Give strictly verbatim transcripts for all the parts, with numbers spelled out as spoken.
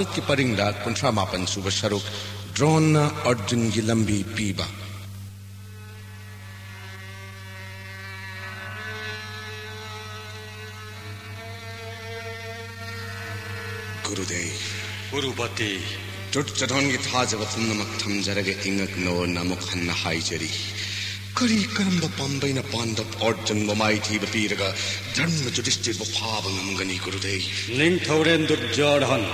ꯀꯤ ꯄꯔꯤꯡꯗ ꯀꯨꯟꯊ꯭ꯔꯥ ꯃꯥꯄꯟ ꯁꯨꯕ ꯁꯔꯨꯛ꯫ ꯗ꯭ꯔꯣꯟꯅ ꯑꯔꯖꯨꯟꯒꯤ ꯂꯝꯕꯤ ꯄꯤꯕ꯫ ꯒꯨꯔꯨꯗꯦꯕ꯫ ꯒꯨꯔꯨꯄꯇꯤ꯫ ꯗꯨꯔꯖꯣꯙꯟꯒꯤ ꯊꯥꯖꯕ ꯄꯨꯝꯅꯃꯛ ꯊꯝꯖꯔꯒ ꯏꯉꯛꯅꯣꯅ ꯑꯃꯨꯛ ꯍꯟꯅ ꯍꯥꯏꯖꯔꯤ꯫ ꯀꯔꯤ ꯀꯔꯝꯕ ꯄꯥꯝꯕꯩꯅ ꯄꯥꯟꯗꯕ ꯑꯔꯖꯨꯟꯕꯨ ꯃꯥꯏꯊꯤꯕ ꯄꯤꯔꯒ ꯙꯔꯃ ꯌꯨꯙꯤꯁꯇꯤꯔꯕꯨ ꯐꯥꯕ ꯉꯝꯒꯅꯤ, ꯒꯨꯔꯨꯗꯦꯕ? ꯅꯤꯡꯊꯧꯔꯦꯜ ꯗꯨꯔꯖꯣꯙꯟ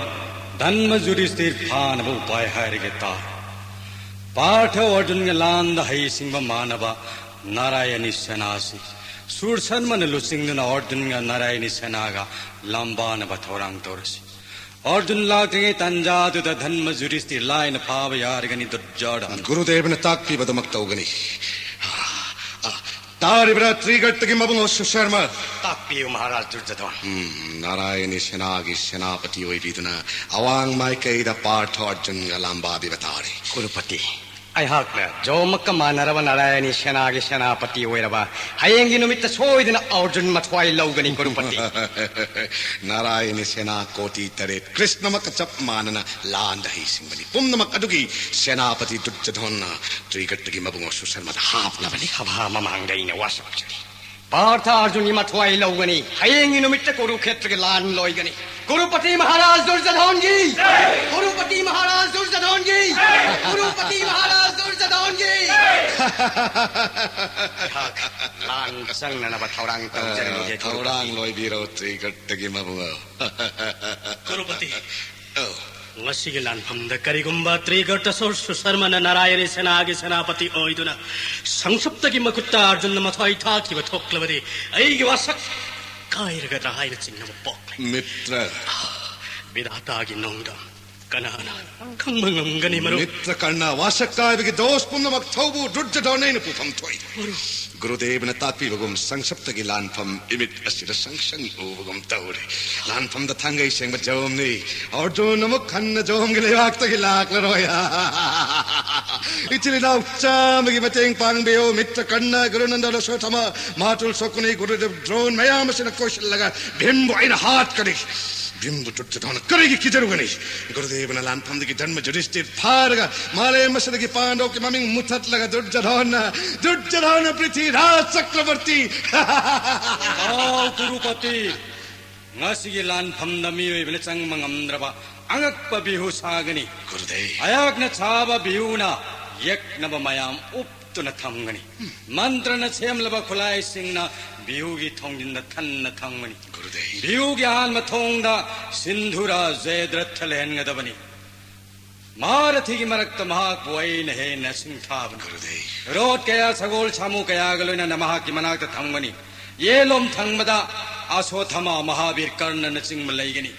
ꯙꯔꯃ ꯌꯨꯙꯤꯁꯇꯤꯔ ꯐꯥꯅꯕ ꯎꯄꯥꯏ ꯍꯥꯏꯔꯒꯦ ꯇꯥ꯫ ꯄꯥꯔꯊ ꯑꯔꯖꯨꯟꯒ ꯂꯥꯟꯗ ꯍꯩꯁꯤꯡꯕ ꯃꯥꯟꯅꯕ ꯅꯥꯔꯥꯌꯅꯤ ꯁꯦꯅꯥꯁꯤ ꯁꯨꯔꯁꯟꯃꯅ ꯂꯨꯆꯤꯡꯗꯨꯅ ꯑꯔꯖꯨꯟꯒ ꯅꯥꯔꯥꯌꯅꯤ ꯁꯦꯅꯥꯒ ꯂꯥꯝꯕꯥꯅꯕ ꯊꯧꯔꯥꯡ ꯇꯧꯔꯁꯤ꯫ ꯑꯔꯖꯨꯟ ꯂꯥꯛꯇ꯭ꯔꯤꯉꯩ ꯇꯥꯟꯖꯥꯗꯨꯗ ꯙꯔꯃ ꯌꯨꯙꯤꯁꯇꯤꯔ ꯂꯥꯏꯅ ꯐꯥꯕ ꯌꯥꯔꯒꯅꯤ, ꯗꯨꯔꯖꯣꯙꯟ꯫ ꯒꯨꯔꯨꯗꯦꯕꯅ ꯇꯥꯛꯄꯤꯕꯗꯨꯃꯛ ꯇꯧꯒꯅꯤ꯫ ꯑ, ꯑ, ꯇꯥꯔꯤꯕ꯭ꯔꯥ ꯇ꯭ꯔꯤꯒꯠꯇꯒꯤ ꯃꯕꯨꯡꯉꯣ ꯁꯨꯁꯔꯃ? ꯇꯥꯛꯄꯤꯌꯨ ꯃꯍꯥꯔꯥꯖ ꯗꯨꯔꯖꯣꯙꯟ꯫ ꯎꯝ, ꯅꯥꯔꯥꯌꯅꯤ ꯁꯦꯅꯥꯒꯤ ꯁꯦꯅꯥꯄꯇꯤ ꯑꯣꯏꯕꯤꯗꯨꯅ ꯑꯋꯥꯡ ꯃꯥꯏꯀꯩꯗ ꯄꯥꯔꯊ ꯑꯔꯖꯨꯟꯒ ꯂꯥꯝꯕꯥꯕꯤꯕ ꯇꯥꯔꯤ꯫ ꯒꯨꯔꯨꯄꯇꯤ, ꯑꯩꯍꯥꯛꯅ ꯖꯣꯝꯃꯛꯀ ꯃꯥꯟꯅꯔꯕ ꯅꯥꯔꯥꯌꯅꯤ ꯁꯦꯅꯥꯒꯤ ꯁꯦꯅꯥꯄꯇꯤ ꯑꯣꯏꯔꯕ ꯍꯌꯦꯡꯒꯤ ꯅꯨꯃꯤꯠꯇ ꯁꯣꯏꯗꯅ ꯑꯔꯖꯨꯟ ꯃꯊ꯭ꯋꯥꯏ ꯂꯧꯒꯅꯤ, ꯒꯨꯔꯨꯄꯇꯤ꯫ ꯅꯥꯔꯥꯌꯅꯤ ꯁꯦꯅꯥ ꯀꯣꯇꯤ ꯇꯔꯦꯠ ꯀ꯭ꯔꯤꯁꯅꯃꯛꯀ ꯆꯞ ꯃꯥꯟꯅꯅ ꯂꯥꯟꯗ ꯍꯩꯁꯤꯡꯕꯅꯤ꯫ ꯄꯨꯝꯅꯃꯛ ꯑꯗꯨꯒꯤ ꯁꯦꯅꯥꯄꯇꯤ ꯗꯨꯔꯖꯣꯙꯟꯅ ꯇ꯭ꯔꯤꯒꯠꯇꯒꯤ ꯃꯕꯨꯡꯉꯣ ꯁꯨꯁꯔꯃꯗ ꯍꯥꯞꯅꯕꯅꯤ꯫ ꯁꯚꯥ ꯃꯃꯥꯡꯗ ꯑꯩꯅ ꯋꯥꯁꯛꯆꯔꯤ꯫ ꯄꯥꯔꯊ ꯑꯔꯖꯨꯟꯒꯤ ꯃꯊ꯭ꯋꯥꯏ ꯂꯧꯒꯅꯤ꯫ ꯍꯌꯦꯡꯒꯤ ꯅꯨꯃꯤꯠꯇ ꯀꯨꯔꯨꯈꯦꯇ꯭ꯔꯒꯤ ꯂꯥꯟ ꯂꯣꯏꯒꯅꯤ꯫ ꯀꯨꯔꯨꯄꯇꯤ ꯃꯍꯥꯔꯥꯖ ꯗꯨꯔꯖꯣꯙꯟꯒꯤ! ꯀꯨꯔꯨꯄꯇꯤ ꯃꯍꯥꯔꯥꯖ ꯗꯨꯔꯖꯣꯙꯟꯒꯤ! ꯀꯨꯔꯨꯄꯇꯤ ꯃꯍꯥꯔꯥꯖ ꯗꯨꯔꯖꯣꯙꯟꯒꯤ! ꯑꯩꯍꯥꯛ ꯂꯥꯟ ꯆꯪꯅꯅꯕ ꯊꯧꯔꯥꯡ ꯇꯧꯖꯔꯝꯒꯦ, ꯊꯧꯔꯥꯡ ꯀꯨꯔꯨꯄꯇꯤ꯫ ꯂꯣꯏꯕꯤꯔꯣ, ꯇ꯭ꯔꯤꯒꯠꯇꯒꯤ ꯃꯕꯨꯡꯉꯣ꯫ ꯀꯨꯔꯨꯄꯇꯤ, ꯑꯧ꯫ ꯉꯁꯤꯒꯤ ꯂꯥꯟꯐꯝꯗ ꯀꯔꯤꯒꯨꯝꯕ ꯇ꯭ꯔꯤꯒꯠꯇ ꯁꯨꯔ ꯁꯨꯁꯔꯃꯅ ꯅꯥꯔꯥꯌꯅꯤ ꯁꯦꯅꯥꯒꯤ ꯁꯦꯅꯥꯄꯇꯤ ꯑꯣꯏꯗꯨꯅ ꯁꯪꯁꯞꯇꯒꯤ ꯃꯈꯨꯠꯇ ꯑꯔꯖꯨꯟꯅ ꯃꯊ꯭ꯋꯥꯏ ꯊꯥꯈꯤꯕ ꯊꯣꯛꯂꯕꯗꯤ ꯑꯩꯒꯤ ꯋꯥꯁꯛ ꯀꯥꯏꯔꯒꯗ꯭ꯔꯥ ꯍꯥꯏꯅ ꯆꯤꯡꯅꯕ ꯄꯣꯛꯂꯦ꯫ ꯃꯤꯇ꯭ꯔ꯫ ꯕꯤꯙꯥꯇꯥꯒꯤ ꯅꯣꯡꯗꯝ ꯀꯅꯥꯅ ꯈꯪꯕ ꯉꯝꯒꯅꯤ, ꯃꯔꯨꯞ? ꯃꯤꯇ꯭ꯔ ꯀꯔꯅ, ꯋꯥꯁꯛ ꯀꯥꯏꯕꯒꯤ ꯗꯣꯁ ꯄꯨꯝꯅꯃꯛ ꯊꯧꯕꯨ ꯗꯨꯔꯖꯣꯙꯟ ꯑꯩꯅ ꯄꯨꯐꯝ ꯊꯣꯛꯏ꯫ ꯃꯔꯨꯞ꯫ ꯒꯨꯔꯨꯗꯦꯕꯅ ꯇꯥꯛꯄꯤꯕꯒꯨꯝ ꯁꯪꯁꯞꯇꯒꯤ ꯂꯥꯟꯐꯝ ꯏꯃꯤꯠ ꯑꯁꯤꯗ ꯁꯪ ꯁꯪ ꯎꯕꯒꯨꯝ ꯇꯧꯔꯦ꯫ ꯂꯥꯟꯐꯝꯗ ꯊꯥꯡꯒꯩ ꯁꯦꯡꯕ ꯖꯣꯝꯅꯤ꯫ ꯑꯔꯖꯨꯟ ꯑꯃꯨꯛ ꯍꯟꯅ ꯖꯣꯝꯒꯤ ꯂꯩꯕꯥꯛꯇꯒꯤ ꯂꯥꯛꯂꯔꯣꯏ꯫ ꯏꯆꯤꯜ ꯏꯅꯥꯎ ꯆꯥꯝꯃꯒꯤ ꯃꯇꯦꯡ ꯄꯥꯡꯕꯤꯌꯨ꯫ ꯃꯤꯇ꯭ꯔ ꯀꯔꯅ, ꯒꯨꯔꯨꯅꯟꯗ, ꯔꯁꯣꯊꯃ, ꯃꯥꯇꯨꯜ ꯁꯣꯀꯨꯅꯤ, ꯒꯨꯔꯨꯗꯦꯕ ꯗ꯭ꯔꯣꯟ ꯃꯌꯥꯝ ꯑꯁꯤꯅ ꯀꯣꯏꯁꯤꯜꯂꯒ ꯚꯤꯝꯕꯨ ꯑꯩꯅ ꯍꯥꯠꯀꯅꯤ꯫ ꯌꯨꯝꯕꯨ ꯗꯨꯔꯖꯣꯙꯅ ꯀꯔꯤꯒꯤ ꯀꯤꯖꯔꯨꯒꯅꯤ? ꯒꯨꯔꯨꯗꯦꯕꯅ ꯂꯥꯟꯐꯝꯗꯒꯤ ꯙꯔꯃ ꯖꯨꯙꯤꯁꯇꯤꯔ ꯐꯥꯔꯒ ꯃꯥꯂꯦꯝ ꯑꯁꯤꯗꯒꯤ ꯄꯥꯟꯗꯣꯞꯀꯤ ꯃꯃꯤꯡ ꯃꯨꯊꯠꯂꯒ ꯗꯨꯔꯖꯣꯙꯅ, ꯗꯨꯔꯖꯣꯙꯅ ꯄ꯭ꯔꯤꯊꯤꯔꯥꯖ ꯆꯀ꯭ꯔꯕꯔꯇꯤ꯫ ꯑꯥꯎ ꯀꯨꯔꯨꯄꯇꯤ, ꯉꯁꯤꯒꯤ ꯂꯥꯟꯐꯝꯗ ꯃꯤꯑꯣꯏꯕꯅ ꯆꯪꯕ ꯉꯝꯗ꯭ꯔꯕ ꯑꯉꯛꯄ ꯕꯤꯍꯨ ꯁꯥꯒꯅꯤ꯫ ꯒꯨꯔꯨꯗꯦꯕ꯫ ꯑꯩꯍꯥꯛꯅ ꯁꯥꯕ ꯕꯤꯍꯨꯅ ꯌꯦꯛꯅꯕ ꯃꯌꯥꯝ ꯎꯞꯇꯨꯅ ꯊꯝꯒꯅꯤ꯫ ꯃꯟꯇ꯭ꯔꯅ ꯁꯦꯝꯂꯕ ꯈꯨꯠꯂꯥꯏꯁꯤꯡꯅ ꯕꯤꯍꯨꯒꯤ ꯊꯣꯡꯖꯤꯟꯗ ꯊꯟꯅ ꯊꯝꯒꯅꯤ꯫ ꯒꯨꯔꯨꯗꯦꯕ꯫ ꯕꯤꯍꯨꯒꯤ ꯑꯍꯥꯟꯕ ꯊꯣꯡꯗ ꯁꯤꯟꯙꯨꯔꯥ ꯖꯌꯗ꯭ꯔꯊ ꯂꯩꯍꯟꯒꯗꯕꯅꯤ꯫ ꯃꯍꯥꯔꯊꯤꯒꯤ ꯃꯔꯛꯇ ꯃꯍꯥꯛꯄꯨ ꯑꯩꯅ ꯍꯦꯟꯅ ꯁꯤꯡꯊꯥꯕꯅꯤ꯫ ꯒꯨꯔꯨꯗꯦꯕ꯫ ꯔꯣꯠ ꯀꯌꯥ, ꯁꯒꯣꯜ ꯁꯥꯃꯨ ꯀꯌꯥꯒ ꯂꯣꯏꯅꯅ ꯃꯍꯥꯛꯀꯤ ꯃꯅꯥꯛꯇ ꯊꯝꯒꯅꯤ꯫ ꯌꯦꯠꯂꯣꯝ ꯊꯪꯕꯗ ꯑꯁꯣꯊꯃ, ꯃꯍꯥꯕꯤꯔ ꯀꯔꯅꯅꯆꯤꯡꯕ ꯂꯩꯒꯅꯤ꯫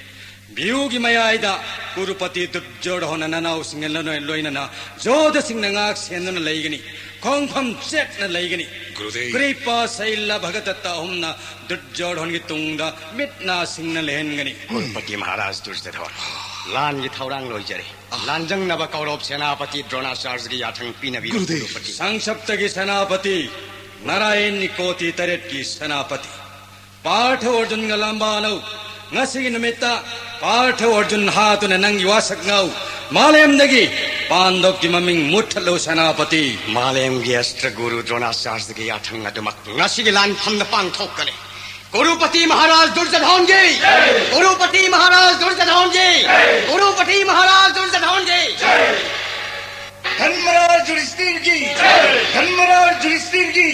ꯕꯤꯍꯨꯒꯤ ꯃꯌꯥꯏꯗ ꯀꯨꯔꯨꯄꯇꯤ ꯗꯨꯔꯖꯣꯙꯅ ꯅꯅꯥꯎꯁꯤꯡꯒ ꯂꯣꯏ-, ꯂꯣꯏꯅꯅ ꯌꯣꯙꯥꯁꯤꯡꯅ ꯉꯥꯛ ꯁꯦꯟꯗꯨꯅ ꯂꯩꯒꯅꯤ꯫ ꯈꯣꯡꯐꯝ ꯆꯦꯠꯅ ꯂꯩꯒꯅꯤ꯫ ꯒꯨꯔꯨꯗꯦꯕ꯫ ꯀ꯭ꯔꯤꯄꯥ, ꯁꯩꯂ, ꯚꯒꯗꯠꯇ ꯑꯍꯨꯝꯅ ꯗꯨꯔꯖꯣꯙꯟꯒꯤ ꯇꯨꯡꯗ ꯃꯤꯠ ꯅꯥ ꯁꯤꯡꯅ ꯂꯩꯍꯟꯒꯅꯤ꯫ ꯀꯨꯔꯨꯄꯇꯤ ꯃꯍꯥꯔꯥꯖ ꯗꯨꯔꯖꯣꯙꯟ, ꯂꯥꯟꯒꯤ ꯊꯧꯔꯥꯡ ꯂꯣꯏꯖꯔꯦ꯫ ꯂꯥꯟꯖꯪꯅꯕ ꯀꯧꯔꯣꯞ ꯁꯦꯅꯥꯄꯇꯤ ꯗ꯭ꯔꯣꯅꯥꯆꯥꯔꯖꯒꯤ ꯌꯥꯊꯪ ꯄꯤꯅꯕꯤꯔꯣ, ꯒꯨꯔꯨꯗꯦꯕ꯫ ꯀꯨꯔꯨꯄꯇꯤ꯫ ꯁꯪꯁꯞꯇꯒꯤ ꯁꯦꯅꯥꯄꯇꯤ ꯅꯥꯔꯥꯌꯟꯒꯤ ꯀꯣꯇꯤ ꯇꯔꯦꯠꯀꯤ ꯁꯦꯅꯥꯄꯇꯤ꯫ ꯄꯥꯔꯊ ꯑꯔꯖꯨꯟꯒ ꯂꯝꯕꯥꯅꯧ꯫ ꯉꯁꯤꯒꯤ ꯅꯨꯃꯤꯠꯇ ꯄꯥꯔꯊ ꯑꯔꯖꯨꯟ ꯍꯥꯠꯇꯨꯅ ꯅꯪꯒꯤ ꯋꯥꯁꯛꯅꯧ꯫ ꯃꯥꯂꯦꯝꯗꯒꯤ ꯄꯥꯟꯗꯣꯞꯀꯤ ꯃꯃꯤꯡ ꯃꯨꯠꯊꯠꯂꯨ, ꯁꯦꯅꯥꯄꯇꯤ꯫ ꯃꯥꯂꯦꯝꯒꯤ ꯑꯁꯇ꯭ꯔ ꯒꯨꯔꯨ ꯗ꯭ꯔꯣꯅꯥꯆꯥꯔꯖꯒꯤ ꯌꯥꯊꯪ ꯑꯗꯨꯃꯛ ꯉꯁꯤꯒꯤ ꯂꯥꯟꯐꯝꯗ ꯄꯥꯡꯊꯣꯛꯀꯅꯤ꯫ ꯀꯨꯔꯨꯄꯇꯤ ꯃꯍꯥꯔꯥꯖ ꯗꯨꯔꯖꯣꯙꯟꯒꯤ! ꯀꯨꯔꯨꯄꯇꯤ ꯃꯍꯥꯔꯥꯖ ꯗꯨꯔꯖꯣꯙꯟꯒꯤ! ꯀꯨꯔꯨꯄꯇꯤ ꯃꯍꯥꯔꯥꯖ ꯗꯨꯔꯖꯣꯙꯟꯒꯤ! ꯙꯔꯃꯔꯥꯖ ꯌꯨꯙꯤꯁꯊꯤꯔꯒꯤ! ꯙꯔꯃꯔꯥꯖ ꯌꯨꯙꯤꯁꯊꯤꯔꯒꯤ!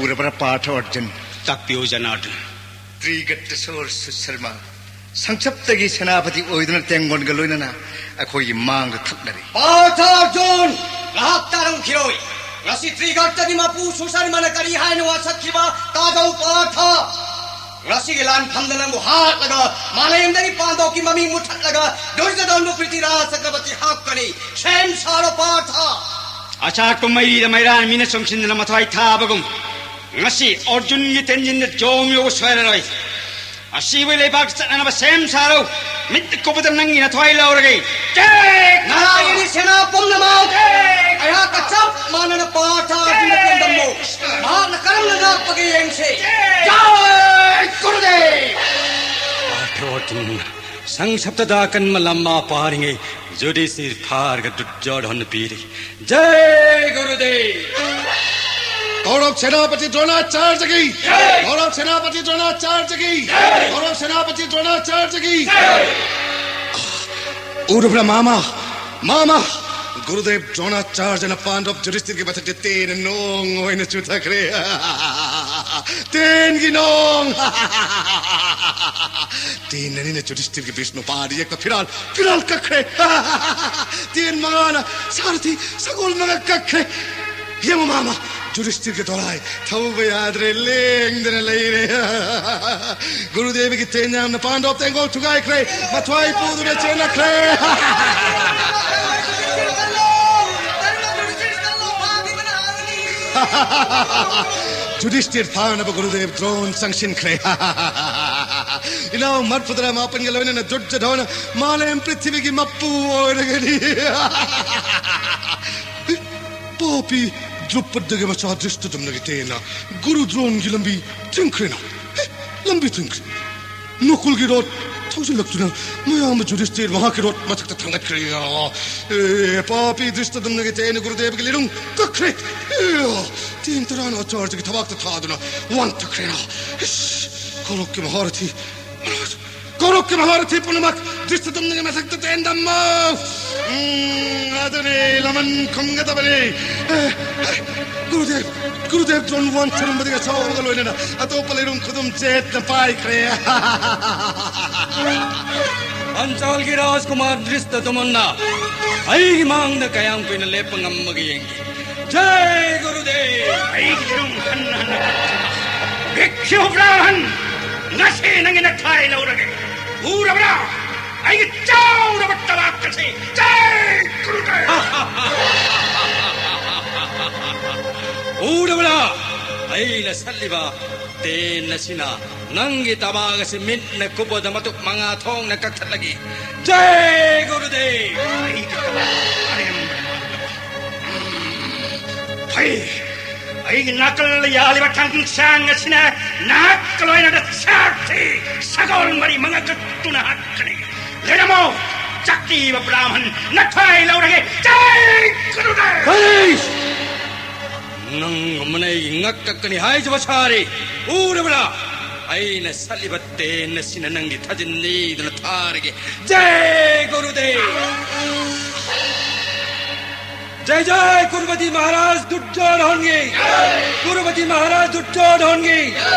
ꯎꯔꯕ꯭ꯔꯥ ꯄꯥꯔꯊ ꯑꯔꯖꯨꯟ? ꯇꯥꯛꯄꯤꯌꯨ ꯖꯅꯥꯔꯗꯟ꯫ ꯇ꯭ꯔꯤꯒꯠꯇꯁꯣꯔ ꯁꯨꯁꯔꯃ ꯁꯪꯁꯞꯇꯒꯤ ꯁꯦꯅꯥꯄꯇꯤ ꯑꯣꯏꯗꯨꯅ ꯇꯦꯡꯒꯣꯟꯒ ꯂꯣꯏꯅꯅ ꯑꯩꯈꯣꯏꯒꯤ ꯃꯥꯡꯗ ꯊꯛꯅꯔꯤ꯫ ꯄꯥꯔꯊ ꯑꯔꯖꯨꯟ! ꯉꯥꯏꯍꯥꯛ ꯇꯥꯔꯝꯈꯤꯔꯣꯏ꯫ ꯉꯁꯤ ꯇ꯭ꯔꯤꯒꯠꯇꯗꯤ ꯃꯄꯨ ꯁꯨꯁꯔꯃꯅ ꯀꯔꯤ ꯍꯥꯏꯅ ꯋꯥꯁꯛꯈꯤꯕ ꯇꯥꯗꯧ ꯄꯥꯔꯊ꯫ ꯉꯁꯤꯒꯤ ꯂꯥꯟꯐꯝꯗ ꯅꯪꯕꯨ ꯍꯥꯠꯂꯒ ꯃꯥꯂꯦꯝꯗꯒꯤ ꯄꯥꯟꯗꯣꯞꯀꯤ ꯃꯃꯤꯡ ꯃꯨꯠꯊꯠꯂꯒ ꯗꯨꯔꯖꯣꯙꯟꯕꯨ ꯄ꯭ꯔꯤꯊꯤꯔꯥꯖ ꯆꯀ꯭ꯔꯕꯔꯇꯤ ꯍꯥꯞꯀꯅꯤ꯫ ꯁꯦꯝ ꯁꯥꯔꯣ ꯄꯥꯔꯊ! ꯑꯆꯥꯛꯄ ꯃꯩꯔꯤꯗ ꯃꯩꯔꯥꯟ ꯃꯤꯅ ꯆꯣꯡꯁꯤꯟꯗꯅ ꯃꯊ꯭ꯋꯥꯏ ꯊꯥꯕꯒꯨꯝ ꯉꯁꯤ ꯑꯔꯖꯨꯟꯒꯤ ꯇꯦꯟꯖꯤꯟꯗ ꯖꯣꯝ ꯌꯧꯕ ꯁꯣꯏꯔꯔꯣꯏ꯫ ꯑꯁꯤꯕ ꯂꯩꯕꯥꯛ ꯆꯠꯅꯅꯕ ꯁꯦꯝ ꯁꯥꯔꯣ꯫ ꯃꯤꯠ ꯀꯨꯞꯄꯗ ꯅꯪꯒꯤ ꯅꯊ꯭ꯋꯥꯏ ꯂꯧꯔꯒꯦ꯫ ꯖꯩ! ꯅꯥꯔꯥꯌꯟꯒꯤ ꯁꯦꯅꯥ ꯄꯨꯝꯅꯃꯛ ꯑꯩꯍꯥꯛꯀ ꯆꯞ ꯃꯥꯟꯅꯅ ꯄꯥꯔꯊ ꯑꯔꯖꯨꯟꯗ ꯄꯥꯡꯗꯝꯃꯨ꯫ ꯃꯍꯥꯛꯅ ꯀꯔꯝꯅ ꯉꯥꯛꯄꯒꯦ ꯌꯦꯡꯁꯤ꯫ ꯖꯩ ꯒꯨꯔꯨꯗꯦꯕ! ꯁꯪ ꯁꯞꯇꯗꯥ ꯀꯟꯕ ꯂꯝꯃꯥ ꯄꯥꯔꯤꯉꯩ ꯌꯨꯙꯤꯁꯊꯤꯔ ꯐꯥꯔꯒ ꯗꯨꯔꯖꯣꯙꯟ ꯄꯤꯔꯤ꯫ ꯖꯩ ꯒꯨꯔꯨꯗꯦꯕ! ꯀꯧꯔꯕ ꯁꯦꯅꯥꯄꯇꯤ ꯗ꯭ꯔꯣꯅꯥꯆꯥꯔꯖꯒꯤ! ꯀꯧꯔꯕ ꯁꯦꯅꯥꯄꯇꯤ ꯗ꯭ꯔꯣꯅꯥꯆꯥꯔꯖꯒꯤ! ꯀꯧꯔꯕ ꯁꯦꯅꯥꯄꯇꯤ ꯗ꯭ꯔꯣꯅꯥꯆꯥꯔꯖꯒꯤ! ꯎꯔꯕ꯭ꯔꯥ ꯃꯥꯃ? ꯃꯥꯃ! ꯒꯨꯔꯨꯗꯦꯕ ꯗ꯭ꯔꯣꯅꯥꯆꯥꯔꯖꯅ ꯄꯥꯟꯗꯕ ꯌꯨꯙꯤꯁꯊꯤꯔꯒꯤ ꯃꯊꯛꯇ ꯇꯦꯟꯅ ꯅꯣꯡ ꯑꯣꯏꯅ ꯆꯨꯊꯈ꯭ꯔꯦ꯫ ꯇꯦꯟꯒꯤ ꯅꯣꯡ! ꯇꯦꯟ ꯑꯅꯤꯅ ꯌꯨꯙꯤꯁꯊꯤꯔꯒꯤ ꯚꯤꯁꯃ ꯄꯥꯗ ꯌꯦꯛꯄ ꯐꯤꯔꯥꯜ, ꯐꯤꯔꯥꯜ ꯀꯛꯈ꯭ꯔꯦ꯫ ꯇꯦꯟ ꯃꯉꯥꯅ ꯁꯥꯔꯊꯤ ꯁꯒꯣꯜ ꯃꯉꯥ ꯀꯛꯈ꯭ꯔꯦ꯫ ꯌꯦꯡꯉꯨ ꯃꯥꯃ, ꯌꯨꯙꯤꯁꯊꯤꯔꯒꯤ ꯗꯣꯂꯥꯏ ꯊꯧꯕ ꯌꯥꯗ꯭ꯔꯦ, ꯂꯦꯡꯗꯅ ꯂꯩꯔꯦ꯫ ꯒꯨꯔꯨꯗꯦꯕꯒꯤ ꯇꯦꯟ ꯌꯥꯝꯅ ꯄꯥꯟꯗꯕ ꯇꯦꯡꯒꯣꯜ ꯊꯨꯒꯥꯏꯈ꯭ꯔꯦ, ꯃꯊ꯭ꯋꯥꯏ ꯄꯨꯗꯨꯅ ꯆꯦꯜꯂꯛꯈ꯭ꯔꯦ꯫ ꯌꯨꯙꯤꯁꯊꯤꯔ ꯐꯥꯅꯕ ꯒꯨꯔꯨꯗꯦꯕ ꯗ꯭ꯔꯣꯟ ꯆꯪꯁꯤꯟꯈ꯭ꯔꯦ꯫ ꯏꯅꯥꯎ ꯃꯔꯐꯨꯇꯔꯥ ꯃꯥꯄꯟꯒ ꯂꯣꯏꯅꯅ ꯗꯨꯔꯖꯣꯙꯅ ꯃꯥꯂꯦꯝ ꯄ꯭ꯔꯤꯊꯤꯕꯤꯒꯤ ꯃꯄꯨ ꯑꯣꯏꯔꯒꯅꯤ꯫ ꯄꯥꯄꯤ ꯗ꯭ꯔꯧꯄꯗꯒꯤ ꯃꯆꯥ ꯙ꯭ꯔꯤꯁꯇꯗꯨꯝꯅꯒꯤ ꯇꯦꯟꯅ ꯒꯨꯔꯨ ꯗ꯭ꯔꯣꯟꯒꯤ ꯂꯝꯕꯤ ꯊꯤꯡꯈ꯭ꯔꯦꯅ꯫ ꯍꯦ, ꯂꯝꯕꯤ ꯊꯤꯡꯈ꯭ꯔꯦ꯫ ꯅꯀꯨꯜꯒꯤ ꯔꯣꯠ ꯊꯧꯖꯤꯜꯂꯛꯇꯨꯅ ꯃꯌꯥꯝꯕ ꯌꯨꯙꯤꯁꯊꯤꯔ ꯃꯍꯥꯛꯀꯤ ꯔꯣꯠ ꯃꯊꯛꯇ ꯊꯥꯡꯒꯠꯈ꯭ꯔꯦ꯫ ꯑꯦ, ꯄꯥꯄꯤ ꯙ꯭ꯔꯤꯁꯇꯗꯨꯝꯅꯒꯤ ꯇꯦꯟꯅ ꯒꯨꯔꯨꯗꯦꯕꯒꯤ ꯂꯤꯔꯨꯡ ꯀꯛꯈ꯭ꯔꯦ꯫ ꯑꯦ, ꯇꯦꯟ ꯇꯔꯥꯅ ꯑꯆꯥꯔꯖꯒꯤ ꯊꯕꯥꯛꯇ ꯊꯥꯗꯨꯅ ꯋꯥꯟꯊꯈ꯭ꯔꯦꯅ꯫ ꯏꯁ, ꯀꯧꯔꯣꯛꯀꯤ ꯃꯍꯥꯔꯊꯤ, ꯀꯧꯔꯣꯛꯀꯤ ꯃꯍꯥꯔꯊꯤ ꯄꯨꯝꯅꯃꯛ ꯙ꯭ꯔꯤꯁꯇꯗꯨꯝꯅꯒꯤ ꯃꯊꯛꯇ ꯇꯦꯟꯗꯝꯃꯨ꯫ ꯎꯝ, ꯑꯗꯨꯅꯤ ꯂꯃꯟ ꯈꯨꯝꯒꯗꯕꯅꯤ꯫ ꯑꯦ, ꯒꯨꯔꯨꯗꯦꯕ, ꯒꯨꯔꯨꯗꯦꯕ ꯗ꯭ꯔꯣꯟ ꯋꯥꯟꯊꯔꯝꯕꯗꯒꯤ ꯑꯆꯥꯎꯕꯒ ꯂꯣꯏꯅꯅ ꯑꯇꯣꯞꯄ ꯂꯩꯔꯨꯝ ꯈꯨꯗꯨꯝ ꯆꯦꯠꯅ ꯄꯥꯏꯈ꯭ꯔꯦ꯫ ꯄꯟꯆꯥꯜꯒꯤ ꯔꯥꯖꯀꯨꯃꯥꯔ ꯙ꯭ꯔꯤꯁꯇꯗꯨꯝꯅ ꯑꯩꯒꯤ ꯃꯥꯡꯗ ꯀꯌꯥꯝ ꯀꯨꯏꯅ ꯂꯦꯞꯄ ꯉꯝꯃꯒꯦ ꯌꯦꯡꯒꯦ꯫ ꯖꯩ ꯒꯨꯔꯨꯗꯦꯕ! ꯑꯩꯒꯤ ꯂꯤꯔꯨꯡ ꯍꯟꯅ ꯍꯟꯅ ꯀꯛꯈꯤꯕ ꯚꯤꯛꯈꯨ ꯕ꯭ꯔꯥꯍꯟ, ꯉꯁꯤ ꯅꯪꯒꯤ ꯅꯊꯥꯏ ꯂꯧꯔꯒꯦ꯫ ꯎꯔꯕ꯭ꯔꯥ? ꯑꯩꯒꯤ ꯆꯥꯎꯔꯕ ꯇꯕꯥꯛ ꯑꯁꯤ꯫ ꯖꯩ ꯒꯨꯔꯨꯗꯦꯕ! ꯎꯔꯕ꯭ꯔꯥ? ꯑꯩꯅ ꯁꯠꯂꯤꯕ ꯇꯦꯟ ꯑꯁꯤꯅ ꯅꯪꯒꯤ ꯇꯕꯥꯛ ꯑꯁꯤ ꯃꯤꯠꯅ ꯀꯨꯞꯄꯗ ꯃꯇꯨꯞ ꯃꯉꯥ ꯊꯣꯛꯅ ꯀꯛꯊꯠꯂꯒꯦ꯫ ꯖꯩ ꯒꯨꯔꯨꯗꯦꯕ! ꯑꯩꯒꯤ ꯇꯕꯥꯛ ꯑꯔꯦꯝꯕꯗ ꯃꯥꯡꯂꯕ꯫ ꯐꯩ, ꯑꯩꯒꯤ ꯅꯥꯀꯜꯗ ꯌꯥꯜꯂꯤꯕ ꯊꯥꯡꯁꯥꯡ ꯑꯁꯤꯅ ꯅꯍꯥꯛꯀ ꯂꯣꯏꯅꯅ ꯁꯥꯊꯤ ꯁꯒꯣꯜ ꯃꯔꯤ ꯃꯉꯥ ꯀꯠꯇꯨꯅ ꯍꯥꯠꯀꯅꯤ꯫ ꯂꯩꯔꯝꯃꯣ, ꯆꯥꯛꯄꯤꯕ ꯕ꯭ꯔꯥꯍꯃꯟ, ꯅꯊ꯭ꯋꯥꯏ ꯂꯧꯔꯒꯦ꯫ ꯖꯥꯏ ꯒꯨꯔꯨꯗꯦꯕ! ꯀꯔꯤ? ꯅꯪꯒꯨꯝꯕꯅ ꯑꯩꯒꯤ ꯉꯛ ꯀꯛꯀꯅꯤ ꯍꯥꯏꯖꯕ ꯁꯥꯔꯤ, ꯎꯔꯕ꯭ꯔꯥ? ꯑꯩꯅ ꯁꯠꯂꯤꯕ ꯇꯦꯟ ꯑꯁꯤꯅ ꯅꯪꯒꯤ ꯊꯥꯖꯤꯟ ꯂꯤꯗꯨꯅ ꯊꯥꯔꯒꯦ꯫ ꯖꯥꯏ ꯒꯨꯔꯨꯗꯦꯕ! ꯖꯥꯏ ꯖꯥꯏ ꯀꯨꯔꯨꯄꯇꯤ ꯃꯍꯥꯔꯥꯖ ꯗꯨꯔꯖꯣꯙꯟ ꯒꯤ! ꯀꯨꯔꯨꯄꯇꯤ ꯃꯍꯥꯔꯥꯖ ꯗꯨꯔꯖꯣꯙꯟ ꯒꯤ!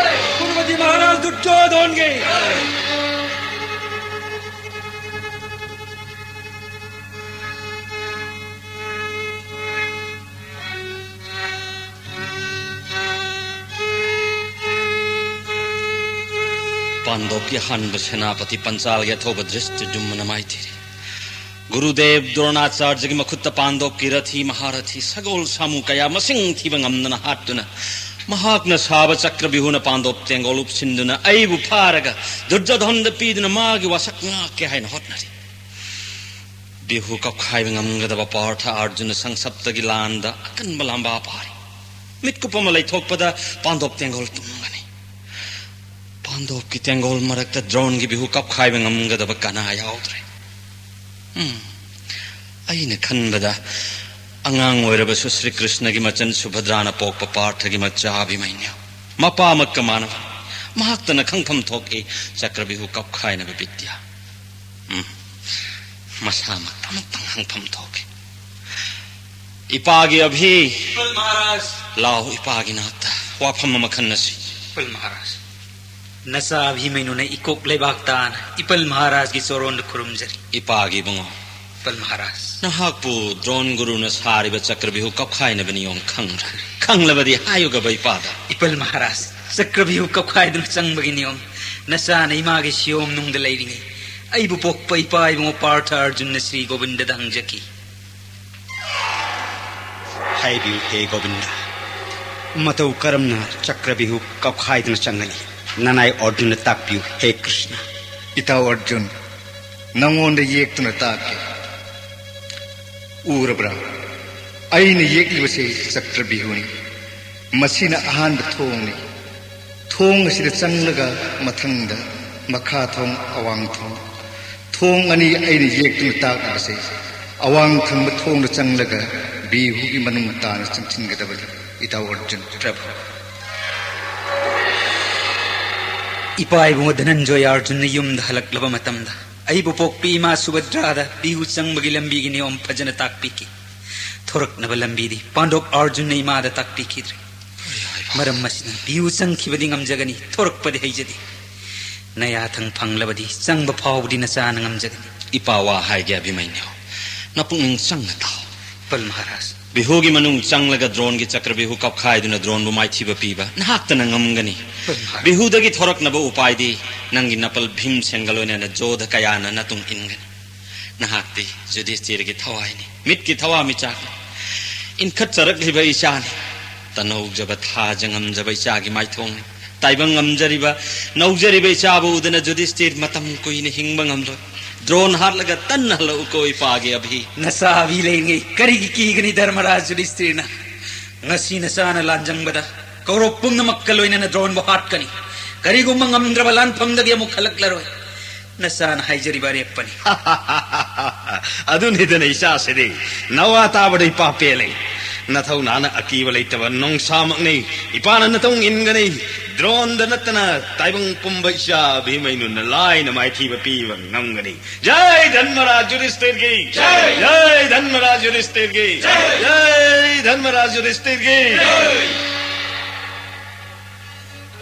ꯀꯨꯔꯨꯄꯇꯤ ꯃꯍꯥꯔꯥꯖ ꯗꯨꯔꯖꯣꯙꯟ ꯒꯤ! ꯄꯥꯟꯗꯣꯞꯀꯤ ꯑꯍꯥꯟꯕ ꯁꯦꯅꯥꯄꯇꯤ ꯄꯟꯆꯥꯜꯒꯤ ꯑꯊꯧꯕ ꯗ꯭ꯔꯤꯁꯇ ꯖꯨꯝꯃꯅ ꯃꯥꯏꯊꯤꯔꯦ꯫ ꯒꯨꯔꯨꯗꯦꯕ ꯗ꯭ꯔꯣꯅꯥꯆꯥꯔꯖꯒꯤ ꯃꯈꯨꯠꯇ ꯄꯥꯟꯗꯣꯞꯀꯤ ꯔꯊꯤ ꯃꯍꯥꯔꯊꯤ ꯁꯒꯣꯜ ꯁꯥꯃꯨ ꯀꯌꯥ ꯃꯁꯤꯡ ꯊꯤꯕ ꯉꯝꯗꯅ ꯍꯥꯠꯇꯨꯅ, ꯃꯍꯥꯛꯅ ꯁꯥꯕ ꯆꯀ꯭ꯔꯕꯤꯍꯨꯅ ꯄꯥꯟꯗꯣꯞ ꯇꯦꯡꯒꯣꯜ ꯎꯞꯁꯤꯟꯗꯨꯅ ꯑꯩꯕꯨ ꯐꯥꯔꯒ ꯗꯨꯔꯖꯣꯙꯟꯗ ꯄꯤꯗꯨꯅ ꯃꯥꯒꯤ ꯋꯥꯁꯛ ꯉꯥꯛꯀꯦ ꯍꯥꯏꯅ ꯍꯣꯠꯅꯔꯤ꯫ ꯕꯤꯍꯨ ꯀꯞꯈꯥꯏꯕ ꯉꯝꯒꯗꯕ ꯄꯥꯔꯊ ꯑꯥꯔꯖꯨꯅ ꯁꯪꯁꯞꯇꯒꯤ ꯂꯥꯟꯗ ꯑꯀꯟꯕ ꯂꯥꯝꯕꯥ ꯄꯥꯔꯤ꯫ ꯃꯤꯠꯀꯨꯞ ꯑꯃ ꯂꯩꯊꯣꯛꯄꯗ ꯄꯥꯟꯗꯣꯞ ꯇꯦꯡꯒꯣꯜ ꯇꯨꯝꯒꯅꯤ꯫ ꯄꯥꯟꯗꯣꯞꯀꯤ ꯇꯦꯡꯒꯣꯜ ꯃꯔꯛꯇ ꯗ꯭ꯔꯣꯟꯒꯤ ꯕꯤꯍꯨ ꯀꯞꯈꯥꯏꯕ ꯉꯝꯒꯗꯕ ꯀꯅꯥ ꯌꯥꯎꯗ꯭ꯔꯦ꯫ ꯎꯝ, ꯑꯩꯅ ꯈꯟꯕꯗ ꯑꯉꯥꯡ ꯑꯣꯏꯔꯕꯁꯨ ꯁ꯭ꯔꯤ ꯀ꯭ꯔꯤꯁꯅꯒꯤ ꯃꯆꯟ ꯁꯨꯚꯗ꯭ꯔꯥꯅ ꯄꯣꯛꯄ ꯄꯥꯔꯊꯒꯤ ꯃꯆꯥ ꯑꯚꯤꯃꯟꯌꯨ ꯃꯄꯥꯃꯛꯀ ꯃꯥꯟꯅꯕ꯫ ꯃꯍꯥꯛꯇꯅ ꯈꯪꯐꯝ ꯊꯣꯛꯏ ꯆꯀ꯭ꯔꯕꯤꯍꯨ ꯀꯞꯈꯥꯏꯅꯕ ꯕꯤꯗ꯭ꯌꯥ꯫ ꯎꯝ, ꯃꯁꯥꯃꯛꯇ ꯑꯃꯨꯛꯇꯪ ꯍꯪꯐꯝ ꯊꯣꯛꯏ꯫ ꯏꯄꯥꯒꯤ ꯑꯚꯤ, ꯃꯍꯥꯔꯥꯖ꯫ ꯂꯥꯎ, ꯏꯄꯥꯒꯤ ꯅꯥꯛꯇ ꯋꯥꯐꯝ ꯑꯃ ꯈꯟꯅꯁꯤ꯫ ꯃꯍꯥꯔꯥꯖ, ꯅꯆꯥ ꯑꯚꯤꯃꯩꯅꯨꯅ ꯏꯀꯣꯛ ꯂꯩꯕꯥꯛ ꯇꯥꯅ ꯏꯄꯜ ꯃꯍꯥꯔꯥꯖꯒꯤ ꯆꯣꯔꯣꯟꯗ ꯈꯨꯔꯨꯝꯖꯔꯤ꯫ ꯏꯄꯥꯒꯤ ꯏꯕꯨꯡꯉꯣ꯫ ꯏꯄꯜ ꯃꯍꯥꯔꯥꯖ꯫ ꯅꯍꯥꯛꯄꯨ ꯗ꯭ꯔꯣꯟ ꯒꯨꯔꯨꯅ ꯁꯥꯔꯤꯕ ꯆꯀ꯭ꯔꯕꯤꯍꯨ ꯀꯞꯈꯥꯏꯅꯕ ꯅꯤꯌꯣꯝ ꯈꯪꯕ꯭ꯔꯥ? ꯈꯪꯂꯕꯗꯤ ꯍꯥꯏꯌꯨꯒꯕ ꯏꯄꯥꯗ꯫ ꯏꯄꯜ ꯃꯍꯥꯔꯥꯖ, ꯆꯀ꯭ꯔꯕꯤꯍꯨ ꯀꯞꯈꯥꯏꯗꯨꯅ ꯆꯪꯕꯒꯤ ꯅꯤꯌꯣꯝ ꯅꯆꯥꯅ ꯏꯃꯥꯒꯤ ꯁꯤꯌꯣꯝ ꯅꯨꯡꯗ ꯂꯩꯔꯤꯉꯩ ꯑꯩꯕꯨ ꯄꯣꯛꯄ ꯏꯄꯥ ꯏꯕꯨꯡꯉꯣ ꯄꯥꯔꯊ ꯑꯔꯖꯨꯟꯅ ꯁ꯭ꯔꯤ ꯒꯣꯕꯤꯟꯗꯗ ꯍꯪꯖꯈꯤ꯫ ꯍꯥꯏꯕꯤꯌꯨ ꯍꯦ ꯒꯣꯕꯤꯟꯗ, ꯃꯇꯧ ꯀꯔꯝꯅ ꯆꯀ꯭ꯔꯕꯤꯍꯨ ꯀꯞꯈꯥꯏꯗꯨꯅ ꯆꯪꯒꯅꯤ? ꯅꯅꯥꯏ ꯑꯔꯖꯨꯟꯅ ꯇꯥꯛꯄꯤꯌꯨ ꯍꯦ ꯀ꯭ꯔꯤꯁꯅ꯫ ꯏꯇꯥꯎ ꯑꯔꯖꯨꯟ, ꯅꯉꯣꯟꯗ ꯌꯦꯛꯇꯨꯅ ꯇꯥꯛꯀꯦ꯫ ꯎꯔꯕ꯭ꯔꯥ? ꯑꯩꯅ ꯌꯦꯛꯂꯤꯕꯁꯦ ꯆꯀ꯭ꯔꯕꯤꯍꯨꯅꯤ꯫ ꯃꯁꯤꯅ ꯑꯍꯥꯟꯕ ꯊꯣꯡꯅꯤ꯫ ꯊꯣꯡ ꯑꯁꯤꯗ ꯆꯪꯂꯒ ꯃꯊꯪꯗ ꯃꯈꯥ ꯊꯣꯡ, ꯑꯋꯥꯡ ꯊꯣꯡ, ꯊꯣꯡ ꯑꯅꯤ ꯑꯩꯅ ꯌꯦꯛꯇꯨꯅ ꯇꯥꯛꯂꯤꯕꯁꯦ ꯑꯋꯥꯡ ꯊꯪꯕ ꯊꯣꯡꯗ ꯆꯪꯂꯒ ꯕꯤꯍꯨꯒꯤ ꯃꯅꯨꯡ ꯇꯥꯅ ꯆꯪꯁꯤꯟꯒꯗꯕꯅꯤ, ꯏꯇꯥꯎ ꯑꯔꯖꯨꯟ꯫ ꯄ꯭ꯔꯚꯨ꯫ ꯏꯄꯥ ꯏꯕꯨꯡꯉꯣ ꯙꯅꯟꯖꯣꯏ ꯑꯥꯔꯖꯨꯟꯅ ꯌꯨꯝꯗ ꯍꯜꯂꯛꯂꯕ ꯃꯇꯝꯗ, ꯑꯩꯕꯨ ꯄꯣꯛꯄꯤ ꯏꯃꯥ ꯁꯨꯚꯗ꯭ꯔꯥꯗ ꯕꯤꯍꯨ ꯆꯪꯕꯒꯤ ꯂꯝꯕꯤꯒꯤ ꯅꯤꯌꯣꯝ ꯐꯖꯅ ꯇꯥꯛꯄꯤꯈꯤ꯫ ꯊꯣꯔꯛꯅꯕ ꯂꯝꯕꯤꯗꯤ ꯄꯥꯟꯗꯣꯞ ꯑꯥꯔꯖꯨꯟꯅ ꯏꯃꯥꯗ ꯇꯥꯛꯄꯤꯈꯤꯗ꯭ꯔꯦ꯫ ꯃꯔꯝ ꯑꯁꯤꯅ ꯕꯤꯍꯨ ꯆꯪꯈꯤꯕꯗꯤ ꯉꯝꯖꯒꯅꯤ, ꯊꯣꯔꯛꯄꯗꯤ ꯍꯩꯖꯗꯦ꯫ ꯅꯌꯥꯊꯪ ꯐꯪꯂꯕꯗꯤ ꯆꯪꯕ ꯐꯥꯎꯕꯗꯤ ꯅꯆꯥꯅ ꯉꯝꯖꯒꯅꯤ꯫ ꯏꯄꯥ ꯋꯥ ꯍꯥꯏꯒꯦ ꯑꯚꯤꯃꯩꯅ꯭ꯌꯨ, ꯅꯄꯨꯛꯅꯤꯡ ꯆꯪꯅ ꯇꯥꯎ꯫ ꯄꯜ ꯃꯍꯥꯔꯥꯖ꯫ ꯕꯤꯍꯨꯒꯤ ꯃꯅꯨꯡ ꯆꯪꯂꯒ ꯗ꯭ꯔꯣꯟꯒꯤ ꯆꯀ꯭ꯔ ꯕꯤꯍꯨ ꯀꯞꯈꯥꯏꯗꯨꯅ ꯗ꯭ꯔꯣꯟꯕꯨ ꯃꯥꯏꯊꯤꯕ ꯄꯤꯕ ꯅꯍꯥꯛꯇꯅ ꯉꯝꯒꯅꯤ꯫ ꯄꯜ ꯃꯍꯥꯔꯥꯖ꯫ ꯕꯤꯍꯨꯗꯒꯤ ꯊꯣꯔꯛꯅꯕ ꯎꯄꯥꯏꯗꯤ ꯅꯪꯒꯤ ꯅꯄꯜ ꯚꯤꯝꯁꯦꯟꯒ ꯂꯣꯏꯅꯅ ꯖꯣꯙ ꯀꯌꯥꯅ ꯅꯇꯨꯡ ꯏꯟꯒꯅꯤ꯫ ꯅꯍꯥꯛꯇꯤ ꯖꯨꯙꯤꯁꯇꯤꯔꯒꯤ ꯊꯋꯥꯏꯅꯤ, ꯃꯤꯠꯀꯤ ꯊꯋꯥꯃꯤꯆꯥꯛꯅꯤ, ꯏꯟꯈꯠꯆꯔꯛꯂꯤꯕ ꯏꯆꯥꯅꯤ꯫ ꯇꯅꯧꯖꯕ ꯊꯥꯖ ꯉꯝꯖꯕ ꯏꯆꯥꯒꯤ ꯃꯥꯏꯊꯣꯡꯅꯤ꯫ ꯇꯥꯏꯕꯪ ꯉꯝꯖꯔꯤꯕ, ꯅꯧꯖꯔꯤꯕ ꯏꯆꯥꯕꯨ ꯎꯗꯅ ꯖꯨꯙꯤꯁꯇꯤꯔ ꯃꯇꯝ ꯀꯨꯏꯅ ꯍꯤꯡꯕ ꯉꯝꯂꯣꯏ꯫ ꯗ꯭ꯔꯣꯟ ꯍꯥꯠꯂꯒ ꯇꯟꯅ ꯍꯜꯂꯛꯎꯀꯣ, ꯏꯄꯥꯒꯤ ꯑꯚꯤ꯫ ꯅꯆꯥ ꯑꯚꯤ ꯂꯩꯔꯤꯉꯩ ꯀꯔꯤꯒꯤ ꯀꯤꯒꯅꯤ, ꯙꯔꯃꯔꯥꯖ ꯖꯨꯙꯤꯁꯇꯤꯔꯅ? ꯉꯁꯤ ꯅꯆꯥꯅ ꯂꯥꯟꯖꯪꯕꯗ ꯀꯧꯔꯕ ꯄꯨꯝꯅꯃꯛꯀ ꯂꯣꯏꯅꯅ ꯗ꯭ꯔꯣꯟꯕꯨ ꯍꯥꯠꯀꯅꯤ꯫ ꯀꯔꯤꯒꯨꯝꯕ ꯉꯝꯗ꯭ꯔꯕ ꯂꯥꯟꯐꯝꯗꯒꯤ ꯑꯃꯨꯛ ꯍꯜꯂꯛꯂꯔꯣꯏ꯫ ꯅꯆꯥꯅ ꯍꯥꯏꯖꯔꯤꯕ ꯑꯔꯦꯞꯄꯅꯤ꯫ ꯑꯗꯨꯅꯤꯗꯅ ꯏꯆꯥꯁꯤꯗꯤ, ꯅꯋꯥ ꯇꯥꯕꯗ ꯏꯄꯥ ꯄꯦꯜꯂꯦ꯫ ꯅꯊꯧꯅꯥꯅ ꯑꯀꯤꯕ ꯂꯩꯇꯕ ꯅꯣꯡꯁꯥꯃꯛꯅꯤ꯫ ꯏꯄꯥꯅ ꯅꯇꯧ ꯏꯟꯒꯅꯤ꯫ ꯗ꯭ꯔꯣꯟꯗ ꯅꯠꯇꯅ ꯇꯥꯏꯕꯪ ꯄꯨꯝꯕ ꯏꯆꯥ ꯚꯤꯃꯩꯅꯨꯅ ꯂꯥꯏꯅ ꯃꯥꯏꯊꯤꯕ ꯄꯤꯕ ꯉꯝꯒꯅꯤ꯫ ꯖꯩ ꯙꯟꯃꯔꯥꯖ ꯌꯨꯙꯤꯁꯊꯤꯔꯒꯤ! ꯖꯩ! ꯖꯩ ꯙꯟꯃꯔꯥꯖ ꯌꯨꯙꯤꯁꯊꯤꯔꯒꯤ! ꯖꯩ! ꯖꯩ ꯙꯟꯃꯔꯥꯖ ꯌꯨꯙꯤꯁꯊꯤꯔꯒꯤ! ꯖꯩ!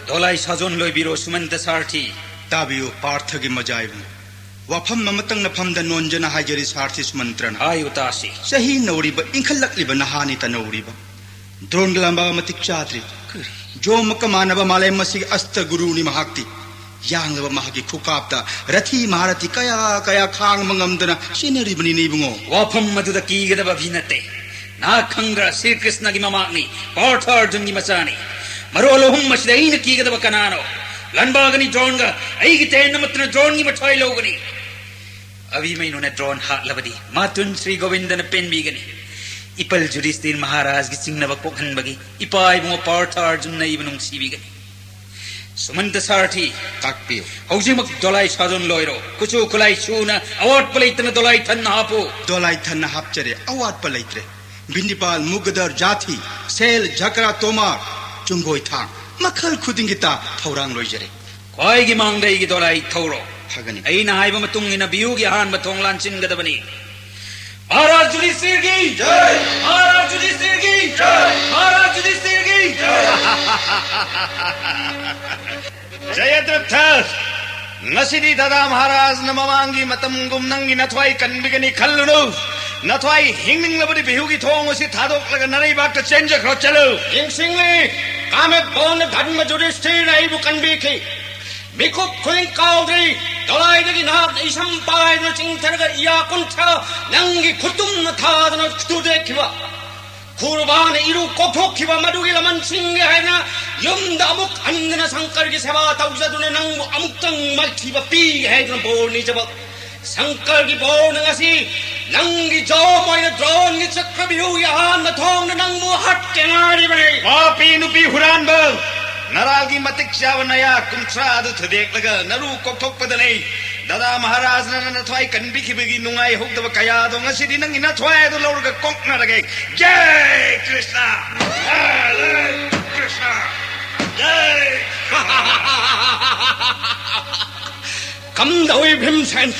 ꯗꯣꯂꯥꯏ ꯁꯥꯖꯣꯟ ꯂꯣꯏꯕꯤꯔꯣ, ꯁꯨꯃꯟꯇ ꯁꯥꯔꯊꯤ꯫ ꯇꯥꯕꯤꯌꯨ, ꯄꯥꯔꯊꯒꯤ ꯃꯖꯥ ꯏꯕꯨꯡꯉꯣ꯫ ꯋꯥꯐꯝ ꯑꯃꯇꯪ ꯅꯐꯝꯗ ꯅꯣꯟꯖꯅ ꯍꯥꯏꯖꯔꯤ, ꯁꯥꯔꯊꯤ ꯁꯨꯃꯟꯇ꯭ꯔꯅ꯫ ꯍꯥꯏꯌꯨ ꯇꯥꯁꯤ꯫ ꯆꯍꯤ ꯅꯧꯔꯤꯕ, ꯏꯟꯈꯠꯂꯛꯂꯤꯕ ꯅꯍꯥꯅꯤ ꯇꯅꯧꯔꯤꯕ꯫ ꯗ꯭ꯔꯣꯟꯒ ꯂꯥꯟꯕ ꯃꯇꯤꯛ ꯆꯥꯗ꯭ꯔꯤ꯫ ꯀꯔꯤ? ꯖꯣꯝꯒ ꯃꯥꯟꯅꯕ ꯃꯥꯂꯦꯝ ꯑꯁꯤꯒꯤ ꯑꯁꯇ ꯒꯨꯔꯨꯅꯤ ꯃꯍꯥꯛꯇꯤ꯫ ꯌꯥꯡꯂꯕ ꯃꯍꯥꯛꯀꯤ ꯈꯨꯀꯥꯞꯇ ꯔꯊꯤ ꯃꯍꯥꯔꯊꯤ ꯀꯌꯥ ꯀꯌꯥ ꯈꯥꯡꯕ ꯉꯝꯗꯅ ꯁꯤꯟꯅꯔꯤꯕꯅꯤꯅꯦ ꯏꯕꯨꯡꯉꯣ꯫ ꯋꯥꯐꯝ ꯑꯗꯨꯗ ꯀꯤꯒꯗꯕ ꯑꯚꯤ ꯅꯠꯇꯦ꯫ ꯅꯍꯥꯛ ꯈꯪꯗ꯭ꯔꯥ, ꯁ꯭ꯔꯤ ꯀ꯭ꯔꯤꯁꯅꯒꯤ ꯃꯃꯥꯛꯅꯤ, ꯄꯥꯔꯊ ꯑꯔꯖꯨꯟꯒꯤ ꯃꯆꯥꯅꯤ꯫ ꯃꯔꯣꯜ ꯑꯍꯨꯝ ꯑꯁꯤꯗ ꯑꯩꯅ ꯀꯤꯒꯗꯕ ꯀꯅꯥꯅꯣ? ꯂꯥꯟꯕꯥꯒꯅꯤ ꯗ꯭ꯔꯣꯟꯒ ꯑꯩꯒꯤ ꯇꯦꯟ ꯑꯃꯠꯇꯅ ꯗ꯭ꯔꯣꯟꯒꯤ ꯃꯊ꯭ꯋꯥꯏ ꯂꯧꯒꯅꯤ꯫ ꯑꯚꯤꯃꯩꯅꯨꯅ ꯗ꯭ꯔꯣꯟ ꯍꯥꯠꯂꯕꯗꯤ ꯃꯥꯇꯨꯟ ꯁ꯭ꯔꯤ ꯒꯣꯕꯤꯟꯗꯅ ꯄꯦꯟꯕꯤꯒꯅꯤ꯫ ꯏꯄꯜ ꯖꯨꯗꯤꯁꯇꯤꯔ ꯃꯍꯥꯔꯥꯖꯒꯤ ꯆꯤꯡꯅꯕ ꯄꯣꯛꯍꯟꯕꯒꯤ ꯏꯄꯥ ꯏꯕꯨꯡꯉꯣ ꯄꯥꯔꯊ ꯑꯔꯖꯨꯟꯅ ꯑꯩꯕꯨ ꯅꯨꯡꯁꯤꯕꯤꯒꯅꯤ꯫ ꯁꯨꯃꯟꯇ ꯁꯥꯔꯊꯤ, ꯇꯥꯛꯄꯤꯌꯨ꯫ ꯍꯧꯖꯤꯛꯃꯛ ꯗꯣꯂꯥꯏ ꯁꯥꯖꯣꯟ ꯂꯣꯏꯔꯣ, ꯀꯨꯆꯨ ꯈꯨꯠꯂꯥꯏ ꯁꯨꯅ ꯑꯋꯥꯠꯄ ꯂꯩꯇꯅ ꯗꯣꯂꯥꯏ ꯊꯟꯅ ꯍꯥꯞꯄꯨ꯫ ꯗꯣꯂꯥꯏ ꯊꯟꯅ ꯍꯥꯞꯆꯔꯦ, ꯑꯋꯥꯠꯄ ꯂꯩꯇ꯭ꯔꯦ꯫ ꯕꯤꯟꯗꯤꯄꯥꯜ, ꯃꯨꯒꯗꯔ, ꯖꯥꯊꯤ, ꯁꯦꯜ, ꯖꯀ꯭ꯔꯥ, ꯇꯣꯃꯥꯔ, ꯆꯨꯡꯒꯣꯏ ꯊꯥꯡ, ꯃꯈꯜ ꯈꯨꯗꯤꯡꯒꯤ ꯇꯥ ꯊꯧꯔꯥꯡ ꯂꯣꯏꯖꯔꯦ꯫ ꯈ꯭ꯋꯥꯏꯒꯤ ꯃꯥꯡꯗ ꯑꯩꯒꯤ ꯗꯣꯂꯥꯏ ꯊꯧꯔꯣ꯫ ꯐꯒꯅꯤ꯫ ꯑꯩꯅ ꯍꯥꯏꯕ ꯃꯇꯨꯡ ꯏꯟꯅ ꯕꯤꯍꯨꯒꯤ ꯑꯍꯥꯟꯕ ꯊꯣꯡ ꯂꯥꯟꯁꯤꯟꯒꯗꯕꯅꯤ꯫ ꯃꯍꯥꯔꯥꯖ ꯌꯨꯙꯤꯁꯇꯤꯔꯒꯤ ꯖꯥꯏ! ꯃꯍꯥꯔꯥꯖ ꯌꯨꯙꯤꯁꯇꯤꯔꯒꯤ ꯖꯥꯏ! ꯃꯍꯥꯔꯥꯖ ꯌꯨꯙꯤꯁꯇꯤꯔꯒꯤ ꯖꯥꯏ! ꯖꯌꯗ꯭ꯔꯊ, ꯉꯁꯤꯗꯤ ꯗꯥꯗꯥ ꯃꯍꯥꯔꯥꯖꯅ ꯃꯃꯥꯡꯒꯤ ꯃꯇꯝꯒꯨꯝ ꯅꯪꯒꯤ ꯅꯊ꯭ꯋꯥꯏ ꯀꯟꯕꯤꯒꯅꯤ ꯈꯜꯂꯨꯅꯨ꯫ ꯅꯊ꯭ꯋꯥꯏ ꯍꯤꯡꯅꯤꯡꯂꯕꯗꯤ ꯕꯤꯍꯨꯒꯤ ꯊꯣꯡ ꯑꯁꯤ ꯊꯥꯗꯣꯛꯂꯒ ꯅꯔꯩꯕꯥꯛꯇ ꯆꯦꯟꯖꯈ꯭ꯔꯣ, ꯆꯠꯂꯨ꯫ ꯌꯦꯡꯁꯤꯡꯂꯤ, ꯀꯥꯃꯦꯠ ꯕꯣꯟꯅ ꯙꯔꯃ ꯌꯨꯙꯤꯁꯇꯤꯔꯅ ꯑꯩꯕꯨ ꯀꯟꯕꯤꯈꯤ꯫ ꯃꯤꯀꯨꯞ ꯈꯨꯗꯤꯡ ꯀꯥꯎꯗ꯭ꯔꯤ, ꯗꯣꯂꯥꯏꯗꯒꯤ ꯅꯍꯥꯛꯅ ꯏꯁꯝ ꯄꯥꯏꯗꯨꯅ ꯆꯤꯡꯊꯔꯒ ꯏꯌꯥ ꯀꯨꯟꯊ꯭ꯔꯥ ꯅꯪꯒꯤ ꯈꯨꯇꯨꯝꯅ ꯊꯥꯗꯨꯅ ꯇꯨꯗꯦꯛꯈꯤꯕ꯫ ꯈꯨꯔꯨꯕꯥꯅ ꯏꯔꯨ ꯀꯣꯛꯊꯣꯛꯈꯤꯕ ꯃꯗꯨꯒꯤ ꯂꯃꯟꯁꯤꯡꯒꯤ ꯍꯥꯏꯅ ꯌꯨꯝꯗ ꯑꯃꯨꯛ ꯍꯟꯗꯅ ꯁꯪꯀꯔꯒꯤ ꯁꯦꯕꯥ ꯇꯧꯖꯗꯨꯅ ꯅꯪꯕꯨ ꯑꯃꯨꯛꯇꯪ ꯃꯥꯏꯊꯤꯕ ꯄꯤꯒꯦ ꯍꯥꯏꯗꯨꯅ ꯕꯣꯔ ꯅꯤꯖꯕ꯫ ꯁꯪꯀꯔꯒꯤ ꯕꯣꯔꯅ ꯉꯁꯤ ꯅꯪꯒꯤ ꯖꯣꯝ ꯑꯣꯏꯅ ꯗ꯭ꯔꯣꯟꯒꯤ ꯆꯀ꯭ꯔꯕ꯭ꯌꯨꯍꯒꯤ ꯑꯍꯥꯟꯕ ꯊꯣꯡꯗ ꯅꯪꯕꯨ ꯍꯥꯠꯀꯦ ꯉꯥꯏꯔꯤꯕꯅꯤ꯫ ꯄꯥꯄꯤ ꯅꯨꯄꯤ ꯍꯨꯔꯥꯟꯕ! ꯅꯔꯥꯜꯒꯤ ꯃꯇꯤꯛ ꯆꯥꯕ ꯅꯌꯥ ꯀꯨꯟꯊ꯭ꯔꯥ ꯑꯗꯨ ꯊꯨꯗꯦꯛꯂꯒ ꯅꯔꯨ ꯀꯣꯛꯊꯣꯛꯄꯗꯅꯤ꯫ ꯗꯥꯗꯥ ꯃꯍꯥꯔꯥꯖꯅ ꯅꯊ꯭ꯋꯥꯏ ꯀꯟꯕꯤꯈꯤꯕꯒꯤ ꯅꯨꯡꯉꯥꯏꯍꯧꯗꯕ ꯀꯌꯥꯗꯣ ꯉꯁꯤꯗꯤ ꯅꯪꯒꯤ ꯅꯊ꯭ꯋꯥꯏ ꯑꯗꯨ ꯂꯧꯔꯒ ꯀꯣꯛꯅꯔꯒꯦ꯫ ꯖꯥꯏ ꯀ꯭ꯔꯤꯁꯅ! ꯍꯔꯦ ꯀ꯭ꯔꯤꯁꯅ! ꯖꯥꯏ! ꯀꯝꯗꯧꯏ ꯚꯤꯝꯁꯦꯟ?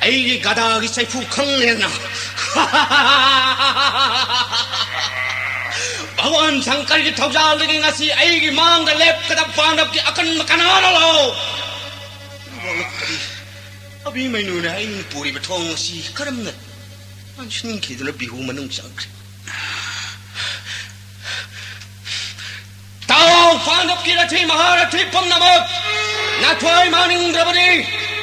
ꯑꯩꯒꯤ ꯒꯗꯥꯒꯤ ꯆꯩꯐꯨ ꯈꯪꯂꯦꯅ꯫ ꯚꯒꯋꯥꯟ ꯁꯪꯀꯔꯒꯤ ꯊꯧꯖꯥꯜꯗꯒꯤ ꯉꯁꯤ ꯑꯩꯒꯤ ꯃꯥꯡꯗ ꯂꯦꯞꯀꯗꯕ ꯄꯥꯟꯗꯕꯀꯤ ꯑꯀꯟꯕ ꯀꯅꯥꯅꯣ? ꯂꯥꯛꯑꯣ꯫ ꯑꯕꯤꯃꯩꯅꯨꯅ ꯑꯩꯅ ꯄꯨꯔꯤꯕ ꯊꯣꯡ ꯑꯁꯤ ꯀꯔꯝꯅ ꯂꯥꯟꯁꯤꯟꯈꯤꯗꯨꯅ ꯕꯤꯍꯨ ꯃꯅꯨꯡ ꯆꯪꯈ꯭ꯔꯦ? ꯇꯥꯎ, ꯄꯥꯟꯗꯕꯀꯤ ꯔꯊꯤ ꯃꯍꯥꯔꯊꯤ ꯄꯨꯝꯅꯃꯛ! ꯅꯊ꯭ꯋꯥꯏ ꯃꯥꯡꯅꯤꯡꯗ꯭ꯔꯕꯗꯤ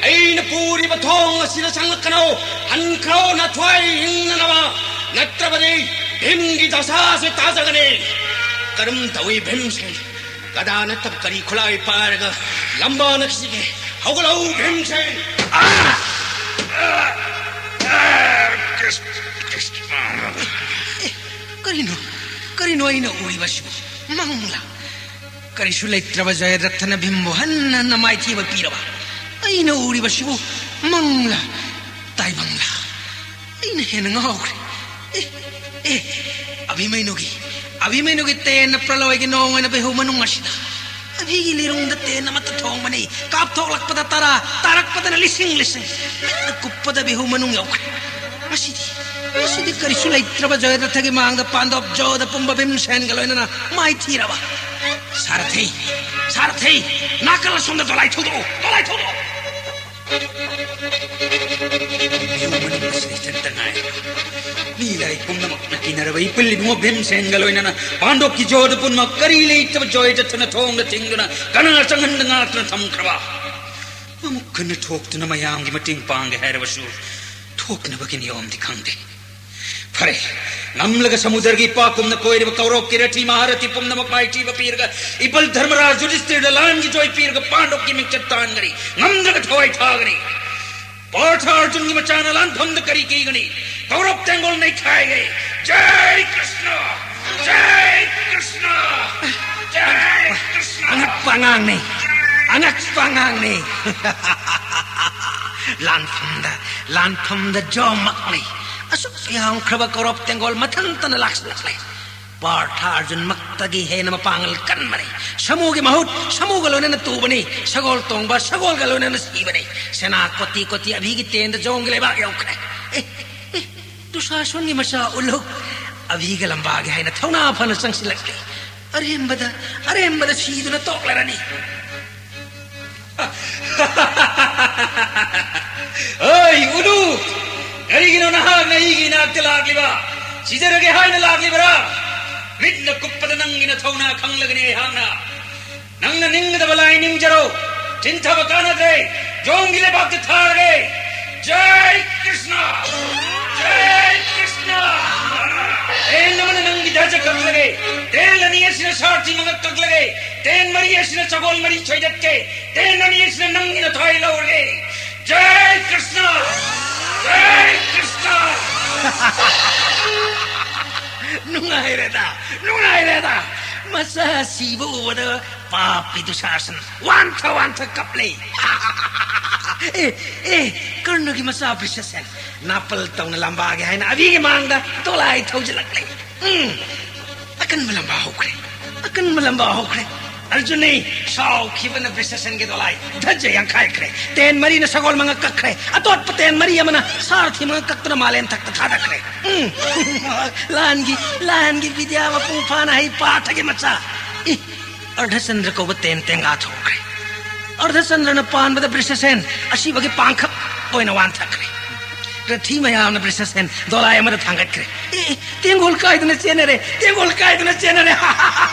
ꯑꯩꯅ ꯄꯨꯔꯤꯕ ꯊꯣꯡ ꯑꯁꯤꯗ ꯆꯪꯂꯛꯀꯅꯨ꯫ ꯍꯟꯈ꯭ꯔꯣ, ꯅꯊ꯭ꯋꯥꯏ ꯍꯤꯡꯅꯅꯕ, ꯅꯠꯇ꯭ꯔꯕꯗꯤ ꯚꯤꯝꯒꯤ ꯗꯁꯥꯁꯦ ꯇꯥꯖꯒꯅꯤ꯫ ꯀꯔꯝ ꯇꯧꯏ ꯚꯤꯝꯁꯦ? ꯒꯗꯥ ꯅꯠꯇꯕ ꯀꯔꯤ ꯈꯨꯠꯂꯥꯏ ꯄꯥꯏꯔꯒ ꯂꯝꯕꯥꯅ ꯁꯤꯒꯦ? ꯍꯧꯒꯠꯂꯛꯎ ꯚꯤꯝꯁꯦ! ꯑꯥ! ꯑꯥ! ꯑꯥ! ꯀ꯭ꯔꯤꯁ-, ꯀ꯭ꯔꯤꯁ-, ꯑꯥ! ꯀꯔꯤꯅꯣ? ꯀꯔꯤꯅꯣ ꯑꯩꯅ ꯎꯔꯤꯕꯁꯤꯕꯨ? ꯃꯪꯂꯥ? ꯀꯔꯤꯁꯨ ꯂꯩꯇ꯭ꯔꯕ ꯖꯌꯗ꯭ꯔꯊꯅ ꯚꯤꯝꯕꯨ ꯍꯟꯅ ꯍꯟꯅ ꯃꯥꯏꯊꯤꯕ ꯄꯤꯔꯕ? ꯑꯩꯅ ꯎꯔꯤꯕꯁꯤꯕꯨ ꯃꯪꯂꯥ? ꯇꯥꯏꯕꯪꯂꯥ? ꯑꯩꯅ ꯍꯦꯟꯅ ꯉꯥꯎꯈ꯭ꯔꯦ꯫ ꯑꯦ, ꯑꯦ, ꯑꯚꯤꯃꯩꯅꯨꯒꯤ, ꯑꯚꯤꯃꯩꯅꯨꯒꯤ ꯇꯦꯟꯅ ꯄ꯭ꯔꯂꯣꯏꯒꯤ ꯅꯣꯡ ꯑꯣꯏꯅ ꯕꯦꯍꯨ ꯃꯅꯨꯡ ꯑꯁꯤꯗ ꯑꯚꯤꯒꯤ ꯂꯤꯔꯨꯡꯗ ꯇꯦꯟ ꯑꯃꯠꯇ ꯊꯣꯡꯕꯅꯤ꯫ ꯀꯥꯞꯊꯣꯛꯂꯛꯄꯗ ꯇꯔꯥ, ꯇꯥꯔꯛꯄꯗꯅ ꯂꯤꯁꯤꯡ ꯂꯤꯁꯤꯡ꯫ ꯃꯤꯠꯅ ꯀꯨꯞꯄꯗ ꯕꯦꯍꯨ ꯃꯅꯨꯡ ꯌꯧꯈ꯭ꯔꯦ꯫ ꯃꯁꯤꯗꯤ, ꯃꯁꯤꯗꯤ ꯀꯔꯤꯁꯨ ꯂꯩꯇ꯭ꯔꯕ ꯖꯌꯗ꯭ꯔꯊꯒꯤ ꯃꯥꯡꯗ ꯄꯥꯟꯗꯣꯞ ꯖꯣꯗ ꯄꯨꯝꯕ ꯚꯤꯝꯁꯦꯟꯒ ꯂꯣꯏꯅꯅ ꯃꯥꯏꯊꯤꯔꯕ꯫ ꯁꯥꯔꯊꯤ, ꯁꯥꯔꯊꯤ, ꯅꯥꯀꯜ ꯑꯁꯣꯝꯗ ꯗꯣꯂꯥꯏ ꯊꯧꯗꯣꯛꯎ, ꯗꯣꯂꯥꯏ ꯊꯧꯗꯣꯛꯎ꯫ ꯃꯤꯑꯣꯏꯕꯅ ꯃꯁꯤꯗ ꯏꯊꯟꯇ ꯉꯥꯏꯔꯦ꯫ ꯃꯤ ꯂꯥꯏ ꯄꯨꯝꯅꯃꯛꯅ ꯀꯤꯅꯔꯕ ꯏꯄꯤꯜ ꯏꯕꯨꯡꯉꯣ ꯚꯤꯝꯁꯦꯟꯒ ꯂꯣꯏꯅꯅ ꯄꯥꯟꯗꯣꯞꯀꯤ ꯖꯣꯗ ꯄꯨꯝꯅꯃꯛ ꯀꯔꯤ ꯂꯩꯇꯕ ꯖꯣꯏꯗꯊꯅ ꯊꯣꯡꯗ ꯊꯤꯡꯗꯨꯅ ꯀꯅꯥ ꯆꯪꯍꯟꯗ ꯉꯥꯛꯇꯨꯅ ꯊꯝꯈ꯭ꯔꯕ? ꯑꯃꯨꯛ ꯍꯟꯅ ꯊꯣꯛꯇꯨꯅ ꯃꯌꯥꯝꯒꯤ ꯃꯇꯦꯡ ꯄꯥꯡꯒꯦ ꯍꯥꯏꯔꯕꯁꯨ ꯊꯣꯛꯅꯕꯒꯤ ꯅꯤꯌꯣꯝꯗꯤ ꯈꯪꯗꯦ꯫ ꯐꯔꯦ, ꯉꯝꯂꯒ ꯁꯃꯨꯗ꯭ꯔꯒꯤ ꯏꯄꯥꯛꯀꯨꯝꯅ ꯀꯣꯏꯔꯤꯕ ꯀꯧꯔꯧꯀꯤ ꯔꯊꯤ ꯃꯍꯥꯔꯊꯤ ꯄꯨꯝꯅꯃꯛ ꯃꯥꯏꯊꯤꯕ ꯄꯤꯔꯒ ꯏꯄꯜ ꯙꯔꯃꯔꯥꯖ ꯌꯨꯙꯤꯁꯊꯤꯔꯗ ꯂꯥꯟꯒꯤ ꯖꯣꯏ ꯄꯤꯔꯒ ꯄꯥꯟꯗꯣꯞꯀꯤ ꯃꯤꯡꯆꯠ ꯇꯥꯟꯒꯅꯤ꯫ ꯉꯝꯗ꯭ꯔꯒ ꯊꯋꯥꯏ ꯊꯥꯒꯅꯤ꯫ ꯄꯥꯔꯊ ꯑꯔꯖꯨꯟꯒꯤ ꯃꯆꯥꯅ ꯂꯥꯟꯐꯝꯗ ꯀꯔꯤ ꯀꯤꯒꯅꯤ? ꯀꯧꯔꯕ ꯇꯦꯡꯒꯣꯜ ꯅꯩꯈꯥꯏꯒꯦ꯫ ꯖꯥꯏ ꯀ꯭ꯔꯤꯁꯅ! ꯖꯥꯏ ꯀ꯭ꯔꯤꯁꯅ! ꯖꯥꯏ ꯀ꯭ꯔꯤꯁꯅ! ꯑꯉꯛꯄ ꯑꯉꯥꯡꯅꯤ, ꯑꯉꯛꯄ ꯑꯉꯥꯡꯅꯤ꯫ ꯂꯥꯟꯐꯝꯗ, ꯂꯥꯟꯐꯝꯗ ꯖꯣꯃꯛꯅꯤ꯫ ꯑꯁꯨꯛ ꯌꯥꯝꯈ꯭ꯔꯕ ꯀꯧꯔꯕ ꯇꯦꯡꯒꯣꯜ ꯃꯊꯟꯇꯅ ꯂꯥꯛꯁꯤꯜꯂꯛꯂꯦ꯫ ꯄꯥꯔꯊ ꯑꯔꯖꯨꯟꯃꯛꯇꯒꯤ ꯍꯦꯟꯅ ꯃꯄꯥꯡꯒꯜ ꯀꯟꯕꯅꯤ꯫ ꯁꯃꯨꯒꯤ ꯃꯍꯨꯠ ꯁꯃꯨꯒ ꯂꯣꯏꯅꯅ ꯇꯨꯕꯅꯤ꯫ ꯁꯒꯣꯜ ꯇꯣꯡꯕ ꯁꯒꯣꯜꯒ ꯂꯣꯏꯅꯅ ꯁꯤꯕꯅꯤ꯫ ꯁꯦꯅꯥ ꯀꯣꯇꯤ ꯀꯣꯇꯤ ꯑꯚꯤꯒꯤ ꯇꯦꯟꯗ ꯖꯣꯝꯒꯤ ꯂꯩꯕꯥꯛ ꯌꯧꯈ꯭ꯔꯦ꯫ ꯑꯦ, ꯑꯦ, ꯗꯨꯁꯥꯁꯣꯟꯒꯤ ꯃꯆꯥ ꯎꯂꯨꯛ ꯑꯚꯤꯒ ꯂꯝꯕꯥꯒꯦ ꯍꯥꯏꯅ ꯊꯧꯅꯥ ꯐꯅ ꯆꯪꯁꯤꯜꯂꯛꯂꯤ꯫ ꯑꯔꯦꯝꯕꯗ, ꯑꯔꯦꯝꯕꯗ ꯁꯤꯗꯨꯅ ꯇꯣꯛꯂꯔꯅꯤ꯫ ꯑꯩ ꯎꯂꯨꯛ! ꯀꯔꯤꯒꯤꯅꯣ ꯅꯍꯥꯛꯅ ꯑꯩꯒꯤ ꯏꯅꯥꯛꯇ ꯂꯥꯛꯂꯤꯕ? ꯁꯤꯖꯔꯒꯦ ꯍꯥꯏꯅ ꯂꯥꯛꯂꯤꯕꯔꯥ? ꯃꯤꯠꯅ ꯀꯨꯞꯄꯗ ꯅꯪꯒꯤ ꯅꯊꯧꯅꯥ ꯈꯪꯂꯒꯅꯤ ꯑꯩꯍꯥꯛꯅ꯫ ꯅꯪꯅ ꯅꯤꯡꯒꯗꯕ ꯂꯥꯏ ꯅꯤꯡꯖꯔꯣ꯫ ꯆꯤꯟꯊꯕ ꯀꯥꯟꯅꯗ꯭ꯔꯦ꯫ ꯖꯣꯝꯒꯤ ꯂꯩꯕꯥꯛꯇ ꯊꯥꯔꯒꯦ꯫ ꯖꯥꯏ ꯀ꯭ꯔꯤꯁꯅ! ꯖꯥꯏ ꯀ꯭ꯔꯤꯁꯅ! ꯇꯦꯟ ꯑꯃꯅ ꯅꯪꯒꯤ ꯙꯖ ꯀꯛꯂꯒꯦ꯫ ꯇꯦꯟ ꯑꯅꯤ ꯑꯁꯤꯅ ꯁꯥꯔꯊꯤ ꯃꯉꯛ ꯀꯛꯂꯒꯦ꯫ ꯇꯦꯟ ꯃꯔꯤ ꯑꯁꯤꯅ ꯁꯒꯣꯜ ꯃꯔꯤ ꯁꯣꯏꯗꯠꯀꯦ꯫ ꯇꯦꯟ ꯑꯅꯤ ꯑꯁꯤꯅ ꯅꯪꯒꯤ ꯅꯊꯥꯏ ꯂꯧꯔꯒꯦ꯫ ꯖꯥꯏ ꯀ꯭ꯔꯤꯁꯅ! ꯖꯥꯏ ꯀ꯭ꯔꯤꯁꯅ! ꯅꯨꯡꯉꯥꯏ꯫ ꯁꯤꯕ ꯎꯕꯗ ꯄꯥꯄꯤ ꯗꯨꯁꯥꯁꯟ ꯋꯥꯟꯊ ꯋꯥꯟꯊ ꯀꯞꯂꯦ꯫ ꯑꯦ, ꯑꯦ, ꯀꯔꯅꯒꯤ ꯃꯆꯥ ꯕ꯭ꯔꯤꯁꯦꯁꯦꯟ, ꯅꯥꯄꯜ ꯇꯧꯅ ꯂꯝꯕꯥꯒꯦ ꯍꯥꯏꯅ ꯑꯕꯤꯒꯤ ꯃꯥꯡꯗ ꯗꯣꯂꯥꯏ ꯊꯧꯖꯤꯜꯂꯛꯂꯦ꯫ ꯎꯝ, ꯑꯀꯟꯕ ꯂꯝꯕꯥ ꯍꯧꯈ꯭ꯔꯦ, ꯑꯀꯟꯕ ꯂꯝꯕꯥ ꯍꯧꯈ꯭ꯔꯦ꯫ ꯑꯔꯖꯨꯟꯅꯤ ꯁꯥꯎꯈꯤꯕꯅ ꯕ꯭ꯔꯤꯁꯦꯁꯦꯟꯒꯤ ꯗꯣꯂꯥꯏ ꯙꯟꯖ ꯌꯥꯡꯈꯥꯏꯈ꯭ꯔꯦ꯫ ꯇꯦꯟ ꯃꯔꯤꯅ ꯁꯒꯣꯜ ꯃꯉꯛ ꯀꯛꯈ꯭ꯔꯦ꯫ ꯑꯇꯣꯠꯄ ꯇꯦꯟ ꯃꯔꯤ ꯑꯃꯅ ꯁꯥꯔꯊꯤ ꯃꯉꯛ ꯀꯛꯇꯨꯅ ꯃꯥꯂꯦꯝ ꯊꯛꯇ ꯊꯥꯗꯈ꯭ꯔꯦ꯫ ꯎꯝ, ꯂꯥꯟꯒꯤ, ꯂꯥꯟꯒꯤ ꯕꯤꯗ꯭ꯌꯥ ꯃꯄꯨꯡ ꯐꯥꯅ ꯍꯩ ꯄꯥꯊꯒꯤ ꯃꯆꯥ꯫ ꯏ, ꯑꯔꯙꯆꯟꯗ꯭ꯔ ꯀꯧꯕ ꯇꯦꯟ ꯇꯦꯡꯒꯥ ꯊꯣꯛꯈ꯭ꯔꯦ꯫ ꯑꯔꯙꯆꯟꯗ꯭ꯔꯅ ꯄꯥꯟꯕꯗ ꯕ꯭ꯔꯤꯁꯦꯁꯦꯟ ꯑꯁꯤꯕꯒꯤ ꯄꯥꯡꯈꯛ ꯑꯣꯏꯅ ꯋꯥꯟꯊꯈ꯭ꯔꯦ꯫ ꯔꯊꯤ ꯃꯌꯥꯝꯅ ꯕ꯭ꯔꯤꯁꯦꯁꯦꯟ ꯗꯣꯂꯥꯏ ꯑꯃꯗ ꯊꯥꯡꯒꯠꯈ꯭ꯔꯦ꯫ ꯑꯦ, ꯇꯦꯡꯒꯣꯜ ꯀꯥꯏꯗꯨꯅ ꯆꯦꯟꯅꯔꯦ, ꯇꯦꯡꯒꯣꯜ ꯀꯥꯏꯗꯨꯅ ꯆꯦꯟꯅꯔꯦ꯫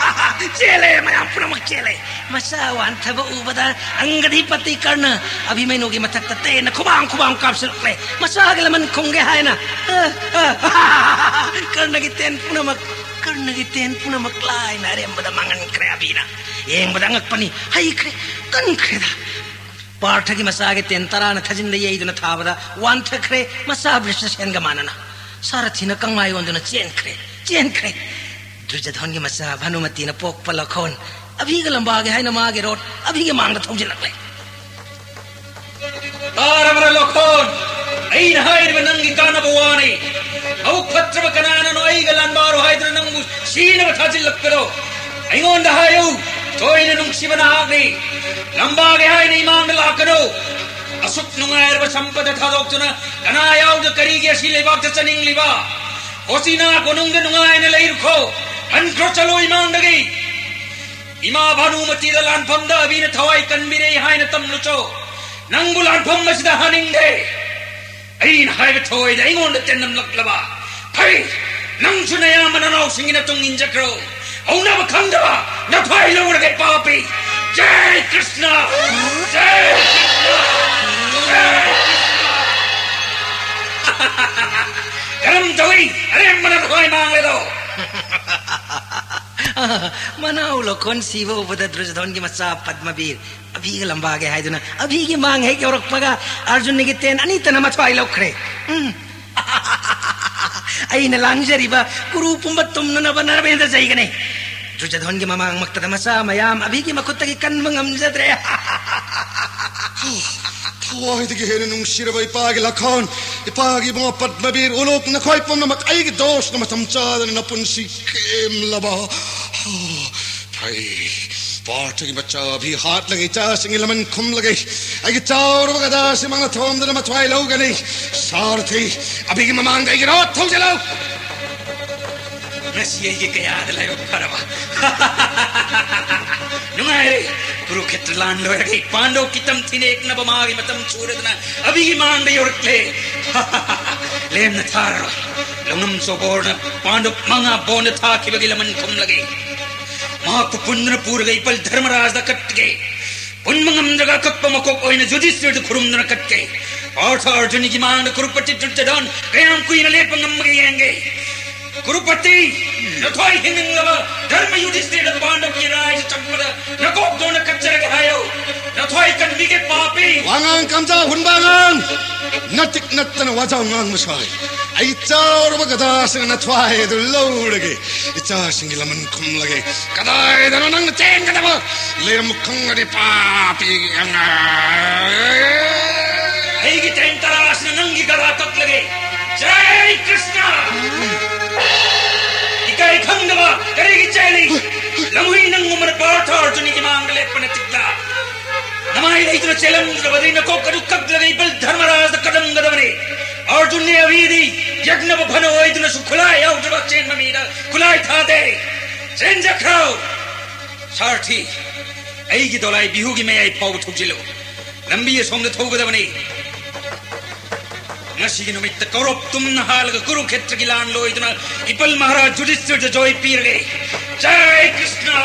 ꯆꯦꯜꯂꯦ, ꯃꯌꯥꯝ ꯄꯨꯝꯅꯃꯛ ꯆꯦꯜꯂꯦ꯫ ꯃꯆꯥ ꯋꯥꯟꯊꯕ ꯎꯕꯗ ꯑꯪꯒꯗꯤꯄꯇꯤ ꯀꯔꯅ ꯑꯚꯤꯃꯩꯅꯨꯒꯤ ꯃꯊꯛꯇ ꯇꯦꯟꯅ ꯈꯨꯕꯥꯡ ꯈꯨꯕꯥꯡ ꯀꯥꯞꯁꯤꯜꯂꯛꯂꯦ꯫ ꯃꯆꯥꯒꯤ ꯂꯃꯟ ꯈꯨꯝꯒꯦ ꯍꯥꯏꯅ꯫ ꯀꯔꯅꯒꯤ ꯇꯦꯟ ꯄꯨꯝꯅꯃꯛ, ꯀꯔꯅꯒꯤ ꯇꯦꯟ ꯄꯨꯝꯅꯃꯛ ꯂꯥꯏꯅ ꯑꯔꯦꯝꯕꯗ ꯃꯥꯡꯍꯟꯈ꯭ꯔꯦ꯫ ꯑꯕꯤꯅ ꯌꯦꯡꯕꯗ ꯑꯉꯛꯄꯅꯤ꯫ ꯍꯩꯈ꯭ꯔꯦ, ꯀꯟꯈ꯭ꯔꯦꯗ꯫ ꯄꯥꯔꯊꯒꯤ ꯃꯆꯥꯒꯤ ꯇꯦꯟ ꯇꯔꯥꯅ ꯊꯥꯖꯤꯟꯗ ꯌꯩꯗꯨꯅ ꯊꯥꯕꯗ ꯋꯥꯟꯊꯈ꯭ꯔꯦ꯫ ꯃꯆꯥ ꯕ꯭ꯔꯤꯁꯦꯁꯦꯟꯒ ꯃꯥꯟꯅꯅ ꯁꯥꯔꯊꯤꯅ ꯀꯪꯃꯥꯏ ꯑꯣꯟꯗꯨꯅ ꯆꯦꯟꯈ꯭ꯔꯦ, ꯆꯦꯟꯈ꯭ꯔꯦ꯫ ꯗꯨꯔꯖꯙꯣꯟꯒꯤ ꯃꯆꯥ ꯚꯥꯅꯨꯃꯇꯤꯅ ꯄꯣꯛꯄ ꯂꯈꯣꯟ ꯑꯚꯤꯒ ꯂꯝꯕꯥꯒꯦ ꯍꯥꯏꯅ ꯃꯥꯒꯤ ꯔꯣꯠ ꯑꯚꯤꯒꯤ ꯃꯥꯡꯗ ꯊꯧꯖꯤꯜꯂꯛꯂꯦ꯫ ꯇꯥꯔꯕ꯭ꯔꯥ ꯂꯣꯈꯣꯟ? ꯑꯩꯅ ꯍꯥꯏꯔꯤꯕ ꯅꯪꯒꯤ ꯀꯥꯟꯅꯕ ꯋꯥꯅꯤ꯫ ꯃꯕꯨꯛ ꯐꯠꯇ꯭ꯔꯕ ꯀꯅꯥꯅꯅꯣ ꯑꯩꯒ ꯂꯥꯟꯕꯥꯔꯣ ꯍꯥꯏꯗꯨꯅ ꯅꯪꯕꯨ ꯁꯤꯅꯕ ꯊꯥꯖꯤꯜꯂꯛꯄꯗꯣ? ꯑꯩꯉꯣꯟꯗ ꯍꯥꯏꯌꯨ, ꯊꯣꯏꯅ ꯅꯨꯡꯁꯤꯕ ꯅꯍꯥꯛꯅꯤ꯫ ꯂꯝꯕꯥꯒꯦ ꯍꯥꯏꯅ ꯏꯃꯥꯡꯗ ꯂꯥꯛꯀꯅꯨ꯫ ꯑꯁꯨꯛ ꯅꯨꯡꯉꯥꯏꯔꯕ ꯁꯝꯄꯗ ꯊꯥꯗꯣꯛꯇꯨꯅ ꯀꯅꯥ ꯌꯥꯎꯗ ꯀꯔꯤꯒꯤ ꯑꯁꯤ ꯂꯩꯕꯥꯛꯇ ꯆꯠꯅꯤꯡꯂꯤꯕ? ꯀꯣꯆꯤꯅꯥ ꯀꯣꯅꯨꯡꯗ ꯅꯨꯡꯉꯥꯏꯅ ꯂꯩꯔꯨꯈꯣ꯫ ꯍꯟꯈ꯭ꯔꯣ, ꯆꯠꯂꯣ ꯏꯃꯥꯡꯗꯒꯤ꯫ ꯏꯃꯥ ꯚꯥꯅꯨꯃꯇꯤꯗ ꯂꯥꯟꯐꯝꯗ ꯑꯕꯤꯅ ꯊꯋꯥꯏ ꯀꯟꯕꯤꯔꯦ ꯍꯥꯏꯅ ꯇꯝꯂꯨꯆꯣ꯫ ꯅꯪꯕꯨ ꯂꯥꯟꯐꯝ ꯑꯁꯤꯗ ꯍꯥꯅꯤꯡꯗꯦ꯫ ꯑꯩꯅ ꯍꯥꯏꯕ ꯊꯣꯏꯗ ꯑꯩꯉꯣꯟꯗ ꯇꯦꯟꯅꯝꯂꯛꯂꯕ꯫ ꯐꯩ, ꯅꯪꯁꯨ ꯅꯌꯥꯝꯕ ꯅꯅꯥꯎꯁꯤꯡꯒꯤ ꯅꯇꯨꯡ ꯏꯟꯖꯈ꯭ꯔꯣ꯫ ꯍꯧꯅꯕ ꯈꯪꯗꯕ ꯅꯊ꯭ꯋꯥꯏ ꯂꯧꯔꯒꯦ ꯄꯥꯄꯤ꯫ ꯖꯩ ꯀ꯭ꯔꯤꯁꯅ! ꯖꯩ ꯀ꯭ꯔꯤꯁꯅ! ꯖꯩ ꯀ꯭ꯔꯤꯁꯅ! ꯀꯔꯝ ꯇꯧꯏ? ꯑꯔꯦꯝꯕꯅ ꯅꯊ꯭ꯋꯥꯏ ꯃꯥꯡꯂꯦꯗꯣ꯫ ꯃꯅꯥꯎ ꯂꯣꯈꯣꯟ ꯁꯤꯕ ꯎꯕꯗ ꯗꯨꯔꯖꯣꯙꯣꯟꯒꯤ ꯃꯆꯥ ꯄꯗꯃꯕꯤꯔ ꯑꯚꯤꯒ ꯂꯝꯕꯥꯒꯦ ꯍꯥꯏꯗꯨꯅ ꯑꯚꯤꯒꯤ ꯃꯥꯡ ꯍꯦꯛ ꯌꯧꯔꯛꯄꯒ ꯑꯔꯖꯨꯟꯒꯤ ꯇꯦꯟ ꯑꯅꯤꯇꯅ ꯃꯊ꯭ꯋꯥꯏ ꯂꯧꯈ꯭ꯔꯦ꯫ ꯎꯝ꯫ ꯑꯩꯅ ꯂꯥꯡꯖꯔꯤꯕ ꯀꯨꯔꯨ ꯄꯨꯝꯕ ꯇꯨꯝꯅꯅꯕ ꯅꯔꯕꯦꯟꯗ꯭ꯔ ꯖꯩꯒꯅꯤ꯫ ꯗꯨꯔꯖꯣꯙꯟꯒꯤ ꯃꯃꯥꯡꯃꯛꯇꯗ ꯃꯆꯥ ꯃꯌꯥꯝ ꯑꯕꯤꯒꯤ ꯃꯈꯨꯠꯇꯒꯤ ꯀꯟꯕ ꯉꯝꯖꯗ꯭ꯔꯦ꯫ ꯊꯋꯥꯏꯗꯒꯤ ꯍꯦꯟꯅ ꯅꯨꯡꯁꯤꯔꯕ ꯏꯄꯥꯒꯤ ꯂꯈꯣꯟ, ꯏꯄꯥꯒꯤ ꯏꯕꯨꯡꯉꯣ ꯄꯗꯃꯕꯤꯔ, ꯎꯂꯨꯛ, ꯅꯈꯣꯏ ꯄꯨꯝꯅꯃꯛ ꯑꯩꯒꯤ ꯗꯣꯁꯅ ꯃꯇꯝ ꯆꯥꯗꯅ ꯅꯄꯨꯟꯁꯤ ꯀꯦꯝꯂꯕ꯫ ꯐꯩ, ꯄꯥꯔꯊꯒꯤ ꯃꯆꯥ ꯑꯕꯤ ꯍꯥꯠꯂꯒ ꯏꯆꯥꯁꯤꯡꯒꯤ ꯂꯃꯟ ꯈꯨꯝꯂꯒꯦ꯫ ꯑꯩꯒꯤ ꯆꯥꯎꯔꯕ ꯒꯗꯥꯁꯤꯃꯛꯅ ꯊꯣꯝꯗꯨꯅ ꯃꯊ꯭ꯋꯥꯏ ꯂꯧꯒꯅꯤ꯫ ꯁꯥꯔꯊꯤ, ꯑꯕꯤꯒꯤ ꯃꯃꯥꯡꯗ ꯑꯩꯒꯤ ꯔꯣꯠ ꯊꯧꯖꯤꯜꯂꯨ꯫ ꯉꯁꯤ ꯑꯩꯒꯤ ꯀꯌꯥꯗ ꯂꯥꯏꯕꯛ ꯐꯔꯕ꯫ ꯅꯨꯡꯉꯥꯏꯔꯦ꯫ ꯀꯨꯔꯨꯈꯦꯇ꯭ꯔ ꯂꯥꯟ ꯂꯣꯏꯔꯒ ꯄꯥꯟꯗꯣꯞꯀꯤ ꯇꯝ ꯊꯤꯅꯦꯛꯅꯕ ꯃꯥꯒꯤ ꯃꯇꯝ ꯁꯨꯔꯗꯅ ꯑꯕꯤꯒꯤ ꯃꯥꯡꯗ ꯌꯧꯔꯛꯂꯦ꯫ ꯂꯦꯝꯅ ꯊꯥꯔꯔꯣꯏ꯫ ꯂꯧꯅꯝ ꯆꯣꯕꯣꯔꯅ ꯄꯥꯟꯗꯣꯞ ꯃꯉꯥ ꯕꯣꯟꯗ ꯊꯥꯈꯤꯕꯒꯤ ꯂꯃꯟ ꯈꯨꯝꯂꯒꯦ꯫ ꯃꯍꯥꯛꯄꯨ ꯄꯨꯟꯗꯨꯅ ꯄꯨꯔꯒ ꯏꯄꯜ ꯙꯔꯃꯔꯥꯖꯗ ꯀꯠꯀꯦ꯫ ꯄꯨꯟꯕ ꯉꯝꯗ꯭ꯔꯒ ꯑꯀꯛꯄ ꯃꯀꯣꯛ ꯑꯣꯏꯅ ꯌꯨꯙꯤꯁꯊꯤꯔꯗ ꯈꯨꯔꯨꯝꯗꯨꯅ ꯀꯠꯀꯦ꯫ ꯄꯥꯔꯊ ꯑꯔꯖꯨꯟꯒꯤ ꯃꯥꯡꯗ ꯀꯨꯔꯨꯄꯇꯤ ꯗꯨꯔꯖꯣꯙꯟ ꯀꯌꯥꯝ ꯀꯨꯏꯅ ꯂꯦꯞꯄ ꯉꯝꯕꯒꯦ ꯌꯦꯡꯒꯦ꯫ ꯀꯨꯔꯨꯄꯇꯤ, ꯅꯊ꯭ꯋꯥꯏ ꯍꯤꯡꯅꯤꯡꯂꯕ ꯙꯔꯃ ꯌꯨꯙꯤꯁꯊꯤꯔꯗ ꯄꯥꯟꯗꯕꯒꯤ ꯔꯥꯏꯖ ꯆꯪꯕꯗ ꯅꯀꯣꯛꯇꯣꯟꯅ ꯀꯠꯆꯔꯒꯦ ꯍꯥꯏꯌꯣ꯫ ꯅꯊ꯭ꯋꯥꯏ ꯀꯟꯕꯤꯒꯦ ꯄꯥꯄꯤ꯫ ꯋꯥꯉꯥꯡ ꯀꯝꯖꯥ ꯍꯨꯟꯕ ꯑꯉꯥꯡ, ꯅꯇꯤꯛ ꯅꯠꯇꯅ ꯋꯥꯖꯥꯎ ꯉꯥꯡꯕ ꯁꯥꯏ꯫ ꯑꯩ ꯆꯥꯎꯔꯕ ꯒꯗꯥꯁꯤꯡ ꯅꯊ꯭ꯋꯥꯏ ꯑꯗꯨ ꯂꯧꯔꯒꯦ꯫ ꯏꯆꯥꯁꯤꯡꯒꯤ ꯂꯃꯟ ꯈꯨꯝꯂꯒꯦ꯫ ꯀꯗꯥꯏꯗꯅꯣ ꯅꯪꯅ ꯆꯦꯟꯒꯗꯕ? ꯂꯩꯔꯝꯃꯨ ꯈꯪꯉꯗꯤ ꯄꯥꯄꯤꯒꯤ ꯑꯉꯥꯡ꯫ ꯑꯩꯒꯤ ꯇꯦꯟ ꯇꯔꯥꯁꯤꯅ ꯅꯪꯒꯤ ꯒꯂꯥ ꯀꯛꯂꯒꯦ꯫ ꯖꯥꯏ ꯀ꯭ꯔꯤꯁꯅ! ꯏꯀꯥꯏ ꯈꯪꯗꯕ ꯀꯔꯤꯒꯤ ꯆꯦꯜꯂꯤ? ꯂꯝꯍꯨꯏ ꯅꯪꯒꯨꯝꯕꯅ ꯄꯥꯔꯊ ꯑꯔꯖꯨꯟꯒꯤ ꯃꯥꯡꯗ ꯂꯦꯞꯄ ꯅꯇꯤꯛꯂ? ꯅꯃꯥꯏ ꯂꯩꯇꯅ ꯆꯦꯜꯂꯝꯗ꯭ꯔꯕꯗꯤ ꯅꯀꯣꯛ ꯑꯗꯨ ꯀꯛꯂꯒ ꯏꯕꯜ ꯙꯔꯃꯔꯥꯖꯗ ꯀꯠꯂꯝꯒꯗꯕꯅꯤ꯫ ꯑꯔꯖꯨꯟꯅꯦ ꯑꯕꯤꯗꯤ ꯌꯦꯛꯅꯕ ꯐꯅ ꯑꯣꯏꯗꯨꯅꯁꯨ ꯈꯨꯠꯂꯥꯏ ꯌꯥꯎꯗ꯭ꯔꯕ ꯆꯦꯟꯕ ꯃꯤꯗ ꯈꯨꯠꯂꯥꯏ ꯊꯥꯗꯦ꯫ ꯆꯦꯟꯖꯈ꯭ꯔꯣ꯫ ꯁꯥꯔꯊꯤ, ꯑꯩꯒꯤ ꯗꯣꯂꯥꯏ ꯕꯤꯍꯨꯒꯤ ꯃꯌꯥꯏ ꯐꯥꯎꯕ ꯊꯧꯖꯤꯜꯂꯨ꯫ ꯂꯝꯕꯤ ꯑꯁꯣꯝꯗ ꯊꯧꯒꯗꯕꯅꯤ꯫ ꯉꯁꯤꯒꯤ ꯅꯨꯃꯤꯠꯇ ꯀꯧꯔꯞ ꯇꯨꯝꯅ ꯍꯥꯜꯂꯒ ꯀꯨꯔꯨꯈꯦꯇ꯭ꯔꯒꯤ ꯂꯥꯟ ꯂꯣꯏꯗꯨꯅ ꯏꯄꯜ ꯃꯍꯥꯔꯥꯖ ꯌꯨꯙꯤꯁꯊꯤꯔꯗ ꯖꯣꯏ ꯄꯤꯔꯒꯦ꯫ ꯖꯥꯏ ꯀ꯭ꯔꯤꯁꯅ!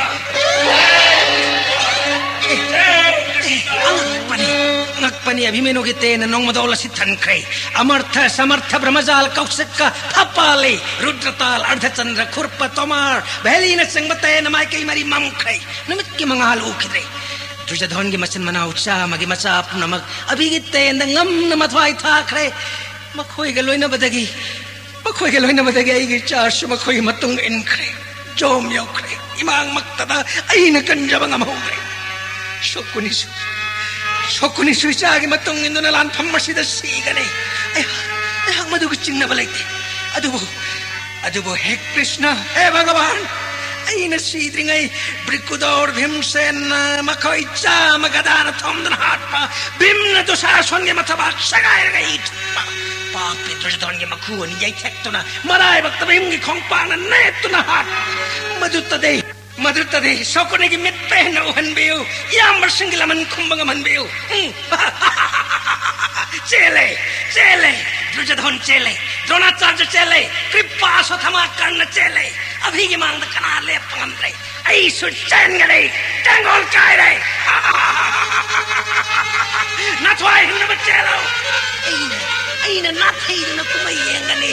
ꯖꯥꯏ ꯀ꯭ꯔꯤꯁꯅ! ꯑꯉꯛꯄꯅꯤ, ꯑꯉꯛꯄꯅꯤ꯫ ꯑꯚꯤꯃꯅꯨꯒꯤ ꯇꯦꯟꯅ ꯅꯣꯡꯃꯗꯣꯜ ꯑꯁꯤ ꯊꯟꯈ꯭ꯔꯦ꯫ ꯑꯃꯔꯊ, ꯁꯃꯔꯊ, ꯕ꯭ꯔꯍ꯭ꯃꯖꯥꯜ, ꯀꯧꯁꯤꯛꯀ, ꯐꯄꯥꯂꯤ, ꯔꯨꯗ꯭ꯔꯇꯥꯜ, ꯑꯔꯙꯆꯟꯗ꯭ꯔ, ꯈꯨꯔꯄ, ꯇꯣꯃꯥꯔ, ꯚꯦꯂꯤꯅꯆꯤꯡꯕ ꯇꯦꯟꯅ ꯃꯥꯏꯀꯩ ꯃꯔꯤ ꯃꯝꯈ꯭ꯔꯦ꯫ ꯅꯨꯃꯤꯠꯀꯤ ꯃꯉꯥꯜ ꯎꯈꯤꯗ꯭ꯔꯦ꯫ ꯗꯨꯔꯖꯣꯙꯟꯒꯤ ꯃꯆꯤꯟ ꯃꯅꯥꯎ ꯆꯥꯝꯃꯒꯤ ꯃꯆꯥ ꯄꯨꯝꯅꯃꯛ ꯑꯕꯤꯒꯤ ꯇꯦꯟꯗ ꯉꯝꯅ ꯃꯊ꯭ꯋꯥꯏ ꯊꯥꯈ꯭ꯔꯦ꯫ ꯃꯈꯣꯏꯒ ꯂꯣꯏꯅꯕꯗꯒꯤ, ꯃꯈꯣꯏꯒ ꯂꯣꯏꯅꯕꯗꯒꯤ ꯑꯩꯒꯤ ꯏꯆꯥꯁꯨ ꯃꯈꯣꯏꯒꯤ ꯃꯇꯨꯡ ꯏꯟꯈ꯭ꯔꯦ꯫ ꯖꯣꯝ ꯌꯧꯈ꯭ꯔꯦ꯫ ꯏꯃꯥꯡꯃꯛꯇꯗ ꯑꯩꯅ ꯀꯟꯖꯕ ꯉꯝꯍꯧꯗ꯭ꯔꯦ꯫ ꯁꯣꯀꯨꯅꯤꯁꯨ, ꯁꯣꯀꯨꯅꯤꯁꯨ ꯏꯆꯥꯒꯤ ꯃꯇꯨꯡ ꯏꯟꯗꯨꯅ ꯂꯥꯟꯐꯝ ꯑꯁꯤꯗ ꯁꯤꯒꯅꯤ꯫ ꯑꯩꯍꯥꯛ, ꯑꯩꯍꯥꯛ ꯃꯗꯨꯒꯤ ꯆꯤꯡꯅꯕ ꯂꯩꯇꯦ꯫ ꯑꯗꯨꯕꯨ, ꯑꯗꯨꯕꯨ ꯍꯦ ꯀ꯭ꯔꯤꯁꯅ, ꯍꯦ ꯚꯒꯕꯥꯟ, ꯑꯩꯅ ꯁꯤꯗ꯭ꯔꯤꯉꯩ ꯕ꯭ꯔꯤꯀꯨꯗꯧꯔ ꯚꯤꯝꯁꯦꯟꯅ ꯃꯈꯣꯏ ꯆꯥꯝꯃ ꯒꯗꯥꯅ ꯊꯣꯝꯗꯨꯅ ꯍꯥꯠꯄ, ꯚꯤꯝꯅ ꯗꯨꯁꯥꯁꯣꯟꯒꯤ ꯃꯊꯕꯥꯛ ꯁꯦꯒꯥꯏꯔꯒ ꯏ ꯊꯣꯛꯄ, ꯄꯥꯄꯤ ꯗꯨꯔꯖꯣꯙꯟꯒꯤ ꯃꯈꯨ ꯑꯅꯤ ꯌꯩꯊꯦꯛꯇꯨꯅ ꯃꯔꯥꯏꯕꯛꯇ ꯚꯤꯝꯒꯤ ꯈꯣꯡꯄꯥꯛꯅ ꯅꯦꯠꯇꯨꯅ ꯍꯥꯠꯄ, ꯃꯗꯨꯇꯗꯤ, ꯃꯗꯨꯇꯗꯤ ꯁꯣꯀꯨꯅꯤꯒꯤ ꯃꯤꯠꯇ ꯍꯦꯟꯅ ꯎꯍꯟꯕꯤꯌꯨ, ꯏꯌꯥꯝꯕꯁꯤꯡꯒꯤ ꯂꯃꯟ ꯈꯨꯝꯕ ꯉꯝꯍꯟꯕꯤꯌꯨ꯫ ꯎꯝ꯫ ꯆꯦꯜꯂꯦ, ꯆꯦꯜꯂꯦ, ꯗꯨꯔꯖꯣꯙꯟ ꯆꯦꯜꯂꯦ, ꯗ꯭ꯔꯣꯅꯥꯆꯥꯔꯖ ꯆꯦꯜꯂꯦ, ꯀ꯭ꯔꯤꯄꯥ ꯁꯣꯊꯃꯥ ꯀꯔꯅ ꯆꯦꯜꯂꯦ꯫ ꯑꯚꯤꯒꯤ ꯃꯥꯡꯗ ꯀꯅꯥ ꯂꯦꯞꯄ ꯉꯝꯗ꯭ꯔꯦ? ꯑꯩꯁꯨ ꯆꯦꯟꯒꯅꯤ꯫ ꯇꯦꯡꯒꯣꯜ ꯀꯥꯏꯔꯦ꯫ ꯅꯥꯊ꯭ꯋꯥꯏ ꯍꯨꯟꯅꯕ ꯆꯦꯜꯂꯣ꯫ ꯑꯩꯅ, ꯑꯩꯅ ꯅꯥꯊꯩꯗꯨꯅ ꯀꯨꯝꯍꯩ ꯌꯦꯡꯒꯅꯤ꯫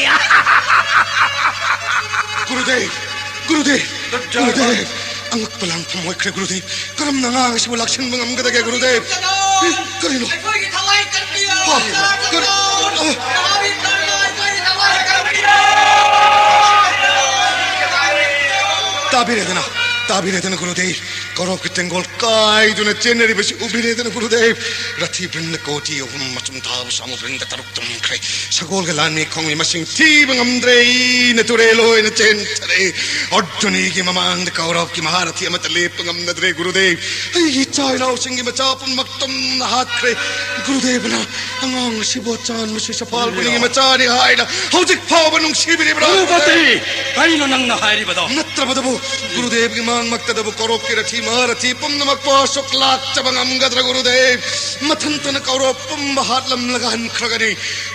ꯒꯨꯔꯨꯗꯦꯕ, ꯒꯨꯔꯨꯗꯦꯕ, ꯗꯨꯔꯖꯣꯙꯟ꯫ ꯒꯨꯔꯨꯗꯦꯕ꯫ ꯑꯉꯛꯄ ꯂꯥꯡꯐꯝ ꯑꯣꯏꯈ꯭ꯔꯦ ꯒꯨꯔꯨꯗꯦꯕ꯫ ꯀꯔꯝꯅ ꯑꯉꯥꯡ ꯑꯁꯤꯕꯨ ꯂꯥꯛꯁꯤꯟꯕ ꯉꯝꯒꯗꯒꯦ ꯒꯨꯔꯨꯗꯦꯕ? ꯀꯔꯤꯅꯣ? ꯑꯩꯈꯣꯏꯒꯤ ꯊꯋꯥꯏ ꯀꯟꯕꯤꯌꯨ꯫ ꯍꯥ? ꯀꯔꯤ? ꯑ꯫ ꯇꯥꯕꯤꯔꯦꯗꯅ, ꯇꯥꯕꯤꯔꯦꯗꯅ ꯒꯨꯔꯨꯗꯦꯕ꯫ ꯀꯧꯔꯕꯀꯤ ꯇꯦꯡꯒꯣꯜ ꯀꯥꯏꯗꯨꯅ ꯆꯦꯟꯅꯔꯤꯕꯁꯤ ꯎꯕꯤꯔꯦꯗꯅ ꯒꯨꯔꯨꯗꯦꯕ꯫ ꯔꯊꯤ ꯕ꯭ꯔꯤꯟꯗ ꯀꯣꯇꯤ ꯑꯍꯨꯝ, ꯃꯆꯨꯝ ꯇꯥꯕ ꯁꯥꯃꯨ ꯕ꯭ꯔꯤꯟꯗ ꯇꯔꯨꯛ ꯇꯨꯝꯈ꯭ꯔꯦ꯫ ꯁꯒꯣꯜꯒ ꯂꯥꯟꯃꯤ ꯈꯣꯡꯃꯤ ꯃꯁꯤꯡ ꯊꯤꯕ ꯉꯝꯗ꯭ꯔꯦ꯫ ꯑꯩꯅ ꯇꯨꯔꯦꯜ ꯑꯣꯏꯅ ꯆꯦꯟꯊꯔꯦ꯫ ꯑꯔꯖꯨꯅꯤꯒꯤ ꯃꯃꯥꯡꯗ ꯀꯧꯔꯕꯀꯤ ꯃꯍꯥꯔꯊꯤ ꯑꯃꯠꯇ ꯂꯦꯞꯄ ꯉꯝꯅꯗ꯭ꯔꯦ ꯒꯨꯔꯨꯗꯦꯕ꯫ ꯑꯩꯒꯤ ꯏꯆꯥ ꯏꯅꯥꯎꯁꯤꯡꯒꯤ ꯃꯆꯥ ꯄꯨꯝꯅꯃꯛ ꯇꯨꯝꯅ ꯍꯥꯠꯈ꯭ꯔꯦ꯫ ꯒꯨꯔꯨꯗꯦꯕꯅ ꯑꯉꯥꯡ ꯑꯁꯤꯕꯨ ꯑꯆꯥꯟꯕ ꯁꯤꯁꯐꯥꯜꯒꯨꯅꯤꯒꯤ ꯃꯆꯥꯅꯤ ꯍꯥꯏꯅ ꯍꯧꯖꯤꯛ ꯐꯥꯎꯕ ꯅꯨꯡꯁꯤꯕꯤꯔꯤꯕ꯭ꯔꯥ? ꯔꯘꯨꯄꯇꯤ, ꯀꯔꯤꯅꯣ ꯅꯪꯅ ꯍꯥꯏꯔꯤꯕꯗꯣ? ꯅꯠꯇ꯭ꯔꯕꯗꯕꯨ ꯒꯨꯔꯨꯗꯦꯕꯒꯤ ꯃꯥꯡꯃꯛꯇꯗꯕꯨ ꯀꯧꯔꯕꯀꯤ ꯔꯊꯤ ꯃꯍꯥꯔꯊꯤ ꯄꯨꯝꯅꯃꯛꯄꯨ ꯑꯁꯨꯛ ꯂꯥꯛꯆꯕ ꯉꯝꯒꯗ꯭ꯔꯥ ꯒꯨꯔꯨꯗꯦꯕ? ꯃꯊꯟꯇꯅ ꯀꯧꯔꯕ ꯄꯨꯝꯕ ꯍꯥꯠꯂꯝꯂꯒ ꯍꯟꯈ꯭ꯔꯒꯅꯤ꯫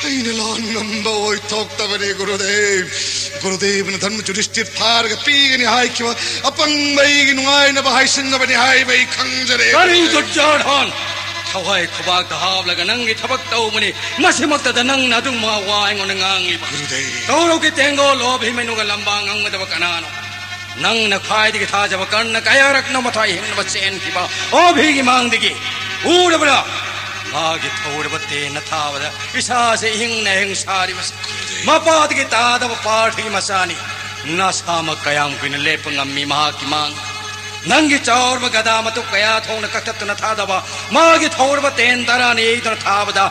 ꯑꯩꯅ ꯂꯥꯟ ꯉꯝꯕ ꯑꯣꯏꯊꯣꯛꯇꯕꯅꯤ ꯒꯨꯔꯨꯗꯦꯕ꯫ ꯒꯨꯔꯨꯗꯦꯕꯅ ꯙꯔꯃ ꯌꯨꯙꯤꯁꯇꯤꯔ ꯐꯥꯔꯒ ꯄꯤꯒꯅꯤ ꯍꯥꯏꯈꯤꯕ ꯑꯄꯪꯕ ꯑꯩꯒꯤ ꯅꯨꯡꯉꯥꯏꯅꯕ ꯍꯥꯏꯁꯤꯟꯅꯕꯅꯤ ꯍꯥꯏꯕ ꯑꯩ ꯈꯪꯖꯔꯦ꯫ ꯀꯔꯤ ꯗꯨꯔꯖꯣꯙꯟ? ꯊꯋꯥꯏ ꯈꯨꯕꯥꯛꯇ ꯍꯥꯞꯂꯒ ꯅꯪꯒꯤ ꯊꯕꯛ ꯇꯧꯕꯅꯤ꯫ ꯃꯁꯤꯃꯛꯇꯗ ꯅꯪꯅ ꯑꯗꯨꯝ ꯋꯥ ꯑꯩꯉꯣꯟꯗ ꯉꯥꯡꯂꯤꯕ? ꯒꯨꯔꯨꯗꯦꯕ꯫ ꯀꯧꯔꯕꯀꯤ ꯇꯦꯡꯒꯣꯜ ꯑꯣ ꯚꯤꯃꯩꯅꯨꯒ ꯂꯝꯕꯥ ꯉꯝꯒꯗꯕ ꯀꯅꯥꯅꯣ? ꯅꯪꯅ ꯈ꯭ꯋꯥꯏꯗꯒꯤ ꯊꯥꯖꯕ ꯀꯔꯅ ꯀꯌꯥꯔꯛꯅꯣ ꯃꯊ꯭ꯋꯥꯏ ꯍꯤꯡꯅꯕ ꯆꯦꯟꯈꯤꯕ ꯑꯣ ꯚꯤꯒꯤ ꯃꯥꯡꯗꯒꯤ? ꯎꯔꯕ꯭ꯔꯥ? ꯃꯥꯒꯤ ꯊꯧꯔꯕ ꯇꯦꯟꯅ ꯊꯥꯕꯗ ꯏꯁꯥꯁꯦ ꯏꯍꯤꯡꯅ ꯍꯤꯡ ꯁꯥꯔꯤꯕꯁꯦ꯫ ꯃꯄꯥꯗꯒꯤ ꯇꯥꯗꯕ ꯄꯥꯔꯊꯤꯒꯤ ꯃꯆꯥꯅꯤ꯫ ꯅꯁꯥꯃꯛ ꯀꯌꯥꯝ ꯀꯨꯏꯅ ꯂꯦꯞꯄ ꯉꯝꯃꯤ ꯃꯍꯥꯛꯀꯤ ꯃꯥꯡ? ꯅꯪꯒꯤ ꯆꯥꯎꯔꯕ ꯒꯗꯥ ꯃꯇꯨꯞ ꯀꯌꯥ ꯊꯣꯛꯅ ꯀꯛꯊꯠꯇꯨꯅ ꯊꯥꯗꯕ, ꯃꯥꯒꯤ ꯊꯧꯔꯕ ꯇꯦꯟ ꯇꯔꯥꯅ ꯌꯩꯗꯨꯅ ꯊꯥꯕꯗ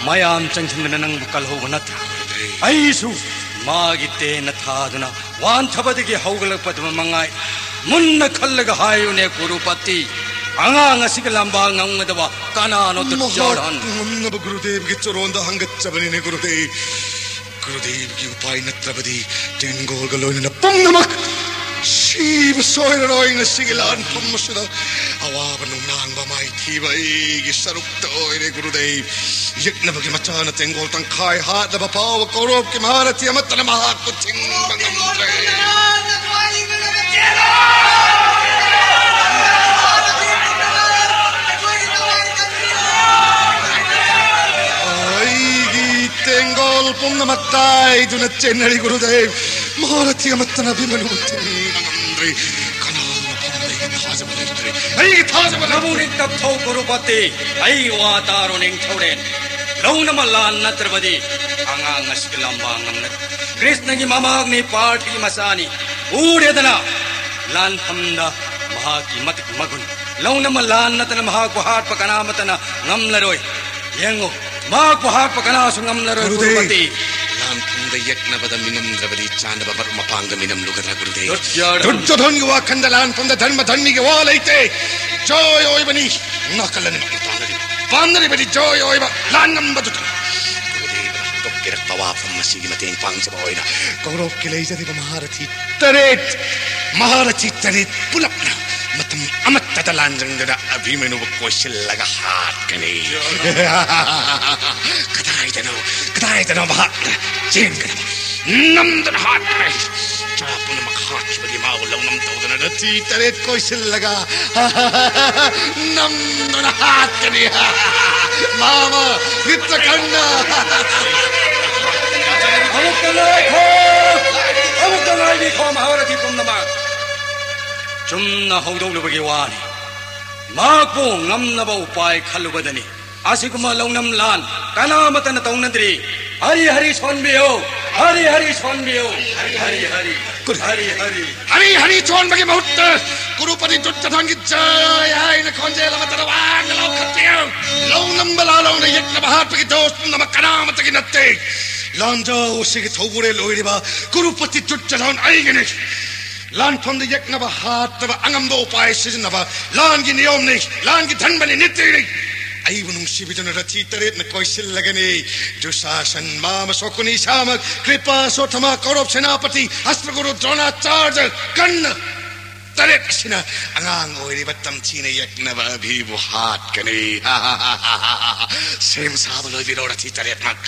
ꯃꯌꯥꯝ ꯆꯪꯁꯤꯟꯗꯨꯅ ꯅꯪꯕꯨ ꯀꯜꯍꯧꯕ ꯅꯠꯇ꯭ꯔꯥ? ꯑꯩꯁꯨ ꯃꯥꯒꯤ ꯇꯦꯟꯅ ꯊꯥꯗꯨꯅ ꯋꯥꯟꯊꯕꯗꯒꯤ ꯍꯧꯒꯠꯂꯛꯄꯗꯨ ꯃꯉꯥꯏ꯫ ꯃꯨꯟꯅ ꯈꯜꯂꯒ ꯍꯥꯏꯌꯨꯅꯦ ꯀꯨꯔꯨꯄꯇꯤ, ꯑꯉꯥꯡ ꯑꯁꯤꯒ ꯂꯝꯕꯥ ꯉꯝꯒꯗꯕ ꯀꯅꯥꯅꯣ? ꯃꯍꯥꯛ ꯗꯨꯔꯖꯣꯙꯟ꯫ ꯉꯝꯅꯕ ꯒꯨꯔꯨꯗꯦꯕꯒꯤ ꯆꯣꯔꯣꯟꯗ ꯍꯪꯒꯠꯆꯕꯅꯤꯅꯦ ꯒꯨꯔꯨꯗꯦꯕ꯫ ꯒꯨꯔꯨꯗꯦꯕꯒꯤ ꯎꯄꯥꯏ ꯅꯠꯇ꯭ꯔꯕꯗꯤ ꯇꯦꯡꯒꯣꯜꯒ ꯂꯣꯏꯅꯅ ꯄꯨꯝꯅꯃꯛ ꯁꯤꯕ ꯁꯣꯏꯔꯔꯣꯏ꯫ ꯉꯁꯤꯒꯤ ꯂꯥꯟꯐꯝ ꯑꯁꯤꯗ ꯑꯋꯥꯕ ꯅꯨꯡꯅꯥꯡꯕ ꯃꯥꯏꯊꯤꯕ ꯑꯩꯒꯤ ꯁꯔꯨꯛꯇ ꯑꯣꯏꯔꯦ ꯒꯨꯔꯨꯗꯦꯕ꯫ ꯌꯦꯛꯅꯕꯒꯤ ꯃꯆꯥꯅ ꯇꯦꯡꯒꯣꯜ ꯇꯪꯈꯥꯏ ꯍꯥꯠꯂꯕ ꯐꯥꯎꯕ ꯀꯧꯔꯣꯞꯀꯤ ꯃꯍꯥꯔꯊꯤ ꯑꯃꯠꯇꯅ ꯃꯍꯥꯛꯄꯨ ꯊꯤꯡꯕ ꯉꯝꯗ꯭ꯔꯦ꯫ ꯑꯩꯒꯤ ꯇꯦꯡꯒꯣꯜ ꯄꯨꯝꯅꯃꯛ ꯇꯥꯏꯗꯨꯅ ꯆꯦꯟꯅꯔꯤ ꯒꯨꯔꯨꯗꯦꯕ꯫ ꯃꯍꯥꯔꯊꯤ ꯑꯃꯠꯇꯅ ꯑꯚꯤꯃꯅꯨꯕꯨ ꯊꯤꯡꯕ ꯉꯝꯗ꯭ꯔꯦ꯫ ꯀꯅꯥꯒꯤ ꯃꯐꯝꯗ ꯑꯩꯒꯤ ꯊꯥꯖꯕ ꯂꯩꯇ꯭ꯔꯦ? ꯑꯩꯒꯤ ꯊꯥꯖꯕ ꯂꯩꯇ꯭ꯔꯦ꯫ ꯅꯕꯨ ꯅꯤꯡꯇꯞꯊꯧ ꯀꯨꯔꯨꯄꯇꯤ, ꯑꯩꯒꯤ ꯋꯥ ꯇꯥꯔꯣ ꯅꯤꯡꯊꯧꯔꯦꯟ꯫ ꯂꯧꯅꯃ ꯂꯥꯟ ꯅꯠꯇ꯭ꯔꯕꯗꯤ ꯑꯉꯥꯡ ꯑꯁꯤꯒꯤ ꯂꯝꯕꯥ ꯉꯝꯂꯔꯣꯏ꯫ ꯀ꯭ꯔꯤꯁꯅꯒꯤ ꯃꯃꯥꯛꯅꯤ, ꯄꯥꯔꯊꯤꯒꯤ ꯃꯆꯥꯅꯤ꯫ ꯎꯔꯦꯗꯅ, ꯂꯥꯟꯐꯝꯗ ꯃꯍꯥꯛꯀꯤ ꯃꯇꯤꯛ ꯃꯒꯨꯟ꯫ ꯂꯧꯅꯃ ꯂꯥꯟ ꯅꯠꯇꯅ ꯃꯍꯥꯛꯄꯨ ꯍꯥꯠꯄ ꯀꯅꯥ ꯑꯃꯠꯇꯅ ꯉꯝꯂꯔꯣꯏ꯫ ꯌꯦꯡꯉꯨ, ꯃꯍꯥꯛꯄꯨ ꯍꯥꯠꯄ ꯀꯅꯥꯁꯨ ꯉꯝꯂꯔꯣꯏ, ꯒꯨꯔꯨꯗꯦꯕ꯫ ꯀꯨꯔꯨꯄꯇꯤ꯫ ꯂꯥꯟꯐꯝꯗ ꯌꯦꯛꯅꯕꯗ ꯃꯤꯅꯝꯗ꯭ꯔꯕꯗꯤ ꯆꯥꯅꯕ ꯃꯔꯨꯞ ꯃꯄꯥꯡꯗ ꯃꯤꯅꯝꯂꯨꯒꯗ꯭ꯔꯥ, ꯒꯨꯔꯨꯗꯦꯕ? ꯗꯨꯔꯖꯣꯙꯟ꯫ ꯗꯨꯔꯖꯣꯙꯟꯒꯤ ꯋꯥꯈꯟꯗ ꯂꯥꯟꯐꯝꯗ ꯙꯔꯃ ꯙꯔꯃꯤꯒꯤ ꯋꯥ ꯂꯩꯇꯦ꯫ ꯖꯣꯏ ꯑꯣꯏꯕꯅꯤ꯫ ꯅꯥꯀꯜ ꯑꯅꯤꯃꯛꯅ ꯄꯥꯝꯅꯔꯤꯕ, ꯄꯥꯝꯅꯔꯤꯕꯗꯤ ꯖꯣꯏ ꯑꯣꯏꯕ, ꯂꯥꯟ ꯉꯝꯕꯗꯨꯇꯅꯤ꯫ ꯒꯨꯔꯨꯗꯦꯕꯅ ꯍꯧꯗꯣꯛꯄꯤꯔꯛꯄ ꯋꯥꯐꯝ ꯑꯁꯤꯒꯤ ꯃꯇꯦꯡ ꯄꯥꯡꯖꯕ ꯑꯣꯏꯅ ꯀꯧꯔꯣꯞꯀꯤ ꯂꯩꯖꯔꯤꯕ ꯃꯍꯥꯔꯊꯤ ꯇꯔꯦꯠ, ꯃꯍꯥꯔꯊꯤ ꯇꯔꯦꯠ ꯄꯨꯂꯞꯅ ꯃꯇꯝ ꯑꯃꯠꯇꯗ ꯂꯥꯟꯖꯪꯗꯨꯅ ꯑꯚꯤꯃꯅꯨꯕꯨ ꯀꯣꯏꯁꯤꯜꯂꯒ ꯍꯥꯠꯀꯅꯤ꯫ ꯀꯗꯥꯏꯗꯅꯣ, ꯀꯗꯥꯏꯗꯅꯣ ꯃꯍꯥꯛꯅ ꯆꯦꯟꯒꯗꯕ? ꯅꯝꯗꯨꯅ ꯍꯥꯠꯈ꯭ꯔꯦ꯫ ꯆꯥ ꯄꯨꯝꯅꯃꯛ ꯍꯥꯠꯈꯤꯕꯒꯤ ꯃꯥꯕꯨ ꯂꯧꯅꯝ ꯇꯧꯗꯨꯅ ꯔꯊꯤ ꯇꯔꯦꯠ ꯀꯣꯏꯁꯤꯜꯂꯒ ꯅꯝꯗꯨꯅ ꯍꯥꯠꯀꯅꯤ꯫ ꯃꯥꯃ ꯆꯤꯇ꯭ꯔꯀꯔꯅ꯫ ꯑꯃꯨꯛꯇ ꯉꯥꯏꯈꯣ! ꯑꯃꯨꯛꯇ ꯉꯥꯏꯕꯤꯈꯣ, ꯃꯍꯥꯔꯊꯤ ꯄꯨꯝꯅꯃꯛ! ꯆꯨꯝꯅ ꯍꯧꯗꯣꯛꯂꯨꯕꯒꯤ ꯋꯥꯅꯤ꯫ ꯃꯍꯥꯛꯄꯨ ꯉꯝꯅꯕ ꯎꯄꯥꯏ ꯈꯜꯂꯨꯕꯗꯅꯤ꯫ ꯑꯁꯤꯒꯨꯝꯕ ꯂꯧꯅꯝ ꯂꯥꯟ ꯀꯅꯥ ꯑꯃꯠꯇꯅ ꯇꯧꯅꯗ꯭ꯔꯤ꯫ ꯍꯔꯤ ꯍꯔꯤ ꯁꯣꯟꯕꯤꯌꯨ꯫ ꯍꯔꯤ ꯍꯔꯤ ꯁꯣꯟꯕꯤꯌꯨ꯫ ꯍꯔꯤ ꯍꯔꯤ꯫ ꯀꯨꯔꯨ꯫ ꯍꯔꯤ ꯍꯔꯤ꯫ ꯍꯔꯤ ꯍꯔꯤ ꯁꯣꯟꯕꯒꯤ ꯃꯍꯨꯠꯇ ꯀꯨꯔꯨꯄꯇꯤ ꯗꯨꯔꯖꯣꯙꯟꯒꯤ ꯖꯥꯏ ꯍꯥꯏꯅ ꯈꯣꯟꯖꯦꯜ ꯑꯃꯠꯇ ꯋꯥꯡꯅ ꯂꯥꯎꯈꯠꯄꯤꯌꯨ꯫ ꯂꯧꯅꯝꯕ ꯂꯥꯂꯣꯡꯗ ꯌꯦꯛꯅꯕ ꯍꯥꯠꯄꯒꯤ ꯗꯣꯁ ꯄꯨꯝꯅꯃꯛ ꯀꯅꯥꯃꯠꯇꯒꯤ ꯅꯠꯇꯦ꯫ ꯂꯥꯟꯖꯥꯎ ꯑꯁꯤꯒꯤ ꯊꯧꯕꯨꯔꯦꯜ ꯑꯣꯏꯔꯤꯕ ꯀꯨꯔꯨꯄꯇꯤ ꯗꯨꯔꯖꯣꯙꯟ ꯑꯩꯒꯤꯅꯤ꯫ ꯂꯥꯟꯐꯝꯗ ꯌꯦꯛꯅꯕ ꯍꯥꯠꯅꯕ ꯑꯉꯝꯕ ꯎꯄꯥꯏ ꯁꯤꯖꯤꯟꯅꯕ ꯂꯥꯟꯒꯤ ꯅꯤꯌꯣꯝꯅꯤ, ꯂꯥꯟꯒꯤ ꯙꯔꯃꯅꯤ, ꯅꯤꯇꯤꯅꯤ꯫ ꯑꯩꯕꯨ ꯅꯨꯡꯁꯤꯕꯤꯗꯨꯅ ꯔꯊꯤ ꯇꯔꯦꯠꯅ ꯀꯣꯏꯁꯤꯜꯂꯒꯅꯤ꯫ ꯗꯨꯁꯥꯁꯟ, ꯃꯥꯃ ꯁꯣꯀꯨꯅꯤ ꯏꯁꯥꯃꯛ, ꯀ꯭ꯔꯤꯄꯥ, ꯁꯣꯊꯃꯥ, ꯀꯧꯔꯕ ꯁꯦꯅꯥꯄꯇꯤ, ꯑꯁ꯭ꯇ꯭ꯔꯒꯨꯔꯨ, ꯗ꯭ꯔꯣꯅꯥꯆꯥꯔꯖ, ꯀꯔꯅ, ꯇꯔꯦꯠ ꯑꯁꯤꯅ ꯑꯉꯥꯡ ꯑꯣꯏꯔꯤꯕ ꯇꯝꯊꯤꯅ ꯌꯦꯛꯅꯕ ꯑꯚꯤꯕꯨ ꯍꯥꯠꯀꯅꯤ꯫ ꯁꯦꯝ ꯁꯥꯕ ꯂꯣꯏꯕꯤꯔꯣ ꯔꯊꯤ ꯇꯔꯦꯠꯃꯛ꯫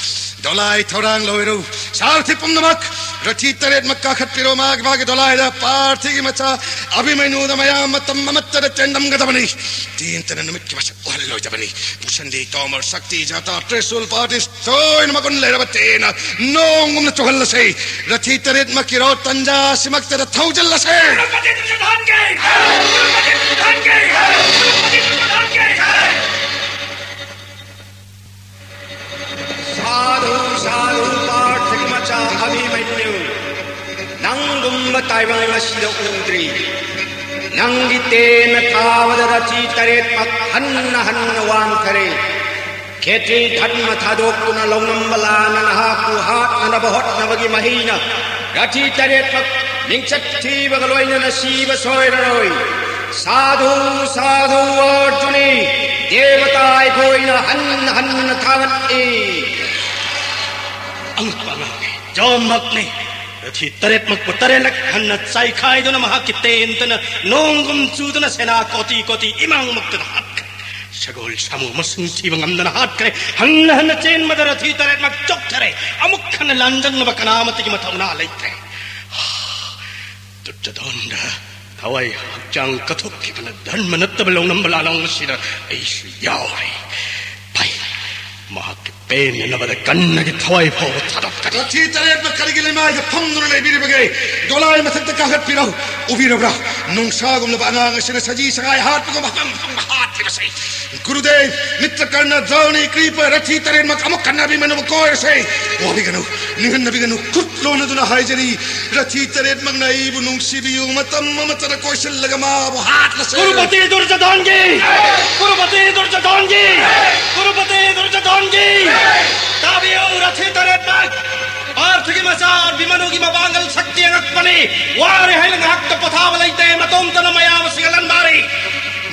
ꯗꯣꯂꯥꯏ ꯊꯧꯔꯥꯡ ꯂꯣꯏꯔꯣ꯫ ꯁꯥꯔꯊꯤ ꯄꯨꯝꯅꯃꯛ ꯔꯊꯤ ꯇꯔꯦꯠꯃꯛ ꯀꯥꯈꯠꯄꯤꯔꯣ꯫ ꯃꯥꯒꯤ ꯃꯥꯒꯤ ꯗꯣꯂꯥꯏꯗ ꯄꯥꯔꯊꯤꯒꯤ ꯃꯆꯥ ꯑꯚꯤꯃꯟꯌꯨꯗ ꯃꯌꯥꯝ ꯃꯇꯝ ꯑꯃꯠꯇꯗ ꯆꯦꯟꯗꯝꯒꯗꯕꯅꯤ꯫ ꯇꯦꯟꯇꯅ ꯅꯨꯃꯤꯠꯀꯤ ꯃꯁꯛ ꯎꯍꯜꯂꯣꯏꯗꯕꯅꯤ꯫ ꯄꯨꯁꯟꯗꯤ, ꯇꯣꯃꯔ, ꯁꯛꯇꯤ, ꯖꯥꯇꯥ, ꯇ꯭ꯔꯤꯁꯨꯜ, ꯄꯥꯔꯇꯤ ꯇꯣꯏꯅ ꯃꯒꯨꯟ ꯂꯩꯔꯕ ꯇꯦꯟꯅ ꯅꯣꯡꯒꯨꯝꯅ ꯆꯨꯍꯜꯂꯁꯦ꯫ ꯔꯊꯤ ꯇꯔꯦꯠꯃꯛꯀꯤꯔꯣ ꯇꯟꯖꯥ ꯑꯁꯤꯃꯛꯇꯗ ꯊꯧꯖꯤꯜꯂꯁꯦ꯫ ꯁꯥꯙꯨ, ꯁꯥꯙꯨ, ꯄꯥꯔꯊꯒꯤ ꯃꯆꯥ ꯑꯚꯤꯃꯟꯌꯨ, ꯅꯪꯒꯨꯝꯕ ꯇꯥꯏꯕꯪ ꯑꯁꯤꯗ ꯎꯗ꯭ꯔꯤ꯫ ꯅꯪꯒꯤ ꯇꯦꯟꯅ ꯊꯥꯕꯗ ꯔꯊꯤ ꯇꯔꯦꯠꯃꯛ ꯍꯟꯅ ꯍꯟꯅ ꯋꯥꯟꯊꯔꯦ꯫ ꯈꯦꯇ꯭ꯔꯤ ꯙꯔꯃ ꯊꯥꯗꯣꯛꯇꯨꯅ ꯂꯧꯅꯝꯕ ꯂꯥꯟꯅ ꯅꯍꯥꯛꯄꯨ ꯍꯥꯠꯅꯅꯕ ꯍꯣꯠꯅꯕꯒꯤ ꯃꯍꯩꯅ ꯔꯊꯤ ꯇꯔꯦꯠꯃꯛ ꯃꯤꯡꯆꯠ ꯊꯤꯕꯒ ꯂꯣꯏꯅꯅ ꯁꯤꯕ ꯁꯣꯏꯔꯔꯣꯏ꯫ ꯁꯥꯙꯨ, ꯁꯥꯙꯨ, ꯑꯔꯖꯨꯅꯤ, ꯗꯦꯕꯇꯥ ꯑꯩꯈꯣꯏꯅ ꯍꯟꯅ ꯍꯟꯅ ꯊꯥꯒꯠꯂꯤ꯫ ꯑꯉꯛꯄ ꯑꯉꯥꯡꯅꯤ, ꯖꯣꯝꯃꯛꯅꯤ꯫ ꯔꯊꯤ ꯇꯔꯦꯠꯃꯛꯄꯨ ꯇꯔꯦꯠꯂꯛ ꯍꯟꯅ ꯆꯥꯏꯈꯥꯏꯗꯨꯅ ꯃꯍꯥꯛꯀꯤ ꯇꯦꯟꯇꯅ ꯅꯣꯡꯒꯨꯝ ꯆꯨꯗꯨꯅ ꯁꯦꯅꯥ ꯀꯣꯇꯤ ꯀꯣꯇꯤ ꯏꯃꯥꯡꯃꯛꯇꯗ ꯍꯥꯠꯈ꯭ꯔꯦ꯫ ꯁꯒꯣꯜ ꯁꯥꯃꯨ ꯃꯁꯤꯡ ꯊꯤꯕ ꯉꯝꯗꯅ ꯍꯥꯠꯈ꯭ꯔꯦ꯫ ꯍꯟꯅ ꯍꯟꯅ ꯆꯦꯟꯕꯗ ꯔꯊꯤ ꯇꯔꯦꯠꯃꯛ ꯆꯣꯛꯊꯔꯦ꯫ ꯑꯃꯨꯛ ꯍꯟꯅ ꯂꯥꯟꯖꯪꯅꯕ ꯀꯅꯥꯃꯠꯇꯒꯤ ꯃꯊꯧꯅꯥ ꯂꯩꯇ꯭ꯔꯦ꯫ ꯗꯨꯔꯖꯣꯙꯟꯗ ꯊꯋꯥꯏ ꯍꯛꯆꯥꯡ ꯀꯠꯊꯣꯛꯈꯤꯕꯅ ꯙꯔꯃ ꯅꯠꯇꯕ ꯂꯧꯅꯝꯕ ꯂꯥꯂꯣꯡ ꯑꯁꯤꯗ ꯑꯩꯁꯨ ꯌꯥꯎꯔꯦ꯫ ꯐꯩ, ꯃꯍꯥꯛꯀꯤ ꯄꯦꯟꯅꯅꯕꯗ ꯀꯟꯅꯒꯤ ꯊꯋꯥꯏ ꯐꯥꯎꯕ ꯊꯥꯗꯣꯛꯀꯅꯤ꯫ ꯔꯊꯤ ꯇꯔꯦꯠꯃꯛ ꯀꯔꯤꯒꯤ ꯂꯩꯃꯥꯏꯗ ꯐꯝꯗꯨꯅ ꯂꯩꯕꯤꯔꯤꯕꯒꯦ? ꯗꯣꯂꯥꯏ ꯃꯊꯛꯇ ꯀꯥꯈꯠꯄꯤꯔꯣ꯫ ꯎꯕꯤꯔꯕ꯭ꯔꯥ? ꯅꯣꯡꯁꯥꯒꯨꯝꯂꯕ ꯑꯉꯥꯡ ꯑꯁꯤꯅ ꯁꯖꯤ ꯁꯉꯥꯏ ꯍꯥꯠꯄꯒꯨꯝ ꯃꯐꯝ ꯃꯐꯝꯗ ꯍꯥꯠꯂꯤꯕꯁꯦ꯫ ꯒꯨꯔꯨꯗꯦꯕ, ꯃꯤꯇ꯭ꯔꯀꯔꯅ, ꯗ꯭ꯔꯣꯅꯤ, ꯀ꯭ꯔꯤꯄ, ꯔꯊꯤ ꯇꯔꯦꯠꯃꯛ ꯑꯃꯨꯛ ꯍꯟꯅ ꯑꯚꯤꯃꯅꯨꯕꯨ ꯀꯣꯏꯔꯁꯦ꯫ ꯋꯥꯕꯤꯒꯅꯨ, ꯅꯤꯡꯍꯟꯅꯕꯤꯒꯅꯨ, ꯈꯨꯠ ꯂꯣꯟꯅꯗꯨꯅ ꯍꯥꯏꯖꯔꯤ, ꯔꯊꯤ ꯇꯔꯦꯠꯃꯛꯅ ꯑꯩꯕꯨ ꯅꯨꯡꯁꯤꯕꯤꯌꯨ, ꯃꯇꯝ ꯑꯃꯠꯇꯗ ꯀꯣꯏꯁꯤꯜꯂꯒ ꯃꯥꯕꯨ ꯍꯥꯠꯂꯁꯦ꯫ ꯀꯨꯔꯨꯄꯇꯤ ꯗꯨꯔꯖꯣꯙꯟꯒꯤ! ꯀꯨꯔꯨꯄꯇꯤ ꯗꯨꯔꯖꯣꯙꯟꯒꯤ! ꯀꯨꯔꯨꯄꯇꯤ ꯗꯨꯔꯖꯣꯙꯟꯒꯤ! ꯇꯥꯕꯤꯌꯨ, ꯔꯊꯤ ꯇꯔꯦꯠꯃꯛ! ꯄꯥꯔꯊꯒꯤ ꯃꯆꯥ ꯑꯚꯤꯃꯅꯨꯒꯤ ꯃꯄꯥꯡꯒꯜ ꯁꯛꯇꯤ ꯑꯉꯛꯄꯅꯤ꯫ ꯋꯥꯔꯦ ꯍꯥꯏꯅ ꯉꯥꯏꯍꯥꯛꯇ ꯄꯣꯊꯥꯕ ꯂꯩꯇꯦ, ꯃꯇꯣꯝꯇꯅ ꯃꯌꯥꯝ ꯑꯁꯤ ꯒꯜꯍꯟ ꯃꯥꯔꯤ꯫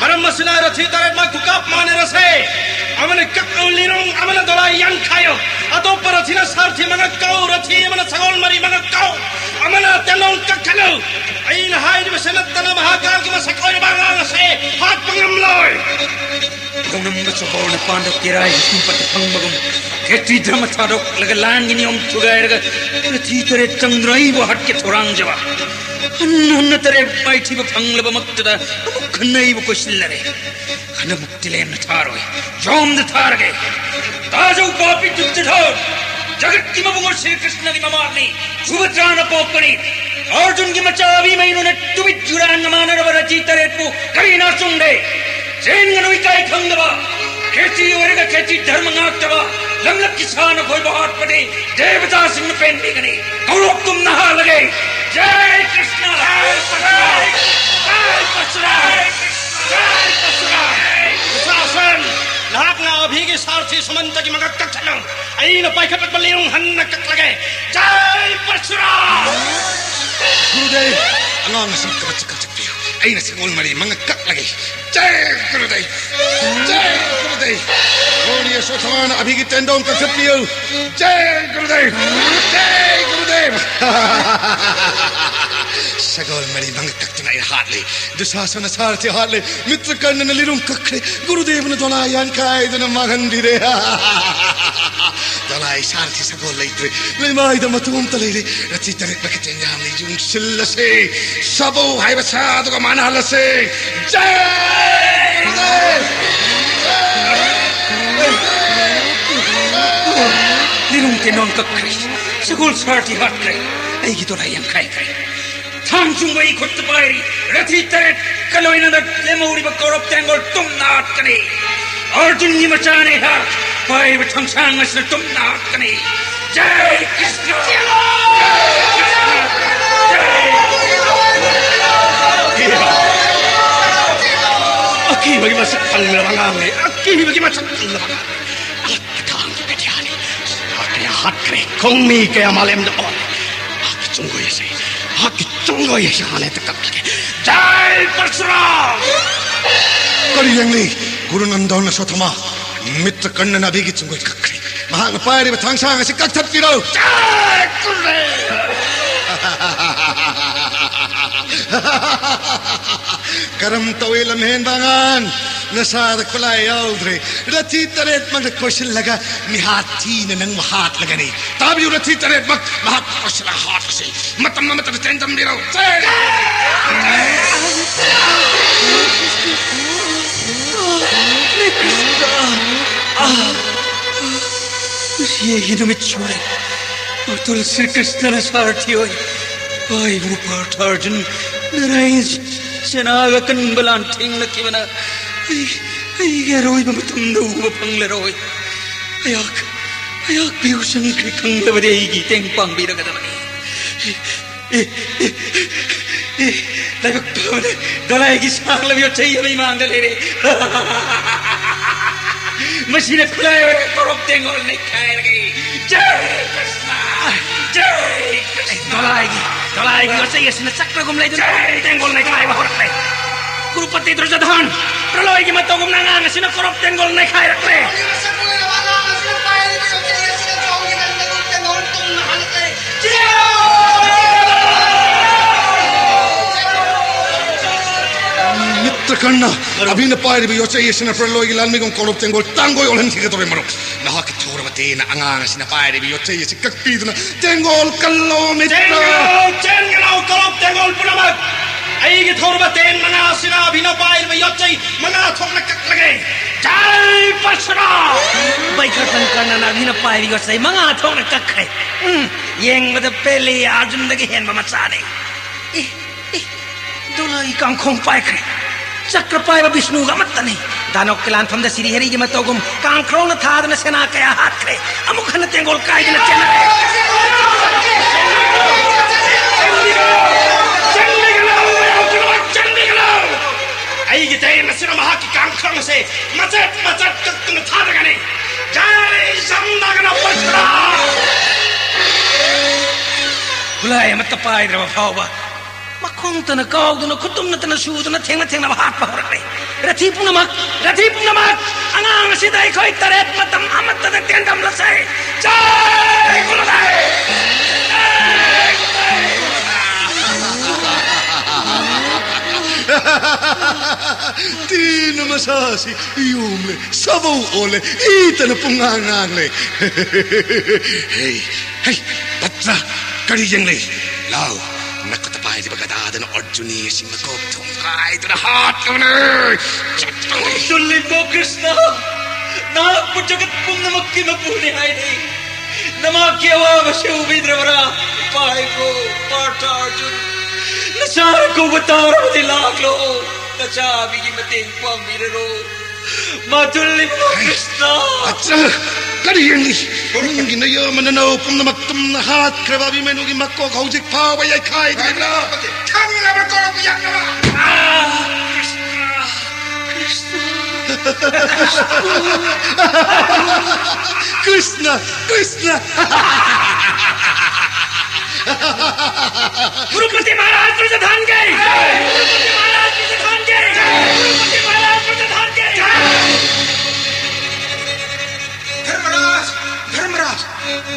ꯃꯔꯝ ꯑꯁꯤꯅ ꯔꯊꯤ ꯇꯔꯦꯠꯃꯛ ꯈꯨꯀꯥꯞ ꯃꯥꯟꯅꯔꯁꯦ꯫ ꯑꯃꯅ ꯀꯛꯎ ꯂꯤꯔꯨꯡ, ꯑꯃꯅ ꯗꯣꯂꯥꯏ ꯌꯥꯟꯈꯥꯏꯌꯨ꯫ ꯑꯇꯣꯞꯄ ꯔꯊꯤꯅ ꯁꯥꯔꯊꯤ ꯃꯉꯛ ꯀꯛꯎ, ꯔꯊꯤ ꯑꯃꯅ ꯁꯒꯣꯜ ꯃꯔꯤ ꯃꯉꯛ ꯀꯛꯎ, ꯑꯃꯅ ꯇꯦꯟꯗꯣꯡ ꯀꯛꯈꯠꯂꯨ꯫ ꯑꯩꯅ ꯍꯥꯏꯔꯤꯕꯁꯤ ꯅꯠꯇꯅ ꯃꯍꯥꯀꯥꯜꯒꯤ ꯃꯁꯛ ꯑꯣꯏꯔꯕ ꯑꯉꯥꯡ ꯑꯁꯦ ꯍꯥꯠꯄ ꯉꯝꯂꯣꯏ꯫ ꯀꯧꯅꯝꯕ ꯆꯣꯍꯣꯔꯅ ꯄꯥꯟꯗ ꯀꯦꯔꯥꯏ ꯁꯨꯝꯄꯠꯇ ꯐꯪꯕꯒꯨꯝ, ꯈꯦꯇ꯭ꯔꯤ ꯙꯔꯃ ꯊꯥꯗꯣꯛꯂꯒ ꯂꯥꯟꯒꯤ ꯅꯤꯌꯣꯝ ꯊꯨꯒꯥꯏꯔꯒ ꯔꯊꯤ ꯇꯔꯦꯠ ꯆꯪꯗꯨꯅ ꯑꯩꯕꯨ ꯍꯥꯠꯀꯦ ꯊꯧꯔꯥꯡꯖꯕ꯫ ꯍꯟꯅ ꯍꯟꯅ ꯇꯔꯦꯠ ꯃꯥꯏꯊꯤꯕ ꯐꯪꯂꯕꯃꯛꯇꯗ ꯑꯃꯨꯛ ꯍꯟꯅ ꯑꯩꯕꯨ ꯀꯣꯏꯁꯤꯜꯂꯔꯦ꯫ ꯍꯟꯗꯛꯃꯨꯛꯇꯤ ꯂꯦꯝꯅ ꯊꯥꯔꯣꯏ, ꯌꯣꯝꯗ ꯊꯥꯔꯒꯦ꯫ ꯇꯥꯖꯧ ꯄꯥꯄꯤ ꯗꯨꯠꯇ ꯊꯥꯔ, ꯖꯒꯠꯀꯤ ꯃꯕꯨꯡꯉꯣ ꯁ꯭ꯔꯤ ꯀ꯭ꯔꯤꯁꯅꯒꯤ ꯃꯃꯥꯠꯅꯤ, ꯁꯨꯚꯗ꯭ꯔꯥꯅ ꯄꯣꯛꯄꯅꯤ꯫ ꯑꯔꯖꯨꯟꯒꯤ ꯃꯆꯥ ꯑꯚꯤꯃꯩꯅꯨꯅ ꯇꯨꯕꯤꯠ ꯌꯨꯔꯥꯟꯒ ꯃꯥꯟꯅꯔꯕ ꯔꯊꯤ ꯇꯔꯦꯠꯄꯨ ꯀꯔꯤꯅ ꯆꯨꯡꯗꯦ? ꯆꯦꯟꯒꯅꯨ ꯏꯀꯥꯏ ꯈꯪꯗꯕ, ꯈꯦꯇꯤ ꯑꯣꯏꯔꯒ ꯈꯦꯇꯤ ꯙꯔꯃ ꯉꯥꯛꯇꯕ, ꯂꯝꯂꯛꯀꯤ ꯁꯥ ꯅꯈꯣꯏꯕꯨ ꯍꯥꯠꯄꯗꯤ ꯗꯦꯕꯇꯥꯁꯤꯡꯅ ꯄꯦꯟꯕꯤꯒꯅꯤ꯫ ꯀꯧꯔꯣꯛꯇꯨꯝꯅ ꯍꯥꯜꯂꯒꯦ꯫ ꯖꯥꯏ ꯀ꯭ꯔꯤꯁꯅ! ꯖꯥꯏ ꯄꯔꯁꯨꯔꯥꯝ! ꯖꯥꯏ ꯄꯔꯁꯨꯔꯥꯝ! ꯖꯥꯏ ꯄꯔꯁꯨꯔꯥꯝ! ꯗꯨꯁꯥꯁꯟ, ꯅꯍꯥꯛꯅ ꯑꯚꯤꯒꯤ ꯁꯥꯔꯊꯤ ꯁꯨꯃꯟꯇꯒꯤ ꯃꯉꯛ ꯀꯛꯊꯠꯂꯨ꯫ ꯑꯩꯅ ꯄꯥꯏꯈꯠꯂꯛꯄ ꯂꯤꯔꯨꯡ ꯍꯟꯅ ꯀꯛꯂꯒꯦ꯫ ꯖꯥꯏ ꯄꯔꯁꯨꯔꯥꯝ! ꯒꯨꯔꯨꯗꯦꯕ, ꯑꯉꯥꯡ ꯑꯁꯤ ꯀꯕꯠ ꯆꯀ ꯆꯠꯄꯤꯌꯨ꯫ ꯑꯩꯅ ꯁꯒꯣꯜ ꯃꯔꯤ ꯃꯉꯛ ꯀꯛꯂꯒꯦ꯫ ꯖꯥꯏ ꯒꯨꯔꯨꯗꯦꯕ! ꯖꯥꯏ ꯒꯨꯔꯨꯗꯦꯕ! ꯒꯣꯔꯤ ꯑꯁꯣꯊꯃꯥꯅ ꯑꯚꯤꯒꯤ ꯇꯦꯟꯗꯣꯡ ꯀꯛꯊꯠꯄꯤꯌꯨ꯫ ꯖꯥꯏ ꯒꯨꯔꯨꯗꯦꯕ! ꯖꯥꯏ ꯒꯨꯔꯨꯗꯦꯕ! ꯁꯒꯣꯜ ꯃꯔꯤ ꯃꯉꯛ ꯀꯛꯇꯨꯅ ꯑꯩꯅ ꯍꯥꯠꯂꯦ꯫ ꯗꯨꯁꯥꯁꯅ ꯁꯥꯔꯊꯤ ꯍꯥꯠꯂꯦ꯫ ꯃꯤꯇ꯭ꯔꯀꯔꯅꯅ ꯂꯤꯔꯨꯡ ꯀꯛꯈ꯭ꯔꯦ꯫ ꯒꯨꯔꯨꯗꯦꯕꯅ ꯗꯣꯂꯥꯏ ꯌꯥꯟꯈꯥꯏꯗꯨꯅ ꯃꯥꯡꯍꯟꯕꯤꯔꯦ꯫ ꯗꯣꯂꯥꯏ ꯁꯥꯔꯊꯤ ꯁꯒꯣꯜ ꯂꯩꯇ꯭ꯔꯦ꯫ ꯂꯩꯃꯥꯏꯗ ꯃꯇꯣꯝꯇ ꯂꯩꯔꯦ꯫ ꯔꯊꯤ ꯇꯔꯦꯠ ꯃꯈ ꯆꯦꯟꯌꯥꯝꯅ ꯌꯨꯡꯁꯤꯜꯂꯁꯦ꯫ ꯁꯥꯕꯧ ꯍꯥꯏꯕ ꯁꯥꯗꯨꯒ ꯃꯥꯟꯅꯍꯜꯂꯁꯦ꯫ ꯖꯥꯏ ꯒꯨꯔꯨꯗꯦꯕ! ꯂꯤꯔꯨꯡ ꯇꯦꯟꯗꯣꯡ ꯀꯛꯈ꯭ꯔꯦ꯫ ꯁꯒꯣꯜ ꯁꯥꯔꯊꯤ ꯍꯥꯠꯈ꯭ꯔꯦ꯫ ꯑꯩꯒꯤ ꯗꯣꯂꯥꯏ ꯌꯥꯟꯈꯥꯏꯈ꯭ꯔꯦ꯫ ꯊꯥꯡ ꯆꯨꯡꯕ ꯑꯩ ꯈꯨꯠꯇ ꯄꯥꯏꯔꯤ꯫ ꯔꯊꯤ ꯇꯔꯦꯠꯀ ꯂꯣꯏꯅꯅ ꯂꯦꯝꯍꯧꯔꯤꯕ ꯀꯧꯔꯕ ꯇꯦꯡꯒꯣꯜ ꯇꯨꯝꯅ ꯍꯥꯠꯀꯅꯤ꯫ ꯑꯔꯖꯨꯟꯒꯤ ꯃꯆꯥꯅꯦ ꯑꯩꯍꯥꯛ꯫ ꯄꯥꯏꯔꯤꯕ ꯊꯥꯡꯁꯥꯡ ꯑꯁꯤꯅ ꯇꯨꯝꯅ ꯍꯥꯠꯀꯅꯤ꯫ ꯖꯥꯏ ꯀ꯭ꯔꯤꯁꯅ! ꯖꯥꯏ ꯀ꯭ꯔꯤꯁꯅ! ꯖꯥꯏ! ꯑꯀꯤꯕꯒꯤ ꯃꯁꯛ ꯈꯪꯂꯕ ꯑꯉꯥꯡꯅꯤ꯫ ꯑꯀꯤꯕꯒꯤ ꯃꯁꯛ ꯈꯪꯂꯕ ꯑꯉꯥꯡꯅꯤ꯫ ꯃꯍꯥꯛꯀꯤ ꯊꯥꯡꯒꯤ ꯀꯩꯊꯦꯜꯅꯤ꯫ ꯁꯥ ꯀꯌꯥ ꯍꯥꯠꯈ꯭ꯔꯦ, ꯈꯣꯡꯃꯤ ꯀꯌꯥ ꯃꯥꯂꯦꯝꯗ ꯑꯣꯜꯂꯦ꯫ ꯃꯍꯥꯛꯀꯤ ꯆꯨꯡꯒꯣꯏ ꯑꯁꯤ, ꯃꯍꯥꯛꯀꯤ ꯆꯨꯡꯒꯣꯏ ꯑꯁꯤ ꯍꯥꯟꯅ ꯍꯦꯛꯇ ꯀꯛꯂꯒꯦ꯫ ꯖꯥꯏ ꯄꯔꯁꯨꯔꯥꯝ! ꯀꯔꯤ ꯌꯦꯡꯂꯤ? ꯒꯨꯔꯨ ꯅꯟꯗꯣꯟ ꯑꯁ꯭ꯋꯠꯊꯥꯃꯥ, ꯃꯤꯇ꯭ꯔ ꯀꯔꯅꯅ ꯑꯕꯤꯒꯤ ꯆꯨꯡꯒꯣꯏ ꯀꯛꯈ꯭ꯔꯦ꯫ ꯃꯍꯥꯛꯅ ꯄꯥꯏꯔꯤꯕ ꯊꯥꯡꯁꯥꯡ ꯑꯁꯤ ꯀꯛꯊꯠꯄꯤꯔꯣ꯫ ꯖꯥꯏ ꯀꯨꯔꯨꯗꯦꯕ! ꯀꯔꯝ ꯇꯧꯏ, ꯂꯝꯍꯦꯟꯕ ꯑꯉꯥꯡ? ꯅꯁꯥꯗ ꯈꯨꯠꯂꯥꯏ ꯌꯥꯎꯗ꯭ꯔꯦ꯫ ꯔꯊꯤ ꯇꯔꯦꯠꯃꯛꯅ ꯀꯣꯏꯁꯤꯜꯂꯒ ꯃꯤꯍꯥꯠ ꯊꯤꯅ ꯅꯪꯕꯨ ꯍꯥꯠꯂꯒꯅꯤ꯫ ꯇꯥꯕꯤꯌꯨ, ꯔꯊꯤ ꯇꯔꯦꯠꯃꯛ ꯃꯍꯥꯛꯄꯨ ꯀꯣꯏꯁꯤꯜꯂꯒ ꯍꯥꯠꯂꯁꯤ꯫ ꯃꯇꯝ ꯑꯃꯠꯇꯗ ꯆꯦꯟꯖꯟꯕꯤꯔꯣ꯫ ꯆꯦꯟ! ꯉꯁꯤ ꯑꯩꯒꯤ ꯅꯨꯃꯤꯠ ꯁꯨꯔꯦ꯫ ꯑꯇꯨꯜ ꯁ꯭ꯔꯤ ꯀ꯭ꯔꯤꯁꯅꯅ ꯁꯥꯔꯊꯤ ꯑꯣꯏ꯫ ꯄꯥꯏꯕꯨ ꯄꯥꯔꯊ ꯑꯔꯖꯨꯟ ꯅꯥꯔꯥꯌꯟ ꯁꯦꯅꯥꯒ ꯑꯀꯟꯕ ꯂꯥꯟ ꯊꯦꯡꯅꯈꯤꯕꯅ ꯑꯩ, ꯑꯩꯒꯤ ꯑꯔꯣꯏꯕ ꯃꯇꯝꯗ ꯎꯕ ꯐꯪꯂꯔꯣꯏ꯫ ꯑꯩꯍꯥꯛ, ꯑꯩꯍꯥꯛ ꯄꯤꯌꯨ ꯆꯪꯈ꯭ꯔꯦ ꯈꯪꯂꯕꯗꯤ ꯑꯩꯒꯤ ꯏꯇꯦꯡ ꯄꯥꯡꯕꯤꯔꯒꯗꯕꯅꯤ꯫ ꯑꯦ, ꯑꯦ, ꯑꯦ, ꯂꯥꯏꯕꯛ ꯐꯕꯅ ꯗꯣꯂꯥꯏꯒꯤ ꯁꯥꯡꯂꯕ ꯌꯣꯠꯆꯩ ꯑꯃ ꯏꯃꯥꯡꯗ ꯂꯩꯔꯦ꯫ ꯃꯁꯤꯅ ꯈꯨꯠꯂꯥꯏ ꯑꯣꯏꯔꯒ ꯀꯣꯔꯣꯛ ꯇꯦꯡꯒꯣꯜ ꯅꯩꯈꯥꯏꯔꯒꯦ꯫ ꯖꯥꯏ ꯀ꯭ꯔꯤꯁꯅ! ꯖꯥꯏ ꯀ꯭ꯔꯤꯁꯅ! ꯗꯣꯂꯥꯏꯒꯤ, ꯗꯣꯂꯥꯏꯒꯤ ꯌꯣꯠꯆꯩ ꯑꯁꯤꯅ ꯆꯛ ꯅꯒꯨꯝ ꯂꯩꯗꯨꯅ ꯇꯦꯡꯒꯣꯜ ꯅꯩꯈꯥꯏꯕ ꯍꯧꯔꯛꯂꯦ꯫ ꯒꯨꯔꯨꯄꯇꯤ ꯗꯨꯔꯖꯣꯙꯟ, ꯄ꯭ꯔꯂꯣꯏꯒꯤ ꯃꯇꯧꯒꯨꯝꯅ ꯑꯉꯥꯡ ꯑꯁꯤꯅ ꯀꯣꯔꯣꯛ ꯇꯦꯡꯒꯣꯜ ꯅꯩꯈꯥꯏꯔꯛꯂꯦ꯫ ꯃꯤꯇ꯭ꯔ ꯀꯔꯅ, ꯑꯕꯤꯅ ꯄꯥꯏꯔꯤꯕ ꯌꯣꯠꯆꯩ ꯑꯁꯤꯅ ꯄ꯭ꯔꯂꯣꯏꯒꯤ ꯂꯥꯟꯃꯤꯒꯨꯝ ꯀꯣꯔꯣꯛ ꯇꯦꯡꯒꯣꯜ ꯇꯥꯡꯒꯣꯏ ꯑꯣꯜꯍꯟꯈꯤꯒꯗꯧꯔꯦ, ꯃꯔꯨꯞ꯫ ꯅꯍꯥꯛꯀꯤ ꯊꯧꯔꯕ ꯇꯦꯟꯅ ꯑꯉꯥꯡ ꯑꯁꯤꯅ ꯄꯥꯏꯔꯤꯕ ꯌꯣꯠꯆꯩ ꯑꯁꯤ ꯀꯛꯄꯤꯗꯨꯅ ꯇꯦꯡꯒꯣꯜ ꯀꯜꯂꯣ, ꯃꯤꯇ꯭ꯔ꯫ ꯆꯦꯟꯒꯅꯨ, ꯆꯦꯟꯒꯅꯨ, ꯀꯣꯔꯣꯛ ꯇꯦꯡꯒꯣꯜ ꯄꯨꯝꯅꯃꯛ! ꯑꯩꯒꯤ ꯊꯧꯔꯕ ꯇꯦꯟ ꯃꯉꯥ ꯑꯁꯤꯅ ꯑꯕꯤꯅ ꯄꯥꯏꯔꯤꯕ ꯌꯣꯠꯆꯩ ꯃꯉꯥ ꯊꯣꯛꯅ ꯀꯛꯂꯒꯦ꯫ ꯖꯥꯏ ꯄꯔꯁꯨꯔꯥꯝ! ꯕꯩꯀ꯭ꯔꯇꯟ ꯀꯔꯅꯅ ꯑꯕꯤꯅ ꯄꯥꯏꯔꯤꯕ ꯌꯣꯠꯆꯩ ꯃꯉꯥ ꯊꯣꯛꯅ ꯀꯛꯈ꯭ꯔꯦ꯫ ꯎꯝ, ꯌꯦꯡꯕꯗ ꯄꯦꯜꯂꯤ, ꯑꯔꯖꯨꯟꯗꯒꯤ ꯍꯦꯟꯕ ꯃꯆꯥꯅꯤ꯫ ꯑꯦ, ꯑꯦ, ꯗꯨꯂꯥꯏ ꯀꯥꯡꯈꯣꯡ ꯄꯥꯏꯈ꯭ꯔꯦ꯫ ꯆꯀ꯭ꯔ ꯄꯥꯏꯕ ꯕꯤꯁꯅꯨꯒ ꯑꯃꯠꯇꯅꯤ꯫ ꯗꯥꯅꯕꯀꯤ ꯂꯥꯟꯐꯝꯗ ꯁꯤꯔꯤ ꯍꯔꯤꯒꯤ ꯃꯇꯧꯒꯨꯝ ꯀꯥꯡꯈ꯭ꯔꯣꯡꯅ ꯊꯥꯗꯨꯅ ꯁꯦꯅꯥ ꯀꯌꯥ ꯍꯥꯠꯈ꯭ꯔꯦ꯫ ꯑꯃꯨꯛ ꯍꯟꯅ ꯇꯦꯡꯒꯣꯜ ꯀꯥꯏꯗꯅ ꯆꯦꯟꯅꯔꯦ꯫ ꯆꯦꯟꯕꯤꯒꯅꯨ! ꯆꯦꯟꯕꯤꯒꯅꯨ! ꯑꯩꯒꯤ ꯇꯦꯡ ꯑꯁꯤꯅ ꯃꯍꯥꯛꯀꯤ ꯀꯥꯡꯈ꯭ꯔꯣꯡ ꯑꯁꯦ ꯃꯆꯦꯠ ꯃꯆꯦꯠ ꯀꯛꯇꯨꯅ ꯊꯥꯗꯒꯅꯤ꯫ ꯖꯥꯏ ꯁꯝꯅꯒꯅ ꯄꯁ꯭ꯔꯥ! ꯈꯨꯠꯂꯥꯏ ꯑꯃꯠꯇ ꯄꯥꯏꯗ꯭ꯔꯕ ꯐꯥꯎꯕ ꯃꯈꯣꯡꯇꯅ ꯀꯥꯎꯗꯨꯅ, ꯈꯨꯠꯇꯨꯝꯅꯇꯅ ꯁꯨꯗꯨꯅ, ꯊꯦꯡꯅ ꯊꯦꯡꯅꯕ ꯍꯥꯠꯄ ꯍꯧꯔꯛꯂꯦ꯫ ꯔꯊꯤ ꯄꯨꯝꯅꯃꯛ, ꯔꯊꯤ ꯄꯨꯝꯅꯃꯛ, ꯑꯉꯥꯡ ꯑꯁꯤꯗ ꯑꯩꯈꯣꯏ ꯇꯔꯦꯠ ꯃꯇꯝ ꯑꯃꯠꯇꯗ ꯇꯦꯟꯗꯝꯂꯁꯦ꯫ ꯖꯥꯏ ꯒꯨꯔꯨꯗꯦꯕ! ꯖꯥꯏ ꯒꯨꯔꯨꯗꯦꯕ! ꯇꯤꯅ ꯃꯁꯥꯁꯤ ꯌꯣꯝꯂꯦ, ꯁꯥꯕꯧ ꯑꯣꯜꯂꯦ, ꯏꯇꯅ ꯄꯨꯡꯉꯥꯡ ꯉꯥꯡꯂꯦ꯫ ꯍꯦ, ꯍꯦ, ꯚꯠꯇ꯭ꯔ, ꯀꯔꯤ ꯌꯦꯡꯂꯤ? ꯂꯥꯎ, ꯅꯈꯨꯠꯇ ꯄꯥꯏꯔꯤꯕ ꯒꯗꯥꯗꯨꯅ ꯑꯔꯖꯨꯟꯒꯤ ꯃꯀꯣꯛ ꯊꯣꯡꯒꯥꯏꯗꯨꯅ ꯍꯥꯠꯂꯨꯅꯦ! ꯆꯠꯂꯨꯅꯦ! ꯇꯨꯜꯂꯤꯕꯣ ꯀ꯭ꯔꯤꯁꯅ, ꯅꯍꯥꯛꯄꯨ ꯖꯒꯠ ꯄꯨꯝꯅꯃꯛꯀꯤ ꯃꯄꯨꯅꯤ ꯍꯥꯏꯔꯤ꯫ ꯅꯃꯥꯛꯀꯤ ꯑꯋꯥꯕꯁꯤ ꯎꯕꯤꯗ꯭ꯔꯕꯔꯥ? ꯏꯄꯥ ꯏꯄꯨ, ꯄꯥꯔꯊ ꯑꯔꯖꯨꯟ, ꯅꯆꯥꯅ ꯀꯧꯕ ꯇꯥꯔꯕꯗꯤ ꯂꯥꯛꯂꯣ, ꯅꯆꯥꯕꯤꯒꯤ ꯃꯇꯦꯡ ꯄꯥꯡꯕꯤꯔꯔꯣ꯫ ꯃꯥ ꯇꯨꯜꯂꯤꯕꯣ ꯀ꯭ꯔꯤꯁꯅ! ꯑꯠꯆꯥ! ꯀꯔꯤ ꯌꯦꯡꯂꯤ? ꯅꯪꯒꯤ ꯅꯌꯥꯝꯕ ꯅꯅꯥꯎ ꯄꯨꯝꯅꯃꯛ ꯇꯨꯝꯅ ꯍꯥꯠꯈ꯭ꯔꯕ ꯑꯚꯤꯃꯅꯨꯒꯤ ꯃꯀꯣꯛ ꯍꯧꯖꯤꯛ ꯐꯥꯎꯕ ꯌꯩꯈꯥꯏꯗ꯭ꯔꯤꯕ꯭ꯔꯥ? ꯈꯪꯂꯕ ꯀꯧꯔꯛꯄ ꯌꯥꯅꯕ! ꯀ꯭ꯔꯤꯁꯅ! ꯀ꯭ꯔꯤꯁꯅ! ꯀ꯭ꯔꯤꯁꯅ! ꯀ꯭ꯔꯨꯄꯇꯤ ꯃꯍꯥꯔꯥꯖ ꯄ꯭ꯔꯖꯥꯙꯟ ꯀꯤ! ꯀ꯭ꯔꯨꯄꯇꯤ ꯃꯍꯥꯔꯥꯖ ꯄ꯭ꯔꯖꯥꯙꯟ ꯀꯤ! ꯀ꯭ꯔꯨꯄꯇꯤ ꯃꯍꯥꯔꯥꯖ ꯄ꯭ꯔꯖꯥꯙꯟ ꯀꯤ! ꯙꯔꯃꯔꯥꯖ! ꯙꯔꯃꯔꯥꯖ!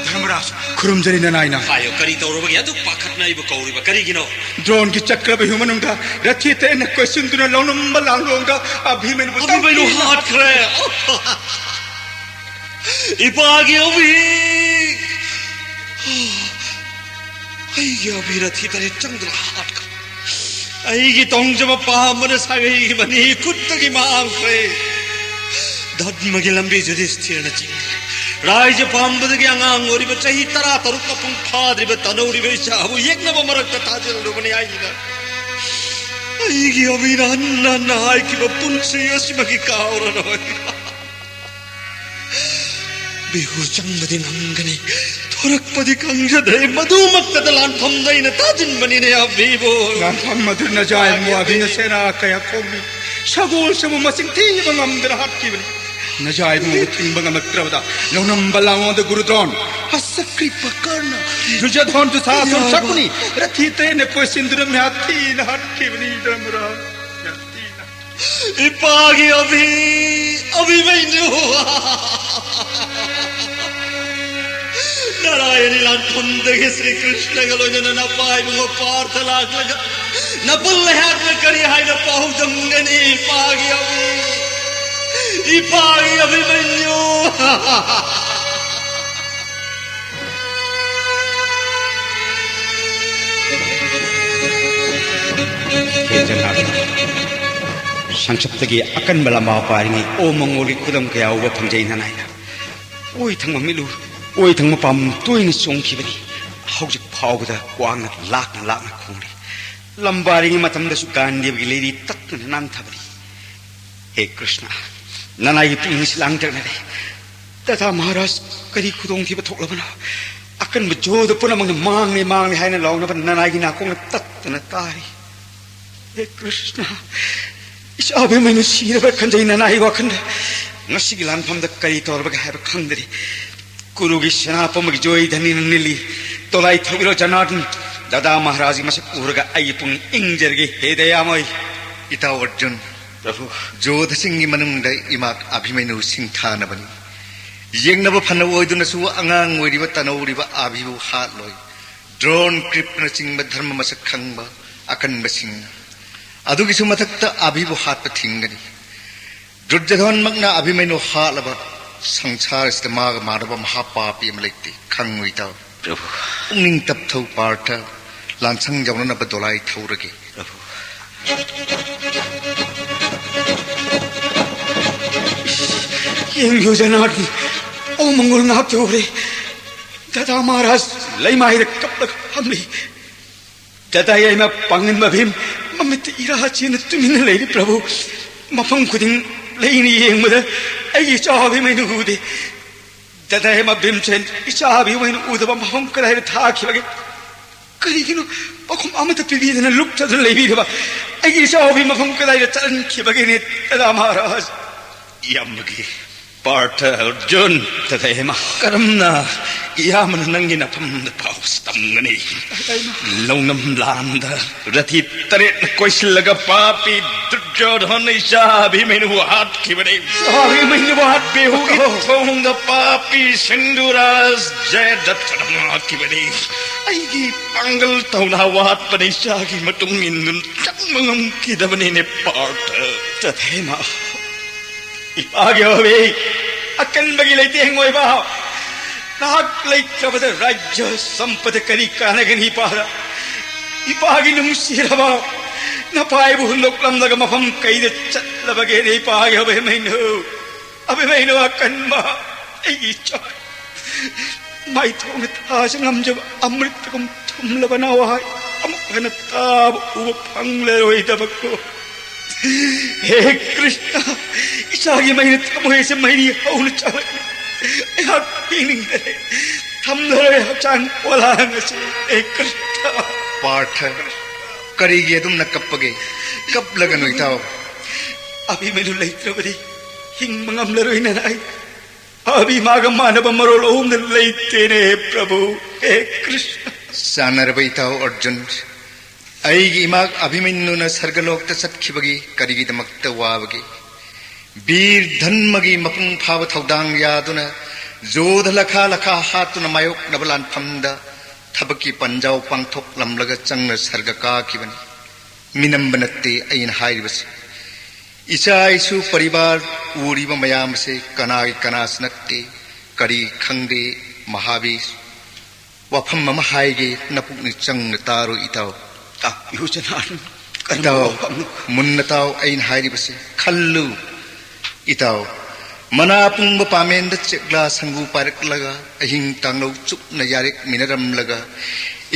ꯙꯔꯃꯔꯥꯖ! ꯈꯨꯔꯨꯝꯖꯔꯤ ꯅꯅꯥꯏꯅ꯫ ꯍꯥꯏꯌꯣ, ꯀꯔꯤ ꯇꯧꯔꯕꯒꯦ? ꯑꯗꯨꯛ ꯄꯥꯈꯠꯅ ꯑꯩꯕꯨ ꯀꯧꯔꯤꯕ ꯀꯔꯤꯒꯤꯅꯣ? ꯗ꯭ꯔꯣꯟꯒꯤ ꯆꯀ꯭ꯔ ꯃꯌꯨꯝ ꯃꯅꯨꯡꯗ ꯔꯊꯤ ꯇꯔꯦꯠꯅ ꯀꯣꯏꯁꯤꯟꯗꯨꯅ ꯂꯧꯅꯝꯕ ꯂꯥꯡꯂꯣꯡꯗ ꯑꯚꯤꯃꯟꯌꯨꯕꯨ ꯑꯚꯤꯃꯟꯌꯨ ꯇꯝꯊꯤꯅ ꯍꯥꯠꯈ꯭ꯔꯦ꯫ ꯏꯄꯥꯒꯤ ꯑꯚꯤ! ꯑꯩꯒꯤ ꯑꯚꯤ ꯔꯊꯤ ꯇꯔꯦꯠ ꯆꯪꯗꯨꯅ ꯍꯥꯠꯈ꯭ꯔꯦ꯫ ꯑꯩꯒꯤ ꯇꯣꯡꯖꯕ ꯄꯥꯝꯕꯅ ꯁꯥꯒꯩꯒꯤ ꯃꯅꯤ ꯈꯨꯠꯇꯒꯤ ꯃꯥꯡꯈ꯭ꯔꯦ꯫ ꯙꯔꯃꯒꯤ ꯂꯝꯕꯤ ꯌꯨꯙꯤꯁꯊꯤꯔꯅ ꯆꯤꯡꯈ꯭ꯔꯦ꯫ ꯔꯥꯏꯖ ꯄꯥꯝꯕꯗꯒꯤ ꯑꯉꯥꯡ ꯑꯣꯏꯔꯤꯕ, ꯆꯍꯤ ꯇꯔꯥ ꯇꯔꯨꯛ ꯃꯄꯨꯡ ꯐꯥꯗ꯭ꯔꯤꯕ ꯇꯅꯧꯔꯤꯕ ꯏꯆꯥꯕꯨ ꯌꯦꯛꯅꯕ ꯃꯔꯛꯇ ꯊꯥꯖꯤꯜꯂꯨꯕꯅꯤ ꯑꯩꯅ꯫ ꯑꯩꯒꯤ ꯑꯕꯤꯅ ꯍꯟꯅ ꯍꯟꯅ ꯍꯥꯏꯈꯤꯕ ꯄꯨꯟꯁꯤ ꯑꯁꯤꯃꯒꯤ ꯀꯥꯎꯔꯔꯣꯏ꯫ ꯕꯤꯍꯨ ꯆꯪꯕꯗꯤ ꯉꯝꯒꯅꯤ, ꯊꯣꯔꯛꯄꯗꯤ ꯈꯪꯖꯗ꯭ꯔꯦ꯫ ꯃꯗꯨꯃꯛꯇꯗ ꯂꯥꯟꯐꯝꯗ ꯑꯩꯅ ꯊꯥꯖꯤꯟꯕꯅꯤꯅꯦ ꯑꯕꯤꯕꯨ꯫ ꯂꯥꯟꯐꯝ ꯑꯗꯨ ꯅꯖꯥꯏ ꯃꯨ ꯑꯕꯤꯅ ꯁꯦꯅꯥ ꯀꯌꯥ ꯈꯣꯝꯃꯤ, ꯁꯒꯣꯜꯁꯤꯕꯨ ꯃꯁꯤꯡ ꯊꯤꯕ ꯉꯝꯗꯅ ꯍꯥꯠꯈꯤꯕꯅꯤ꯫ ꯅꯖꯥꯏꯕꯨ ꯊꯤꯡꯕ ꯉꯝꯂꯛꯇ꯭ꯔꯕꯗ ꯂꯧꯅꯝꯕ ꯂꯥꯡꯉꯣꯟꯗ ꯒꯨꯔꯨꯗ꯭ꯔꯣꯟ, ꯍꯁꯀ꯭ꯔꯤꯄ ꯀꯔꯅ, ꯗꯨꯔꯖꯣꯙꯣꯟ ꯗꯨꯁꯥꯁꯟ ꯁꯀꯨꯅꯤ, ꯔꯊꯤ ꯇꯔꯦꯠꯅ ꯀꯣꯏꯁꯤꯟꯗꯨꯅ ꯃꯤꯍꯥꯠ ꯊꯤꯅ ꯍꯥꯠꯈꯤꯕꯅꯤ ꯙꯔꯃꯔꯥꯖ꯫ ꯌꯥꯝ ꯊꯤꯅ꯫ ꯏꯄꯥꯒꯤ ꯑꯚꯤ, ꯑꯚꯤꯃꯩꯅꯨ꯫ ꯅꯥꯔꯥꯌꯅꯤ ꯂꯥꯟꯐꯝꯗꯒꯤ ꯁ꯭ꯔꯤ ꯀ꯭ꯔꯤꯁꯅꯒ ꯂꯣꯏꯅꯅ ꯅꯄꯥ ꯏꯕꯨꯡꯉꯣ ꯄꯥꯔꯊ ꯂꯥꯛꯂꯒ ꯅꯄꯨꯜ ꯂꯩꯍꯥꯛꯅ ꯀꯔꯤ ꯍꯥꯏꯅ ꯄꯥꯎꯗꯝꯒꯅꯤ? ꯏꯄꯥꯒꯤ ꯑꯚꯤ, ꯏꯄꯥꯒꯤ ꯑꯚꯤꯃꯩꯅꯨ꯫ ꯍꯦ ꯖꯒꯟꯅꯥꯊ, ꯁꯪꯁꯞꯇꯒꯤ ꯑꯀꯟꯕ ꯂꯝꯕꯥ ꯄꯥꯔꯤꯉꯩ ꯑꯣ ꯃꯉꯣꯜꯒꯤ ꯈꯨꯗꯝ ꯀꯌꯥ ꯎꯕ ꯐꯪꯖꯩ ꯅꯅꯥꯏꯅ꯫ ꯑꯣꯏ ꯊꯪꯕ ꯃꯤꯠꯂꯨ, ꯑꯣꯏ ꯊꯪꯕ ꯄꯥꯝ ꯇꯣꯏꯅ ꯆꯣꯡꯈꯤꯕꯅꯤ꯫ ꯍꯧꯖꯤꯛ ꯐꯥꯎꯕꯗ ꯀ꯭ꯋꯥꯛꯅ ꯂꯥꯛꯅ ꯂꯥꯛꯅ ꯈꯣꯡꯂꯤ꯫ ꯂꯝꯕꯥꯔꯤꯉꯩ ꯃꯇꯝꯗꯁꯨ ꯒꯥꯟꯙꯤꯕꯒꯤ ꯂꯩꯔꯤ ꯇꯠꯇꯅ ꯅꯥꯟꯊꯕꯅꯤ꯫ ꯍꯦ ꯀ꯭ꯔꯤꯁꯅ, ꯅꯅꯥꯏꯒꯤ ꯄꯨꯛꯅꯤꯡꯁꯤ ꯂꯥꯡꯇꯛꯅꯔꯦ꯫ ꯗꯥꯗꯥ ꯃꯍꯥꯔꯥꯖ, ꯀꯔꯤ ꯈꯨꯗꯣꯡꯊꯤꯕ ꯊꯣꯛꯂꯕꯅꯣ? ꯑꯀꯟꯕ ꯖꯣꯗ ꯄꯨꯝꯅꯃꯛꯅ ꯃꯥꯡꯂꯦ, ꯃꯥꯡꯂꯦ ꯍꯥꯏꯅ ꯂꯥꯎꯅꯕ ꯅꯅꯥꯏꯒꯤ ꯅꯥꯀꯣꯡꯅ ꯇꯠꯇꯅ ꯇꯥꯔꯤ꯫ ꯍꯦ ꯀ꯭ꯔꯤꯁꯅ, ꯏꯆꯥ ꯑꯕꯤꯃꯩꯅꯨ ꯁꯤꯔꯕ꯭ꯔꯥ ꯈꯟꯖꯩ ꯅꯅꯥꯏ ꯋꯥꯈꯜꯗ꯫ ꯉꯁꯤꯒꯤ ꯂꯥꯟꯐꯝꯗ ꯀꯔꯤ ꯇꯧꯔꯕꯒꯦ ꯍꯥꯏꯕ ꯈꯪꯗꯔꯤ꯫ ꯀꯨꯔꯨꯒꯤ ꯁꯦꯅꯥ ꯄꯨꯝꯕꯒꯤ ꯖꯣꯏ ꯙꯅꯤꯅ ꯅꯤꯜꯂꯤ꯫ ꯗꯣꯂꯥꯏ ꯊꯧꯕꯤꯔꯣ ꯖꯅꯥꯔꯗꯟ, ꯗꯥꯗꯥ ꯃꯍꯥꯔꯥꯖꯒꯤ ꯃꯁꯛ ꯎꯔꯒ ꯑꯩꯒꯤ ꯄꯨꯛꯅꯤꯡ ꯏꯪꯖꯔꯒꯦ꯫ ꯍꯦ ꯗꯌꯥꯃꯣꯏ꯫ ꯏꯇꯥꯎ ꯑꯔꯖꯨꯟ, ꯄ꯭ꯔꯚꯨ꯫ ꯖꯣꯙꯁꯤꯡꯒꯤ ꯃꯅꯨꯡꯗ ꯏꯃꯥ ꯑꯚꯤꯃꯩꯅꯨ ꯁꯤꯡꯊꯥꯅꯕꯅꯤ꯫ ꯌꯦꯡꯅꯕ ꯐꯅ ꯑꯣꯏꯗꯨꯅꯁꯨ ꯑꯉꯥꯡ ꯑꯣꯏꯔꯤꯕ ꯇꯅꯧꯔꯤꯕ ꯑꯚꯤꯕꯨ ꯍꯥꯠꯂꯣꯏ꯫ ꯗ꯭ꯔꯣꯟ, ꯀ꯭ꯔꯤꯞꯅꯆꯤꯡꯕ ꯙꯔꯃ ꯃꯁꯛ ꯈꯪꯕ ꯑꯀꯟꯕꯁꯤꯡꯅ꯫ ꯑꯗꯨꯒꯤꯁꯨ ꯃꯊꯛꯇ ꯑꯚꯤꯕꯨ ꯍꯥꯠꯄ ꯊꯤꯡꯒꯅꯤ꯫ ꯗꯨꯔꯖꯣꯙꯟꯃꯛꯅ ꯑꯚꯤꯃꯩꯅꯨ ꯍꯥꯠꯂꯕ ꯁꯪꯁꯥꯔ ꯑꯁꯤꯗ ꯃꯥꯒ ꯃꯥꯟꯅꯕ ꯃꯍꯥꯄꯥꯄꯤ ꯑꯃ ꯂꯩꯇꯦ꯫ ꯈꯪꯉꯨ ꯏꯇꯥꯎ꯫ ꯄ꯭ꯔꯚꯨ꯫ ꯄꯨꯛꯅꯤꯡ ꯇꯞꯊꯧ ꯄꯥꯔꯊ꯫ ꯂꯥꯟꯁꯪ ꯌꯧꯅꯅꯕ ꯗꯣꯂꯥꯏ ꯊꯧꯔꯒꯦ꯫ ꯄ꯭ꯔꯚꯨ꯫ ꯌꯦꯡꯕꯤꯌꯨ ꯖꯅꯥꯔꯗꯟ, ꯑꯣ ꯃꯪꯒꯣꯜ ꯉꯥꯛꯇ ꯎꯔꯦ꯫ ꯗꯗꯥ ꯃꯍꯥꯔꯥꯖ ꯂꯩꯃꯥꯏꯗ ꯀꯞꯂꯒ ꯐꯝꯂꯤ꯫ ꯗꯗꯥ ꯌꯥꯏꯃ ꯄꯥꯡꯒꯟꯕ ꯚꯤꯝ ꯃꯃꯤꯠꯇ ꯏꯔꯥ ꯆꯦꯟꯅ ꯇꯨꯃꯤꯟꯅ ꯂꯩꯔꯤ ꯄ꯭ꯔꯚꯨ꯫ ꯃꯐꯝ ꯈꯨꯗꯤꯡ ꯂꯩꯅ ꯌꯦꯡꯕꯗ ꯑꯩꯒꯤ ꯏꯆꯥ ꯚꯤꯝ ꯑꯩꯅ ꯎꯗꯦ꯫ ꯗꯗꯥ ꯌꯥꯏꯃ ꯚꯤꯝꯁꯦꯟ ꯏꯆꯥ ꯚꯤꯝ ꯑꯩꯅ ꯎꯗꯕ ꯃꯐꯝ ꯀꯗꯥꯏꯗ ꯊꯥꯈꯤꯕꯒꯦ? ꯀꯔꯤꯒꯤꯅꯣ ꯄꯥꯎꯈꯨꯝ ꯑꯃꯠꯇ ꯄꯤꯕꯤꯗꯅ ꯂꯨꯞꯇꯗꯨꯅ ꯂꯩꯕꯤꯔꯕ ꯑꯩꯒꯤ ꯏꯆꯥ ꯚꯤꯝ ꯃꯐꯝ ꯀꯗꯥꯏꯗ ꯆꯠꯍꯟꯈꯤꯕꯒꯦꯅꯦ ꯗꯗꯥ ꯃꯍꯥꯔꯥꯖ? ꯏꯌꯥꯝꯕꯒꯤ ꯄꯥꯔꯊ ꯑꯔꯖꯨꯟ꯫ ꯇꯗꯥꯏꯃ꯫ ꯀꯔꯝꯅ ꯏꯌꯥꯝꯕꯅ ꯅꯪꯒꯤ ꯅꯐꯝꯗ ꯄꯥꯎ ꯇꯝꯒꯅꯤ? ꯇꯗꯥꯏꯃ꯫ ꯂꯧꯅꯝ ꯂꯥꯟꯗ ꯔꯊꯤ ꯇꯔꯦꯠꯅ ꯀꯣꯏꯁꯤꯜꯂꯒ ꯄꯥꯄꯤ ꯗꯨꯔꯖꯣꯙꯟ ꯏꯆꯥ ꯚꯤꯃꯩꯅꯕꯨ ꯍꯥꯠꯈꯤꯕꯅꯤ꯫ ꯏꯆꯥ ꯚꯤꯃꯩꯅꯕꯨ ꯍꯥꯠ- ꯕꯦꯍꯨꯒꯤ ꯑꯣ꯫ ꯊꯣꯡꯗ ꯄꯥꯄꯤ ꯁꯤꯟꯙꯨꯔꯥꯖ ꯖꯌꯗꯠꯇꯅ ꯍꯥꯠꯈꯤꯕꯅꯤ꯫ ꯑꯩꯒꯤ ꯄꯥꯡꯒꯜ ꯊꯧꯅꯥ ꯋꯥꯠꯄꯅ ꯏꯆꯥꯒꯤ ꯃꯇꯨꯡ ꯏꯟꯗꯨꯅ ꯆꯪꯕ ꯉꯝꯈꯤꯗꯕꯅꯤꯅꯦ ꯄꯥꯔꯊ꯫ ꯇꯗꯥꯏꯃ꯫ ꯏꯄꯥꯒꯤ ꯍꯧꯕꯤ, ꯑꯀꯟꯕꯒꯤ ꯂꯩꯇꯦꯡ ꯑꯣꯏꯕ, ꯅꯍꯥꯛ ꯂꯩꯇ꯭ꯔꯕꯗ ꯔꯥꯖ꯭ꯌ ꯁꯝꯄꯗ ꯀꯔꯤ ꯀꯥꯟꯅꯒꯅꯤ ꯏꯄꯥꯗ? ꯏꯄꯥꯒꯤ ꯅꯨꯡꯁꯤꯔꯕ ꯅꯄꯥꯏꯕꯨ ꯍꯨꯟꯗꯣꯛꯂꯝꯂꯒ ꯃꯐꯝ ꯀꯩꯗ ꯆꯠꯂꯕꯒꯦꯅꯦ ꯏꯄꯥꯒꯤ ꯍꯧꯕꯤ ꯃꯩꯅꯨ? ꯑꯕꯦꯝꯃꯩꯅ ꯑꯀꯟꯕ ꯑꯩꯒꯤ ꯏꯆꯥ, ꯃꯥꯏꯊꯣꯡꯅ ꯊꯥꯖ ꯉꯝꯖꯕ ꯑꯃ꯭ꯔꯤꯠꯇꯒꯨꯝ ꯊꯨꯝꯂꯕ ꯅꯋꯥꯏ ꯑꯃꯨꯛ ꯍꯟꯅ ꯇꯥꯕ ꯎꯕ ꯐꯪꯂꯔꯣꯏꯗꯕꯀꯣ꯫ ꯍꯦ ꯀ꯭ꯔꯤꯁꯅ, ꯏꯆꯥꯒꯤ ꯃꯩꯅ ꯊꯃꯣꯏꯁꯦ ꯃꯩꯔꯤ ꯍꯧꯅ ꯆꯥꯛꯂꯛꯂꯤ꯫ ꯑꯩꯍꯥꯛ ꯍꯤꯡꯅꯤꯡꯗꯔꯦ꯫ ꯊꯝꯂꯔꯣꯏ ꯍꯛꯆꯥꯡ ꯄꯣꯂꯥꯡ ꯑꯁꯤ꯫ ꯍꯦ ꯀ꯭ꯔꯤꯁꯅ꯫ ꯄꯥꯔꯊ, ꯀꯔꯤꯒꯤ ꯑꯗꯨꯝꯅ ꯀꯞꯄꯒꯦ? ꯀꯞꯂꯒꯅꯨ ꯏꯇꯥꯎ꯫ ꯑꯕꯦꯝꯃꯩꯅ ꯂꯩꯇ꯭ꯔꯕꯗꯤ ꯍꯤꯡꯕ ꯉꯝꯂꯔꯣꯏ ꯅꯅꯥꯏ꯫ ꯑꯕꯦꯝꯃꯒ ꯃꯥꯟꯅꯕ ꯃꯔꯣꯜ ꯑꯍꯨꯝꯗ ꯂꯩꯇꯦꯅꯦ ꯍꯦ ꯄ꯭ꯔꯚꯨ, ꯍꯦ ꯀ꯭ꯔꯤꯁꯅ꯫ ꯆꯥꯟꯅꯔꯕ ꯏꯇꯥꯎ ꯑꯔꯖꯨꯟ, ꯑꯩꯒꯤ ꯏꯃꯥ ꯑꯚꯤꯃꯟꯌꯨꯅ ꯁꯔꯒꯂꯣꯛꯇ ꯆꯠꯈꯤꯕꯒꯤ ꯀꯔꯤꯒꯤꯗꯃꯛꯇ ꯋꯥꯕꯒꯦ? ꯕꯤꯔ ꯙꯟꯃꯒꯤ ꯃꯄꯨꯡ ꯐꯥꯕ ꯊꯧꯗꯥꯡ ꯌꯥꯗꯨꯅ ꯖꯣꯙ ꯂꯈꯥ ꯂꯈꯥ ꯍꯥꯠꯇꯨꯅ ꯃꯥꯌꯣꯛꯅꯕ ꯂꯥꯟꯐꯝꯗ ꯊꯕꯛꯀꯤ ꯄꯟꯖꯥꯎ ꯄꯥꯡꯊꯣꯛꯂꯝꯂꯒ ꯆꯪꯅ ꯁꯔꯒ ꯀꯥꯈꯤꯕꯅꯤ꯫ ꯃꯤꯅꯝꯕ ꯅꯠꯇꯦ ꯑꯩꯅ ꯍꯥꯏꯔꯤꯕꯁꯤ꯫ ꯏꯆꯥ ꯏꯁꯨ ꯄꯔꯤꯕꯥꯔ ꯎꯔꯤꯕ ꯃꯌꯥꯝ ꯑꯁꯤ ꯀꯅꯥꯒꯤ ꯀꯅꯥꯁꯨ ꯅꯠꯇꯦ꯫ ꯀꯔꯤ ꯈꯪꯗꯦ ꯃꯍꯥꯕꯤꯔ? ꯋꯥꯐꯝ ꯑꯃ ꯍꯥꯏꯒꯦ, ꯅꯄꯨꯛꯅꯤꯡ ꯆꯪꯅ ꯇꯥꯔꯣ ꯏꯇꯥꯎ꯫ ꯇꯥꯛꯄꯤꯌꯨ ꯖꯅꯥꯔꯗꯟ, ꯀꯔꯝꯕ ꯏꯇꯥꯎ, ꯋꯥꯐꯝꯅꯣ? ꯃꯨꯟꯅ ꯇꯥꯎ ꯑꯩꯅ ꯍꯥꯏꯔꯤꯕꯁꯤ, ꯈꯜꯂꯨ ꯏꯇꯥꯎ꯫ ꯃꯅꯥ ꯄꯨꯡꯕ ꯄꯥꯃꯦꯟꯗ ꯆꯦꯛꯂꯥ ꯁꯪꯒꯨ ꯄꯥꯏꯔꯛꯂꯒ ꯑꯍꯤꯡ ꯇꯥꯡꯂꯧ ꯆꯨꯞꯅ ꯌꯥꯔꯦꯛ ꯃꯤꯟꯅꯔꯝꯂꯒ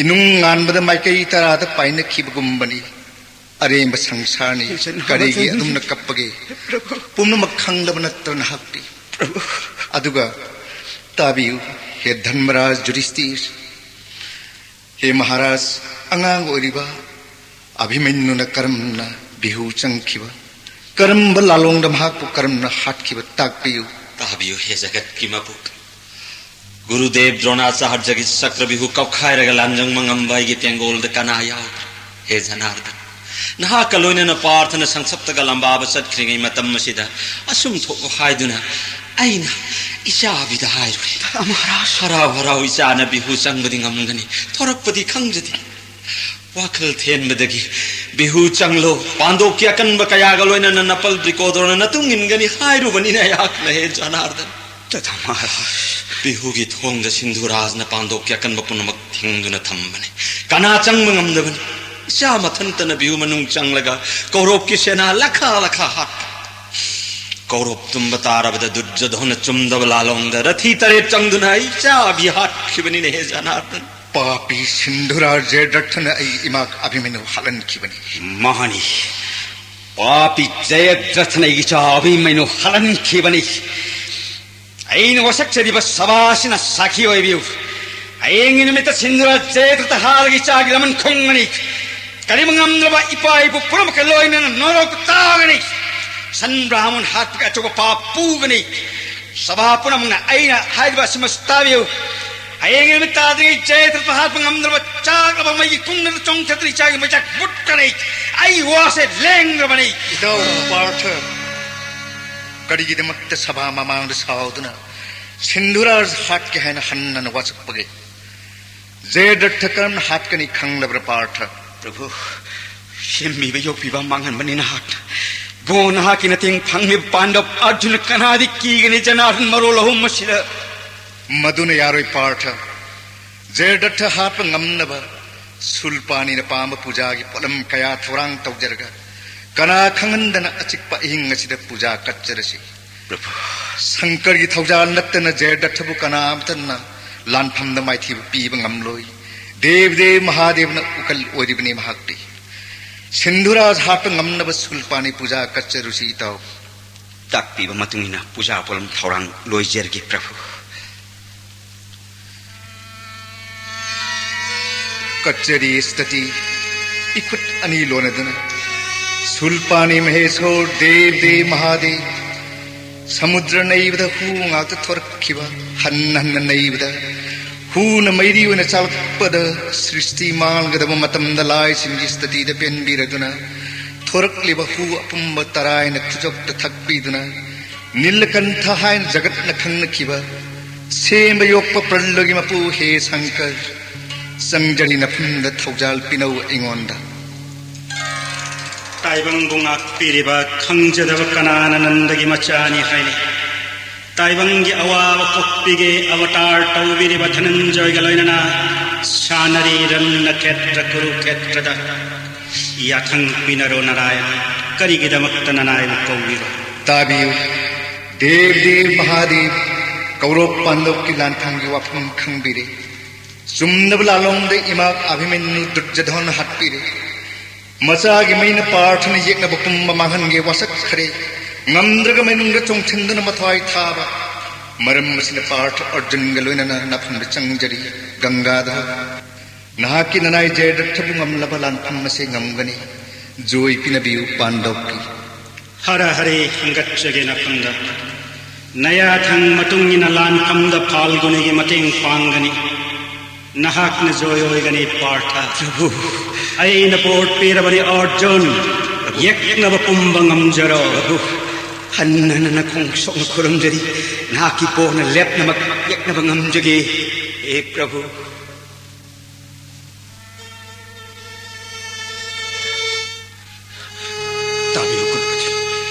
ꯏꯅꯨꯡ ꯉꯥꯟꯕꯗ ꯃꯥꯏꯀꯩ ꯇꯔꯥꯗ ꯄꯥꯏꯅꯈꯤꯕꯒꯨꯝꯕꯅꯤ꯫ ꯑꯔꯦꯝꯕ ꯁꯪꯁꯥꯔꯅꯤ꯫ ꯀꯔꯤꯒꯤ ꯑꯗꯨꯝꯅ ꯀꯞꯄꯒꯦ? ꯄꯨꯝꯅꯃꯛ ꯈꯪꯂꯕ ꯅꯠꯇ꯭ꯔ ꯅꯍꯥꯛꯇꯤ? ꯑꯗꯨꯒ ꯇꯥꯕꯤꯌꯨ, ꯍꯦ ꯙꯔꯃꯔꯥꯖ ꯖꯨꯔꯤꯁꯇꯤꯔ, ꯍꯦ ꯃꯍꯥꯔꯥꯖ, ꯑꯉꯥꯡ ꯑꯣꯏꯔꯤꯕ ꯑꯚꯤꯃꯟꯌꯨꯅ ꯀꯔꯝꯅ ꯕꯤꯍꯨ ꯆꯪꯈꯤꯕ, ꯀꯔꯝꯕ ꯂꯥꯂꯣꯡꯗ ꯃꯍꯥꯛꯄꯨ ꯀꯔꯝꯅ ꯍꯥꯠꯈꯤꯕ ꯇꯥꯛꯄꯤꯌꯨ꯫ ꯇꯥꯕꯤꯌꯨ, ꯍꯦ ꯖꯒꯠꯀꯤ ꯃꯄꯨ꯫ ꯒꯨꯔꯨꯗꯦꯕ ꯗ꯭ꯔꯣꯅꯥꯆꯥꯔꯖꯒꯤ ꯆꯀ꯭ꯔꯕꯤꯍꯨ ꯀꯧꯈꯥꯏꯔꯒ ꯂꯥꯟꯖꯪꯕ ꯉꯝꯕ ꯑꯩꯒꯤ ꯇꯦꯡꯒꯣꯜꯗ ꯀꯅꯥ ꯌꯥꯎꯗ꯭ꯔꯦ? ꯍꯦ ꯖꯅꯥꯔꯗꯟ, ꯅꯍꯥꯛꯀ ꯂꯣꯏꯅꯅ ꯄꯥꯔꯊꯅ ꯁꯪꯁꯞꯇꯒ ꯂꯝꯕꯥꯕ ꯆꯠꯈ꯭ꯔꯤꯉꯩ ꯃꯇꯝ ꯑꯁꯤꯗ ꯑꯁꯨꯝ ꯊꯣꯛꯎ ꯍꯥꯏꯗꯨꯅ ꯑꯩꯅ ꯏꯆꯥꯕꯤꯗ ꯍꯥꯏꯔꯨꯔꯦ꯫ ꯃꯍꯥꯔꯥꯖ, ꯍꯔꯥꯎ ꯍꯔꯥꯎ ꯏꯆꯥꯅ ꯕꯤꯍꯨ ꯆꯪꯕꯗꯤ ꯉꯝꯒꯅꯤ, ꯊꯣꯔꯛꯄꯗꯤ ꯈꯪꯖꯗꯦ꯫ ꯋꯥꯈꯜ ꯊꯦꯟꯕꯗꯒꯤ ꯕꯤꯍꯨ ꯆꯪꯂꯣ, ꯄꯥꯟꯗꯣꯞꯀꯤ ꯑꯀꯟꯕ ꯀꯌꯥꯒ ꯂꯣꯏꯅꯅ ꯅꯄꯜ ꯕ꯭ꯔꯤꯀꯣꯗꯣꯔꯅ ꯅꯇꯨꯡ ꯏꯟꯒꯅꯤ ꯍꯥꯏꯔꯨꯕꯅꯤꯅ ꯑꯩꯍꯥꯛꯅ, ꯍꯦ ꯖꯅꯥꯔꯗꯟ꯫ ꯇꯊꯥ ꯃꯍꯥꯔꯥꯖ꯫ ꯕꯤꯍꯨꯒꯤ ꯊꯣꯡꯗ ꯁꯤꯟꯙꯨꯔꯥꯖꯅ ꯄꯥꯟꯗꯣꯞꯀꯤ ꯑꯀꯟꯕ ꯄꯨꯝꯅꯃꯛ ꯊꯤꯡꯗꯨꯅ ꯊꯝꯕꯅꯤ꯫ ꯀꯅꯥ ꯆꯪꯕ ꯉꯝꯗꯕꯅꯤ꯫ ꯏꯆꯥ ꯃꯊꯟꯇꯅ ꯕꯤꯍꯨ ꯃꯅꯨꯡ ꯆꯪꯂꯒ ꯀꯧꯔꯣꯞꯀꯤ ꯁꯦꯅꯥ ꯂꯈꯥ ꯂꯈꯥ ꯍꯥꯠꯄ꯫ ꯀꯧꯔꯣꯞ ꯇꯨꯝꯕ ꯇꯥꯔꯕꯗ ꯗꯨꯔꯖꯣꯙꯅ ꯆꯨꯝꯗꯕ ꯂꯥꯂꯣꯡꯗ ꯔꯊꯤ ꯇꯔꯦꯠ ꯆꯪꯗꯨꯅ ꯏꯆꯥꯕꯤ ꯍꯥꯠꯈꯤꯕꯅꯤꯅꯦ, ꯍꯦ ꯖꯅꯥꯔꯗꯟ꯫ ꯄꯥꯄꯤ ꯁꯤꯟꯙꯨꯔꯥꯖ ꯖꯌꯗ꯭ꯔꯊꯅ ꯑꯩ ꯏꯃꯥ ꯑꯚꯤꯃꯟꯌꯨ ꯍꯥꯠꯍꯟꯈꯤꯕꯅꯤ꯫ ꯃꯥꯅꯤ, ꯄꯥꯄꯤ ꯖꯌꯗ꯭ꯔꯊꯅ ꯑꯩꯒꯤ ꯏꯆꯥ ꯑꯚꯤꯃꯟꯌꯨ ꯍꯥꯠꯍꯟꯈꯤꯕꯅꯤ꯫ ꯑꯩꯅ ꯋꯥꯁꯛꯆꯔꯤꯕ ꯁꯚꯥ ꯑꯁꯤꯅ ꯁꯥꯈꯤ ꯑꯣꯏꯕꯤꯌꯨ꯫ ꯍꯌꯦꯡꯒꯤ ꯅꯨꯃꯤꯠꯇ ꯁꯤꯟꯙꯨꯔꯥꯖ ꯖꯌꯗ꯭ꯔꯊ ꯍꯥꯠꯂꯒ ꯏꯆꯥꯒꯤ ꯂꯃꯟ ꯈꯨꯝꯒꯅꯤ꯫ ꯀꯔꯤꯕ ꯉꯝꯗ꯭ꯔꯕ ꯏꯄꯥ ꯏꯄꯨ ꯄꯨꯝꯅꯃꯛꯀ ꯂꯣꯏꯅꯅ ꯅꯣꯔꯣꯛꯇ ꯇꯥꯒꯅꯤ꯫ ꯁꯟ ꯕ꯭ꯔꯥꯍꯃꯟ ꯍꯥꯠꯄꯒꯤ ꯑꯆꯧꯕ ꯄꯥꯞ ꯄꯨꯒꯅꯤ꯫ ꯁꯚꯥ ꯄꯨꯝꯅꯃꯛꯅ ꯑꯩꯅ ꯍꯥꯏꯔꯤꯕ ꯑꯁꯤꯃꯁꯨ ꯇꯥꯕꯤꯌꯨ꯫ ꯍꯌꯦꯡ ꯅꯨꯃꯤꯠ ꯇꯥꯗ꯭ꯔꯤꯉꯩ ꯖꯌꯗ꯭ꯔꯊ ꯍꯥꯠꯄ ꯉꯝꯗ꯭ꯔꯕ ꯆꯥꯛꯂꯕ ꯃꯩꯒꯤ ꯀꯨꯡꯅꯗ ꯆꯣꯡꯊꯗꯨꯅ ꯏꯆꯥꯒꯤ ꯃꯩꯆꯥꯛ ꯃꯨꯠꯀꯅꯤ꯫ ꯑꯩ ꯋꯥꯁꯦ ꯂꯦꯡꯗ꯭ꯔꯕꯅꯤ꯫ ꯏꯇꯥꯎ ꯄꯥꯔꯊ, ꯀꯔꯤꯒꯤꯗꯃꯛꯇ ꯁꯚꯥ ꯃꯃꯥꯡꯗ ꯁꯥꯎꯗꯨꯅ ꯁꯤꯟꯙꯨꯔꯥꯖ ꯍꯥꯠꯀꯦ ꯍꯥꯏꯅ ꯍꯟꯅ ꯍꯟꯅ ꯋꯥꯁꯛꯄꯒꯦ? ꯖꯌꯗ꯭ꯔꯊ ꯀꯔꯝꯅ ꯍꯥꯠꯀꯅꯤ ꯈꯪꯂꯕ꯭ꯔꯥ ꯄꯥꯔꯊ? ꯄ꯭ꯔꯚꯨ, ꯁꯦꯝꯕꯤꯕ ꯌꯣꯛꯄꯤꯕ ꯃꯥꯡꯍꯟꯕꯅꯤ ꯅꯍꯥꯛꯅ꯫ ꯕꯣ, ꯅꯍꯥꯛꯀꯤ ꯃꯇꯦꯡ ꯐꯪꯂꯤꯕ ꯄꯥꯟꯗꯕ ꯑꯔꯖꯨꯅ ꯀꯅꯥꯗꯤ ꯀꯤꯒꯅꯤ ꯖꯅꯥꯔꯗꯟ ꯃꯔꯣꯜ ꯑꯍꯨꯝ ꯑꯁꯤꯗ? ꯃꯗꯨꯅ ꯌꯥꯔꯣꯏ ꯄꯥꯔꯊ꯫ ꯖꯌꯗ꯭ꯔꯊ ꯍꯥꯠꯄ ꯉꯝꯅꯕ ꯁꯨꯜꯄꯥꯅꯤꯅ ꯄꯥꯝꯕ ꯄꯨꯖꯥꯒꯤ ꯄꯣꯠꯂꯝ ꯀꯌꯥ ꯊꯧꯔꯥꯡ ꯇꯧꯖꯔꯒ ꯀꯅꯥ ꯈꯪꯍꯟꯗꯅ ꯑꯆꯤꯛꯄ ꯑꯍꯤꯡ ꯑꯁꯤꯗ ꯄꯨꯖꯥ ꯀꯠꯆꯔꯁꯤ꯫ ꯄ꯭ꯔꯚꯨ, ꯁꯪꯀꯔꯒꯤ ꯊꯧꯖꯥꯜ ꯅꯠꯇꯅ ꯖꯌꯗ꯭ꯔꯊꯕꯨ ꯀꯅꯥ ꯑꯃꯠꯇꯅ ꯂꯥꯟꯐꯝꯗ ꯃꯥꯏꯊꯤꯕ ꯄꯤꯕ ꯉꯝꯂꯣꯏ꯫ ꯗꯦꯕ ꯗꯦꯕ ꯃꯍꯥꯗꯦꯕꯅ ꯎꯀꯜ ꯑꯣꯏꯔꯤꯕꯅꯤ ꯃꯍꯥꯛꯇꯤ꯫ ꯁꯤꯟꯙꯨꯔꯥꯖ ꯍꯥꯠꯄ ꯉꯝꯅꯕ ꯁꯨꯜꯄꯥꯅꯤ ꯄꯨꯖꯥ ꯀꯠꯆꯔꯨꯁꯤ ꯏꯇꯥꯎ꯫ ꯇꯥꯛꯄꯤꯕ ꯃꯇꯨꯡ ꯏꯟꯅ ꯄꯨꯖꯥ ꯄꯣꯠꯂꯝ ꯊꯧꯔꯥꯡ ꯂꯣꯏꯖꯔꯒꯦ ꯄ꯭ꯔꯚꯨ꯫ ꯀꯠꯆꯔꯤ ꯁ꯭ꯇꯇꯤ ꯏꯈꯨꯠ ꯑꯅꯤ ꯂꯣꯟꯅꯗꯨꯅ꯫ ꯁꯨꯜꯄꯥꯅꯤ ꯃꯍꯦꯁꯣꯔ ꯗꯦꯕ ꯗꯦꯕ ꯃꯍꯥꯗꯦꯕ꯫ ꯁꯃꯨꯗ꯭ꯔ ꯅꯩꯕꯗ ꯍꯨ ꯉꯥꯛꯇ ꯊꯣꯔꯛꯈꯤꯕ, ꯍꯟꯅ ꯍꯟꯅ ꯅꯩꯕꯗ ꯍꯨꯅ ꯃꯩꯔꯤ ꯑꯣꯏꯅ ꯆꯥꯂꯛꯄꯗ ꯁ꯭ꯔꯤꯁꯇꯤ ꯃꯥꯡꯒꯗꯕ ꯃꯇꯝꯗ ꯂꯥꯏꯁꯤꯡꯒꯤ ꯁ꯭ꯇꯇꯤꯗ ꯄꯦꯟꯕꯤꯔꯗꯨꯅ ꯊꯣꯔꯛꯂꯤꯕ ꯍꯨ ꯑꯄꯨꯝꯕ ꯇꯔꯥꯏꯅ ꯈꯨꯖꯣꯛꯇ ꯊꯛꯄꯤꯗꯨꯅ ꯅꯤꯂꯀꯟꯊ ꯍꯥꯏꯅ ꯖꯒꯠꯅ ꯈꯪꯅꯈꯤꯕ ꯁꯦꯝꯕ ꯌꯣꯛꯄ ꯄ꯭ꯔꯜꯂꯣꯒꯤ ꯃꯄꯨ ꯍꯦ ꯁꯪꯀꯔ, ꯆꯪꯖꯔꯤ ꯅꯐꯝꯗ ꯊꯧꯖꯥꯜ ꯄꯤꯅꯧ ꯑꯩꯉꯣꯟꯗ꯫ ꯇꯥꯏꯕꯪꯕꯨ ꯉꯥꯛꯄꯤꯔꯤꯕ ꯈꯪꯖꯗꯕ ꯀꯅꯥꯅ ꯅꯟꯗꯒꯤ ꯃꯆꯥꯅꯤ ꯍꯥꯏꯅꯤ? ꯇꯥꯏꯕꯪꯒꯤ ꯑꯋꯥꯕ ꯀꯣꯛꯄꯤꯒꯦ ꯑꯕꯇꯥꯔ ꯇꯧꯕꯤꯔꯤꯕ ꯙꯅꯟꯖꯣꯏꯒ ꯂꯣꯏꯅꯅ ꯁꯥꯟꯅꯔꯤ ꯔꯟꯅ ꯈꯦꯇ꯭ꯔ ꯀꯨꯔꯨ ꯈꯦꯇ꯭ꯔꯗ꯫ ꯌꯥꯊꯪ ꯄꯤꯅꯔꯣ ꯅꯔꯥꯌꯟ, ꯀꯔꯤꯒꯤꯗꯃꯛꯇ ꯅꯅꯥꯏꯕꯨ ꯀꯧꯔꯤꯕ? ꯇꯥꯕꯤꯌꯨ, ꯗꯦꯕ ꯗꯦꯕ ꯃꯍꯥꯗꯦꯕ, ꯀꯧꯔꯣꯞ ꯄꯥꯟꯗꯣꯞꯀꯤ ꯂꯥꯟꯐꯝꯒꯤ ꯋꯥꯐꯝ ꯈꯪꯕꯤꯔꯦ꯫ ꯆꯨꯝꯅꯕ ꯂꯥꯂꯣꯡꯗ ꯏꯃꯥ ꯑꯚꯤꯃꯟꯌꯨ ꯗꯨꯔꯖꯙꯣꯟ ꯍꯥꯠꯄꯤꯔꯦ꯫ ꯃꯆꯥꯒꯤ ꯃꯩꯅ ꯄꯥꯔꯊꯅ ꯌꯦꯛꯅꯕ ꯄꯨꯝꯕ ꯃꯥꯡꯍꯟꯒꯦ ꯋꯥꯁꯛꯈ꯭ꯔꯦ꯫ ꯉꯝꯗ꯭ꯔꯒ ꯃꯅꯨꯡꯗ ꯆꯣꯡꯁꯤꯟꯗꯨꯅ ꯃꯊ꯭ꯋꯥꯏ ꯊꯥꯕ꯫ ꯃꯔꯝ ꯑꯁꯤꯅ ꯄꯥꯔꯊ ꯑꯔꯖꯨꯟꯒ ꯂꯣꯏꯅꯅ ꯅꯐꯝꯗ ꯆꯪꯖꯔꯤ꯫ ꯒꯪꯒꯥꯙꯔ, ꯅꯍꯥꯛꯀꯤ ꯅꯅꯥꯏ ꯖꯌꯗ꯭ꯔꯊꯕꯨ ꯉꯝꯂꯕ ꯂꯥꯟꯐꯝ ꯑꯁꯤ ꯉꯝꯒꯅꯤ꯫ ꯖꯣꯏ ꯄꯤꯅꯕꯤꯌꯨ ꯄꯥꯟꯗꯧꯀꯤ꯫ ꯍꯔ ꯍꯔꯦ ꯍꯪꯒꯠꯆꯒꯦ ꯅꯐꯝꯗ꯫ ꯅꯌꯥꯊꯪ ꯃꯇꯨꯡ ꯏꯟꯅ ꯂꯥꯟꯐꯝꯗ ꯐꯥꯜꯒꯨꯅꯤꯒꯤ ꯃꯇꯦꯡ ꯄꯥꯡꯒꯅꯤ꯫ ꯅꯍꯥꯛꯅ ꯖꯣꯏ ꯑꯣꯏꯒꯅꯤ ꯄꯥꯔꯊ꯫ ꯄ꯭ꯔꯚꯨ꯫ ꯑꯩꯅ ꯄꯣꯠ ꯄꯤꯔꯕꯅꯤ ꯑꯔꯖꯨꯟ꯫ ꯄ꯭ꯔꯚꯨ꯫ ꯌꯦꯛꯅꯕ ꯄꯨꯝꯕ ꯉꯝꯖꯔꯣ꯫ ꯄ꯭ꯔꯚꯨ, ꯍꯟꯅ ꯍꯟꯅ ꯈꯣꯡ ꯁꯣꯛꯅ ꯈꯨꯔꯨꯝꯖꯔꯤ꯫ ꯅꯍꯥꯛꯀꯤ ꯄꯣꯔꯅ ꯂꯦꯞꯅꯃꯛ ꯌꯦꯛꯅꯕ ꯉꯝꯖꯒꯦ꯫ ꯍꯦ ꯄ꯭ꯔꯚꯨ꯫ ꯇꯥꯕꯤꯌꯨ ꯀꯨꯂꯄꯇꯤ꯫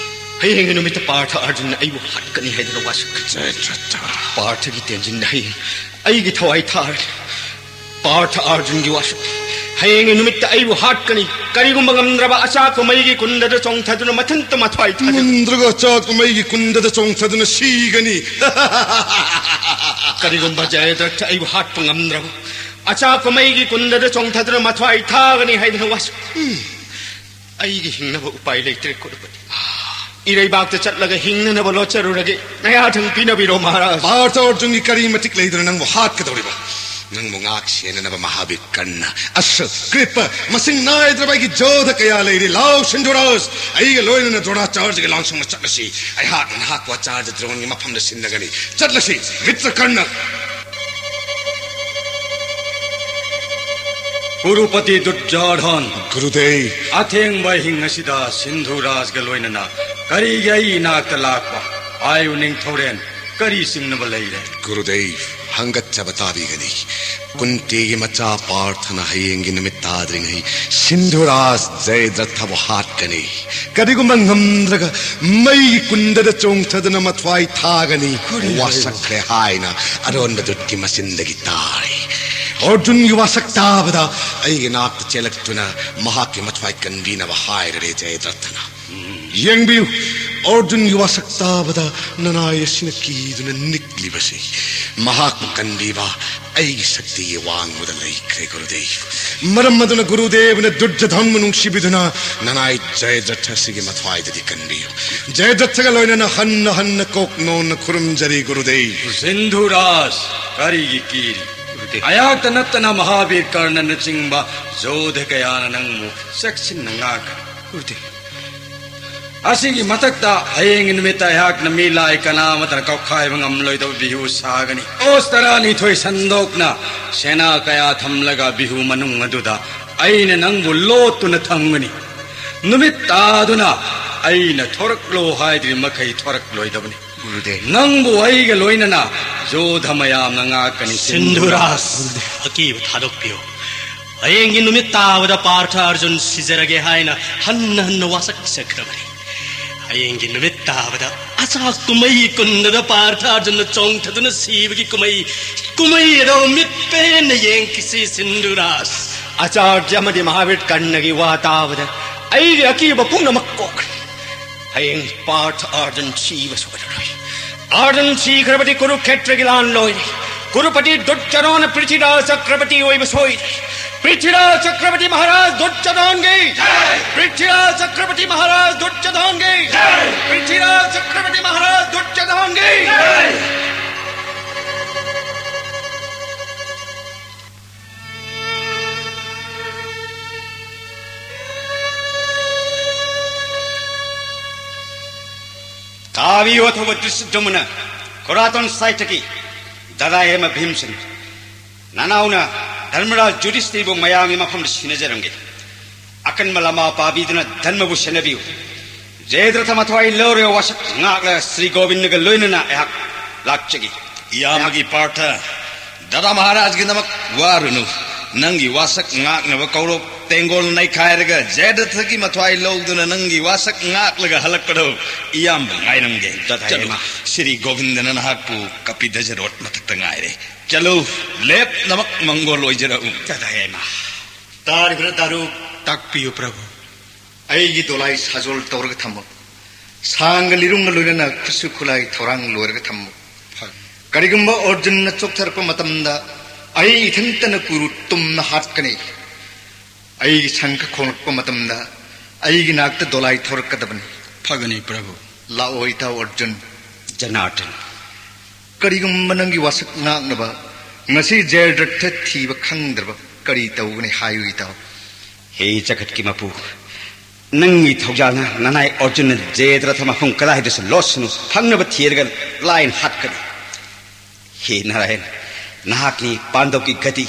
ꯍꯌꯦꯡꯒꯤ ꯅꯨꯃꯤꯠꯇ ꯄꯥꯔꯊ ꯑꯔꯖꯨꯟꯅ ꯑꯩꯕꯨ ꯍꯥꯠꯀꯅꯤ ꯍꯥꯏꯗꯨꯅ ꯋꯥꯁꯛꯈꯤ꯫ ꯖꯌꯗ꯭ꯔꯊ꯫ ꯄꯥꯔꯊꯒꯤ ꯇꯦꯟꯖꯤꯟꯗ ꯍꯌꯦꯡ ꯑꯩꯒꯤ ꯊꯋꯥꯏ ꯊꯥꯔꯅꯤ꯫ ꯄꯥꯔꯊ ꯑꯔꯖꯨꯟꯒꯤ ꯋꯥꯁꯛ꯫ ꯍꯌꯦꯡꯒꯤ ꯅꯨꯃꯤꯠꯇ ꯑꯩꯕꯨ ꯍꯥꯠꯀꯅꯤ꯫ ꯀꯔꯤꯒꯨꯝꯕ ꯉꯝꯗ꯭ꯔꯕ, ꯑꯆꯥꯛꯄ ꯃꯩꯒꯤ ꯀꯨꯟꯗꯗ ꯆꯣꯡꯊꯗꯨꯅ ꯃꯊꯟꯇ ꯃꯊ꯭ꯋꯥꯏ ꯊꯥꯗꯣꯛ- ꯉꯝꯗ꯭ꯔꯒ ꯑꯆꯥꯛꯄ ꯃꯩꯒꯤ ꯀꯨꯟꯗꯗ ꯆꯣꯡꯊꯗꯨꯅ ꯁꯤꯒꯅꯤ꯫ ꯀꯔꯤꯒꯨꯝꯕ ꯖꯌꯗ꯭ꯔꯊ ꯑꯩꯕꯨ ꯍꯥꯠꯄ ꯉꯝꯗ꯭ꯔꯕ, ꯑꯆꯥꯛꯄ ꯃꯩꯒꯤ ꯀꯨꯟꯗꯗ ꯆꯣꯡꯊꯗꯨꯅ ꯃꯊ꯭ꯋꯥꯏ ꯊꯥꯒꯅꯤ ꯍꯥꯏꯗꯨꯅ ꯋꯥꯁꯛ꯫ ꯑꯩꯒꯤ ꯍꯤꯡꯅꯕ ꯎꯄꯥꯏ ꯂꯩꯇ꯭ꯔꯦ ꯀꯨꯔꯨꯄꯇꯤ꯫ ꯏꯔꯩꯕꯥꯛꯇ ꯆꯠꯂꯒ ꯍꯤꯡꯅꯅꯕ ꯂꯣꯠꯆꯔꯨꯔꯒꯦ꯫ ꯅꯌꯥꯊꯪ ꯄꯤꯅꯕꯤꯔꯣ ꯃꯍꯥꯔꯥꯖ꯫ ꯄꯥꯔꯊ ꯑꯔꯖꯨꯟꯒꯤ ꯀꯔꯤ ꯃꯇꯤꯛ ꯂꯩꯗꯨꯅ ꯅꯪꯕꯨ ꯍꯥꯠꯀꯗꯧꯔꯤꯕ? ꯅꯪꯕꯨ ꯉꯥꯛ ꯁꯦꯟꯅꯅꯕ ꯃꯍꯥꯕꯤꯔ ꯀꯔꯅ, ꯑꯁ꯭ꯔ, ꯀ꯭ꯔꯤꯄ, ꯃꯁꯤꯡ ꯅꯥꯏꯗ꯭ꯔꯕ ꯑꯩꯒꯤ ꯖꯣꯙ ꯀꯌꯥ ꯂꯩꯔꯤ꯫ ꯂꯥꯎ ꯁꯤꯟꯙꯨꯔꯥꯖ, ꯑꯩꯒ ꯂꯣꯏꯅꯅ ꯗ꯭ꯔꯣꯅꯥꯆꯥꯔꯖꯒꯤ ꯂꯥꯡꯁꯪꯗ ꯆꯠꯂꯁꯤ꯫ ꯑꯩꯍꯥꯛꯅ ꯅꯍꯥꯛꯄꯨ ꯑꯆꯥꯔꯖ ꯗ꯭ꯔꯣꯟꯒꯤ ꯃꯐꯝꯗ ꯁꯤꯟꯅꯒꯅꯤ꯫ ꯆꯠꯂꯁꯤ ꯃꯤꯇ꯭ꯔ ꯀꯔꯅ꯫ ꯀꯨꯔꯨꯄꯇꯤ ꯗꯨꯔꯖꯣꯙꯟ꯫ ꯒꯨꯔꯨꯗꯦꯕ꯫ ꯑꯊꯦꯡꯕ ꯑꯍꯤꯡ ꯑꯁꯤꯗ ꯁꯤꯟꯙꯨꯔꯥꯖꯒ ꯂꯣꯏꯅꯅ ꯀꯔꯤꯒꯤ ꯑꯩ ꯏꯅꯥꯛꯇ ꯂꯥꯛꯄ? ꯍꯥꯏꯌꯨ ꯅꯤꯡꯊꯧꯔꯦꯟ, ꯀꯔꯤ ꯆꯤꯡꯅꯕ ꯂꯩꯔꯦ? ꯒꯨꯔꯨꯗꯦꯕ, ꯍꯪꯒꯠꯆꯕ ꯇꯥꯕꯤꯒꯅꯤ꯫ ꯀꯨꯟꯇꯤꯒꯤ ꯃꯆꯥ ꯄꯥꯔꯊꯅ ꯍꯌꯦꯡꯒꯤ ꯅꯨꯃꯤꯠ ꯇꯥꯗ꯭ꯔꯤꯉꯩ ꯁꯤꯟꯙꯨꯔꯥꯖ ꯖꯌꯗ꯭ꯔꯊꯕꯨ ꯍꯥꯠꯀꯅꯤ꯫ ꯀꯔꯤꯒꯨꯝꯕ ꯉꯝꯗ꯭ꯔꯒ ꯃꯩꯒꯤ ꯀꯨꯟꯗꯗ ꯆꯣꯡꯊꯗꯨꯅ ꯃꯊ꯭ꯋꯥꯏ ꯊꯥꯒꯅꯤ꯫ ꯀꯔꯤ ꯍꯥꯏꯕ? ꯋꯥꯁꯛꯈ꯭ꯔꯦ ꯍꯥꯏꯅ ꯑꯔꯣꯟꯕ ꯗꯨꯠꯀꯤ ꯃꯆꯤꯟꯗꯒꯤ ꯇꯥꯔꯦ꯫ ꯑꯔꯖꯨꯟꯒꯤ ꯋꯥꯁꯛ ꯇꯥꯕꯗ ꯑꯩꯒꯤ ꯅꯥꯛꯇ ꯆꯦꯜꯂꯛꯇꯨꯅ ꯃꯍꯥꯛꯀꯤ ꯃꯊ꯭ꯋꯥꯏ ꯀꯟꯕꯤꯅꯕ ꯍꯥꯏꯔꯔꯦ ꯖꯌꯗ꯭ꯔꯊꯅ꯫ ꯌꯦꯡꯕꯤꯌꯨ, ꯑꯔꯖꯨꯟꯒꯤ ꯋꯥꯁꯛ ꯇꯥꯕꯗ ꯅꯅꯥꯏ ꯑꯁꯤꯅ ꯀꯤꯗꯨꯅ ꯅꯤꯛꯂꯤꯕꯁꯤ꯫ ꯃꯍꯥꯛꯄꯨ ꯀꯟꯕꯤꯕ ꯑꯩꯒꯤ ꯁꯛꯇꯤꯒꯤ ꯋꯥꯡꯃꯗ ꯂꯩꯈ꯭ꯔꯦ ꯒꯨꯔꯨꯗꯦꯕ꯫ ꯃꯔꯝ ꯑꯗꯨꯅ ꯒꯨꯔꯨꯗꯦꯕꯅ ꯗꯨꯔꯖꯣꯙꯟꯕꯨ ꯅꯨꯡꯁꯤꯕꯤꯗꯨꯅ ꯅꯅꯥꯏ ꯖꯌꯗ꯭ꯔꯊ ꯑꯁꯤꯒꯤ ꯃꯊ꯭ꯋꯥꯏꯗꯗꯤ ꯀꯟꯕꯤꯌꯨ꯫ ꯖꯌꯗ꯭ꯔꯊꯒ ꯂꯣꯏꯅꯅ ꯍꯟꯅ ꯍꯟꯅ ꯀꯣꯛ ꯅꯣꯟꯅ ꯈꯨꯔꯨꯝꯖꯔꯤ ꯒꯨꯔꯨꯗꯦꯕ꯫ ꯁꯤꯟꯙꯨꯔꯥꯖ, ꯀꯔꯤꯒꯤ ꯀꯤꯔꯤ? ꯒꯨꯔꯨꯗꯦꯕ꯫ ꯑꯩꯍꯥꯛꯇ ꯅꯠꯇꯅ ꯃꯍꯥꯕꯤꯔ ꯀꯔꯅꯅꯆꯤꯡꯕ ꯖꯣꯙ ꯀꯌꯥꯅ ꯅꯪꯕꯨ ꯆꯦꯛꯁꯤꯟꯅ ꯉꯥꯛꯀꯅꯤ꯫ ꯒꯨꯔꯨꯗꯦꯕ꯫ ꯑꯁꯤꯒꯤ ꯃꯊꯛꯇ ꯍꯌꯦꯡꯒꯤ ꯅꯨꯃꯤꯠꯇ ꯑꯩꯍꯥꯛꯅ ꯃꯤꯂꯥꯏ ꯀꯅꯥ ꯑꯃꯠꯇꯅ ꯀꯥꯎꯈꯥꯏꯕ ꯉꯝꯂꯣꯏꯗꯕ ꯕꯤꯍꯨ ꯁꯥꯒꯅꯤ꯫ ꯀꯣꯁ ꯇꯔꯥꯅꯤꯊꯣꯏ ꯁꯟꯗꯣꯛꯅ ꯁꯦꯅꯥ ꯀꯌꯥ ꯊꯝꯂꯒ ꯕꯤꯍꯨ ꯃꯅꯨꯡ ꯑꯗꯨꯗ ꯑꯩꯅ ꯅꯪꯕꯨ ꯂꯣꯠꯇꯨꯅ ꯊꯝꯒꯅꯤ꯫ ꯅꯨꯃꯤꯠ ꯇꯥꯗꯨꯅ ꯑꯩꯅ ꯊꯣꯔꯛꯂꯣ ꯍꯥꯏꯗ꯭ꯔꯤ ꯃꯈꯩ ꯊꯣꯔꯛꯂꯣꯏꯗꯕꯅꯤ꯫ ꯒꯨꯔꯨꯗꯦꯕ꯫ ꯅꯪꯕꯨ ꯑꯩꯒ ꯂꯣꯏꯅꯅ ꯖꯣꯙ ꯃꯌꯥꯝꯅ ꯉꯥꯛꯀꯅꯤ꯫ ꯁꯤꯟꯙꯨꯔꯥꯖ, ꯑꯀꯤꯕ ꯊꯥꯗꯣꯛꯄꯤꯌꯨ꯫ ꯍꯌꯦꯡꯒꯤ ꯅꯨꯃꯤꯠ ꯇꯥꯕꯗ ꯄꯥꯔꯊ ꯑꯔꯖꯨꯟ ꯁꯤꯖꯔꯒꯦ ꯍꯥꯏꯅ ꯍꯟꯅ ꯍꯟꯅ ꯋꯥꯁꯛꯆꯈ꯭ꯔꯕꯅꯤ꯫ ꯍꯌꯦꯡꯒꯤ ꯅꯨꯃꯤꯠ ꯇꯥꯕꯗ ꯑꯆꯥꯛ ꯀꯨꯝꯍꯩ ꯀꯨꯟꯗꯗ ꯄꯥꯔꯊ ꯑꯔꯖꯨꯟꯅ ꯆꯣꯡꯊꯗꯨꯅ ꯁꯤꯕꯒꯤ ꯀꯨꯝꯍꯩ, ꯀꯨꯝꯍꯩ ꯑꯗꯨ ꯃꯤꯠ ꯄꯦꯟꯅ ꯌꯦꯡꯈꯤꯁꯤ ꯁꯤꯟꯙꯨꯔꯥꯖ꯫ ꯑꯆꯥꯔꯌ ꯑꯃꯗꯤ ꯃꯍꯥꯕꯤꯔ ꯀꯔꯅꯒꯤ ꯋꯥ ꯇꯥꯕꯗ ꯑꯩꯒꯤ ꯑꯀꯤꯕ ꯄꯨꯝꯅꯃꯛ ꯀꯣꯛꯈ꯭ꯔꯦ꯫ ꯍꯌꯦꯡ ꯄꯥꯔꯊ ꯑꯔꯖꯨꯟ ꯁꯤꯕ ꯁꯣꯏꯔꯔꯣꯏ꯫ ꯑꯔꯖꯨꯟ ꯁꯤꯈ꯭ꯔꯕꯗꯤ ꯀꯨꯔꯨꯈꯦꯇ꯭ꯔꯒꯤ ꯂꯥꯟ ꯂꯣꯏꯔꯦ꯫ ꯀꯨꯔꯨꯄꯇꯤ ꯗꯨꯔꯖꯣꯙꯅ ꯄ꯭ꯔꯤꯊꯤꯔꯥꯖ ꯆꯀ꯭ꯔꯕꯔꯇꯤ ꯑꯣꯏꯕ ꯁꯣꯏꯔꯦ꯫ ꯄ꯭ꯔꯤꯊꯤꯔꯥꯖ ꯆꯀ꯭ꯔꯕꯔꯇꯤ ꯃꯍꯥꯔꯥꯖ ꯗꯨꯔꯖꯣꯙꯟꯒꯤ ꯖꯥꯏ! ꯄ꯭ꯔꯤꯊꯤꯔꯥꯖ ꯆꯀ꯭ꯔꯕꯔꯇꯤ ꯃꯍꯥꯔꯥꯖ ꯗꯨꯔꯖꯣꯙꯟꯒꯤ ꯖꯥꯏ! ꯄ꯭ꯔꯤꯊꯤꯔꯥꯖ ꯆꯀ꯭ꯔꯕꯔꯇꯤ ꯃꯍꯥꯔꯥꯖ ꯗꯨꯔꯖꯣꯙꯟꯒꯤ ꯖꯥꯏ! ꯇꯥꯕꯤꯌꯨ, ꯑꯊꯧꯕ ꯙ꯭ꯔꯤꯁꯇꯗ꯭ꯌꯨꯝꯅ, ꯀꯣꯔꯥꯇꯣꯟ ꯁꯥꯏꯠꯇꯒꯤ ꯗꯗꯥ ꯍꯦꯃ ꯚꯤꯝꯁꯟ, ꯅꯅꯥꯎꯅ ꯙꯔꯃꯔꯥꯖ ꯌꯨꯙꯤꯁꯊꯤꯔꯕꯨ ꯃꯌꯥꯝꯒꯤ ꯃꯐꯝꯗ ꯁꯤꯟꯅꯖꯔꯝꯒꯦ꯫ ꯑꯀꯟꯕ ꯂꯃꯥ ꯄꯥꯕꯤꯗꯨꯅ ꯙꯔꯃꯕꯨ ꯁꯦꯟꯅꯕꯤꯌꯨ꯫ ꯖꯌꯗ꯭ꯔꯊ ꯃꯊ꯭ꯋꯥꯏ ꯂꯧꯔꯒ ꯋꯥꯁꯛ ꯉꯥꯛꯂꯒ ꯁ꯭ꯔꯤ ꯒꯣꯕꯤꯟꯗꯒ ꯂꯣꯏꯅꯅ ꯑꯩꯍꯥꯛ ꯂꯥꯛꯆꯒꯦ꯫ ꯏꯌꯥꯝꯕꯒꯤ ꯄꯥꯔꯊ, ꯗꯗꯥ ꯃꯍꯥꯔꯥꯖꯒꯤꯗꯃꯛ ꯋꯥꯔꯨꯅꯨ꯫ ꯅꯪꯒꯤ ꯋꯥꯁꯛ ꯉꯥꯛꯅꯕ ꯀꯧꯔꯣ꯫ ꯇꯦꯡꯒꯣꯜ ꯅꯩꯈꯥꯏꯔꯒ ꯖꯌꯗ꯭ꯔꯊꯒꯤ ꯃꯊ꯭ꯋꯥꯏ ꯂꯧꯗꯨꯅ ꯅꯪꯒꯤ ꯋꯥꯁꯛ ꯉꯥꯛꯂꯒ ꯍꯜꯂꯛꯄꯗꯣ ꯏꯌꯥꯝꯕ ꯉꯥꯏꯔꯝꯒꯦ꯫ ꯗꯗꯥ ꯆꯠꯂꯨ꯫ ꯍꯦꯃ꯫ ꯁ꯭ꯔꯤ ꯒꯣꯕꯤꯟꯗꯅ ꯅꯍꯥꯛꯄꯨ ꯀꯄꯤꯙꯖ ꯔꯣꯗ ꯃꯊꯛꯇ ꯉꯥꯏꯔꯦ꯫ ꯆꯠꯂꯨ, ꯂꯦꯞꯅꯃꯛ ꯃꯪꯒꯣꯜ ꯑꯣꯏꯖꯔꯛꯎ꯫ ꯗꯗꯥ ꯍꯦꯃ꯫ ꯇꯥꯔꯤꯕ꯭ꯔꯥ ꯗꯥꯔꯨ? ꯇꯥꯛꯄꯤꯌꯨ ꯄ꯭ꯔꯚꯨ꯫ ꯑꯩꯒꯤ ꯗꯣꯂꯥꯏ ꯁꯥꯖꯣꯜ ꯇꯧꯔꯒ ꯊꯝꯃꯨ꯫ ꯁꯥꯡꯒ ꯂꯤꯔꯨꯡꯒ ꯂꯣꯏꯅꯅ ꯈꯨꯠꯁꯨ ꯈꯨꯠꯂꯥꯏ ꯊꯧꯔꯥꯡ ꯂꯣꯏꯔꯒ ꯊꯝꯃꯨ꯫ ꯐꯔꯦ꯫ ꯀꯔꯤꯒꯨꯝꯕ ꯑꯔꯖꯨꯟꯅ ꯆꯣꯛꯊꯔꯛꯄ ꯃꯇꯝꯗ ꯑꯩ ꯏꯊꯟꯇꯅ ꯀꯨꯔꯨ ꯇꯨꯝꯅ ꯍꯥꯠꯀꯅꯤ꯫ ꯑꯩꯒꯤ ꯁꯪꯈ ꯈꯣꯡꯂꯛꯄ ꯃꯇꯝꯗ ꯑꯩꯒꯤ ꯅꯥꯛꯇ ꯗꯣꯂꯥꯏ ꯊꯣꯔꯛꯀꯗꯕꯅꯤ꯫ ꯐꯒꯅꯤ ꯄ꯭ꯔꯚꯨ꯫ ꯂꯥꯛꯑꯣ ꯏꯇꯥꯎ ꯑꯔꯖꯨꯟ꯫ ꯖꯅꯥꯔꯗꯟ꯫ ꯀꯔꯤꯒꯨꯝꯕ ꯅꯪꯒꯤ ꯋꯥꯁꯛ ꯉꯥꯛꯅꯕ ꯉꯁꯤ ꯖꯌꯗ꯭ꯔꯊ ꯊꯤꯕ ꯈꯪꯗ꯭ꯔꯕ ꯀꯔꯤ ꯇꯧꯒꯅꯤ ꯍꯥꯏꯌꯨ ꯏꯇꯥꯎ? ꯍꯦ ꯖꯒꯠꯀꯤ ꯃꯄꯨ, ꯅꯪꯒꯤ ꯊꯧꯖꯥꯜꯅ ꯅꯅꯥꯏ ꯑꯔꯖꯨꯟꯅ ꯖꯌꯗ꯭ꯔꯊ ꯃꯐꯝ ꯀꯗꯥꯏꯗꯁꯨ ꯂꯣꯠꯁꯅꯨ, ꯐꯪꯅꯕ ꯊꯤꯔꯒ ꯂꯥꯏꯅ ꯍꯥꯠꯀꯅꯤ꯫ ꯍꯦ ꯅꯥꯔꯥꯌꯟ, ꯅꯍꯥꯛꯅꯤ ꯄꯥꯟꯗꯕꯀꯤ ꯒꯇꯤ,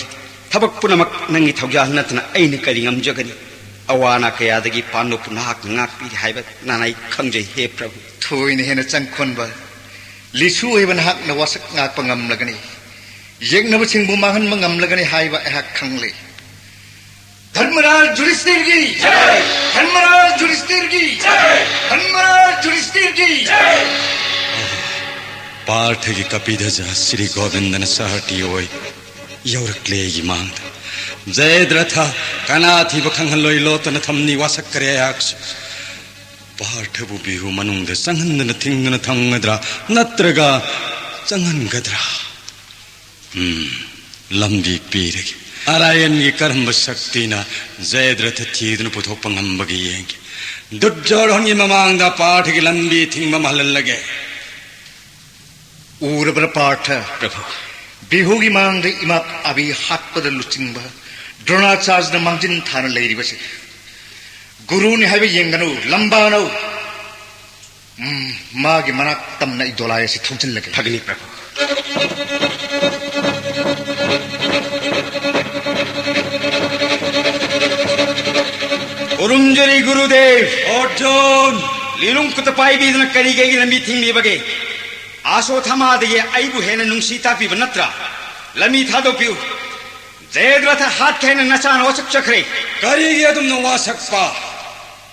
ꯊꯕꯛ ꯄꯨꯝꯅꯃꯛ ꯅꯪꯒꯤ ꯊꯧꯖꯥꯜ ꯅꯠꯇꯅ ꯑꯩꯅ ꯀꯔꯤ ꯉꯝꯖꯒꯅꯤ? ꯑꯋꯥ ꯑꯅꯥ ꯀꯌꯥꯗꯒꯤ ꯄꯥꯟꯗꯕꯄꯨ ꯅꯍꯥꯛꯅ ꯉꯥꯛꯄꯤꯔꯤ ꯍꯥꯏꯕ ꯅꯅꯥꯏ ꯈꯪꯖꯩ ꯍꯦ ꯄ꯭ꯔꯚꯨ꯫ ꯊꯣꯏꯅ ꯍꯦꯟꯅ ꯆꯪꯈꯣꯟꯕ ꯂꯤꯁꯨ ꯑꯣꯏꯕ ꯅꯍꯥꯛꯅ ꯋꯥꯁꯛ ꯉꯥꯛꯄ ꯉꯝꯂꯒꯅꯤ, ꯌꯦꯛꯅꯕꯁꯤꯡꯕꯨ ꯃꯥꯡꯍꯟꯕ ꯉꯝꯂꯒꯅꯤ ꯍꯥꯏꯕ ꯑꯩꯍꯥꯛ ꯈꯪꯂꯦ꯫ ꯙꯔꯃꯔꯥꯖ ꯌꯨꯙꯤꯁꯊꯤꯔꯒꯤ ꯖꯥꯏ! ꯙꯔꯃꯔꯥꯖ ꯌꯨꯙꯤꯁꯊꯤꯔꯒꯤ ꯖꯥꯏ! ꯙꯔꯃꯔꯥꯖ ꯌꯨꯙꯤꯁꯊꯤꯔꯒꯤ ꯖꯥꯏ! ꯄꯥꯔꯊꯒꯤ ꯀꯄꯤꯙꯖ ꯁ꯭ꯔꯤ ꯒꯣꯕꯤꯟꯗꯅ ꯁꯍꯔꯇꯤ ꯑꯣꯏ꯫ ꯌꯧꯔꯛꯂꯦ ꯑꯩꯒꯤ ꯃꯥꯡꯗ꯫ ꯖꯌꯗ꯭ꯔꯊ, ꯀꯅꯥ ꯊꯤꯕ ꯈꯪꯍꯜꯂꯣꯏ, ꯂꯣꯠꯇꯅ ꯊꯝꯅꯤ ꯋꯥꯁꯛꯈꯔꯦ ꯑꯩꯍꯥꯛꯁꯨ꯫ ꯄꯥꯔꯊꯕꯨ ꯕꯤꯍꯨ ꯃꯅꯨꯡꯗ ꯆꯪꯍꯟꯗꯅ ꯊꯤꯡꯗꯨꯅ ꯊꯝꯒꯗ꯭ꯔꯥ, ꯅꯠꯇ꯭ꯔꯒ ꯆꯪꯍꯟꯒꯗ꯭ꯔꯥ? ꯎꯝ, ꯂꯝꯕꯤ ꯄꯤꯔꯒꯦ꯫ ꯅꯥꯔꯥꯌꯟꯒꯤ ꯀꯔꯝꯕ ꯁꯛꯇꯤꯅ ꯖꯌꯗ꯭ꯔꯊ ꯊꯤꯗꯨꯅ ꯄꯨꯊꯣꯛꯄ ꯉꯝꯕꯒꯦ ꯌꯦꯡꯒꯦ꯫ ꯗꯨꯔꯖꯣꯙꯟꯒꯤ ꯃꯃꯥꯡꯗ ꯄꯥꯔꯊꯒꯤ ꯂꯝꯕꯤ ꯊꯤꯡꯕ ꯑꯃ ꯍꯜꯍꯜꯂꯒꯦ꯫ ꯎꯔꯕ꯭ꯔꯥ ꯄꯥꯔꯊ? ꯄ꯭ꯔꯚꯨ꯫ ꯕꯤꯍꯨꯒꯤ ꯃꯥꯡꯗ ꯏꯃꯥ ꯑꯕꯤ ꯍꯥꯠꯄꯗ ꯂꯨꯆꯤꯡꯕ ꯗ꯭ꯔꯣꯅꯥꯆꯥꯔꯖꯅ ꯃꯥꯡꯖꯤꯟ ꯊꯥꯅ ꯂꯩꯔꯤꯕꯁꯦ꯫ ꯒꯨꯔꯨꯅꯤ ꯍꯥꯏꯕ ꯌꯦꯡꯒꯅꯨ, ꯂꯝꯕꯥꯅꯧ꯫ ꯎꯝ, ꯃꯥꯒꯤ ꯃꯅꯥꯛ ꯇꯝꯅ ꯑꯩ ꯗꯣꯂꯥꯏ ꯑꯁꯤ ꯊꯧꯖꯤꯜꯂꯒꯦ꯫ ꯐꯒꯅꯤ, ꯄ꯭ꯔꯚꯨ꯫ ꯈꯨꯔꯨꯝꯖꯔꯤ, ꯒꯨꯔꯨꯗꯦꯕ꯫ ꯑꯣꯔꯖꯨꯟ! ꯂꯤꯂꯨꯡ ꯈꯨꯠꯇ ꯄꯥꯏꯕꯤꯗꯨꯅ ꯀꯔꯤꯒꯤ ꯑꯩꯒꯤ ꯂꯝꯕꯤ ꯊꯤꯡꯂꯤꯕꯒꯦ? ꯑꯥꯁꯣꯊꯥꯃꯥꯗꯒꯤ ꯑꯩꯕꯨ ꯍꯦꯟꯅ ꯅꯨꯡꯁꯤ ꯇꯥꯛꯄꯤꯕ ꯅꯠꯇ꯭ꯔꯥ? ꯂꯝꯕꯤ ꯊꯥꯗꯣꯛꯄꯤꯌꯨ꯫ ꯖꯌꯗ꯭ꯔꯊ ꯍꯥꯠꯀꯦ ꯍꯥꯏꯅ ꯅꯆꯥꯅ ꯋꯥꯁꯛꯆꯈ꯭ꯔꯦ꯫ ꯀꯔꯤꯒꯤ ꯑꯗꯨꯝꯅ ꯋꯥꯁꯛꯄ?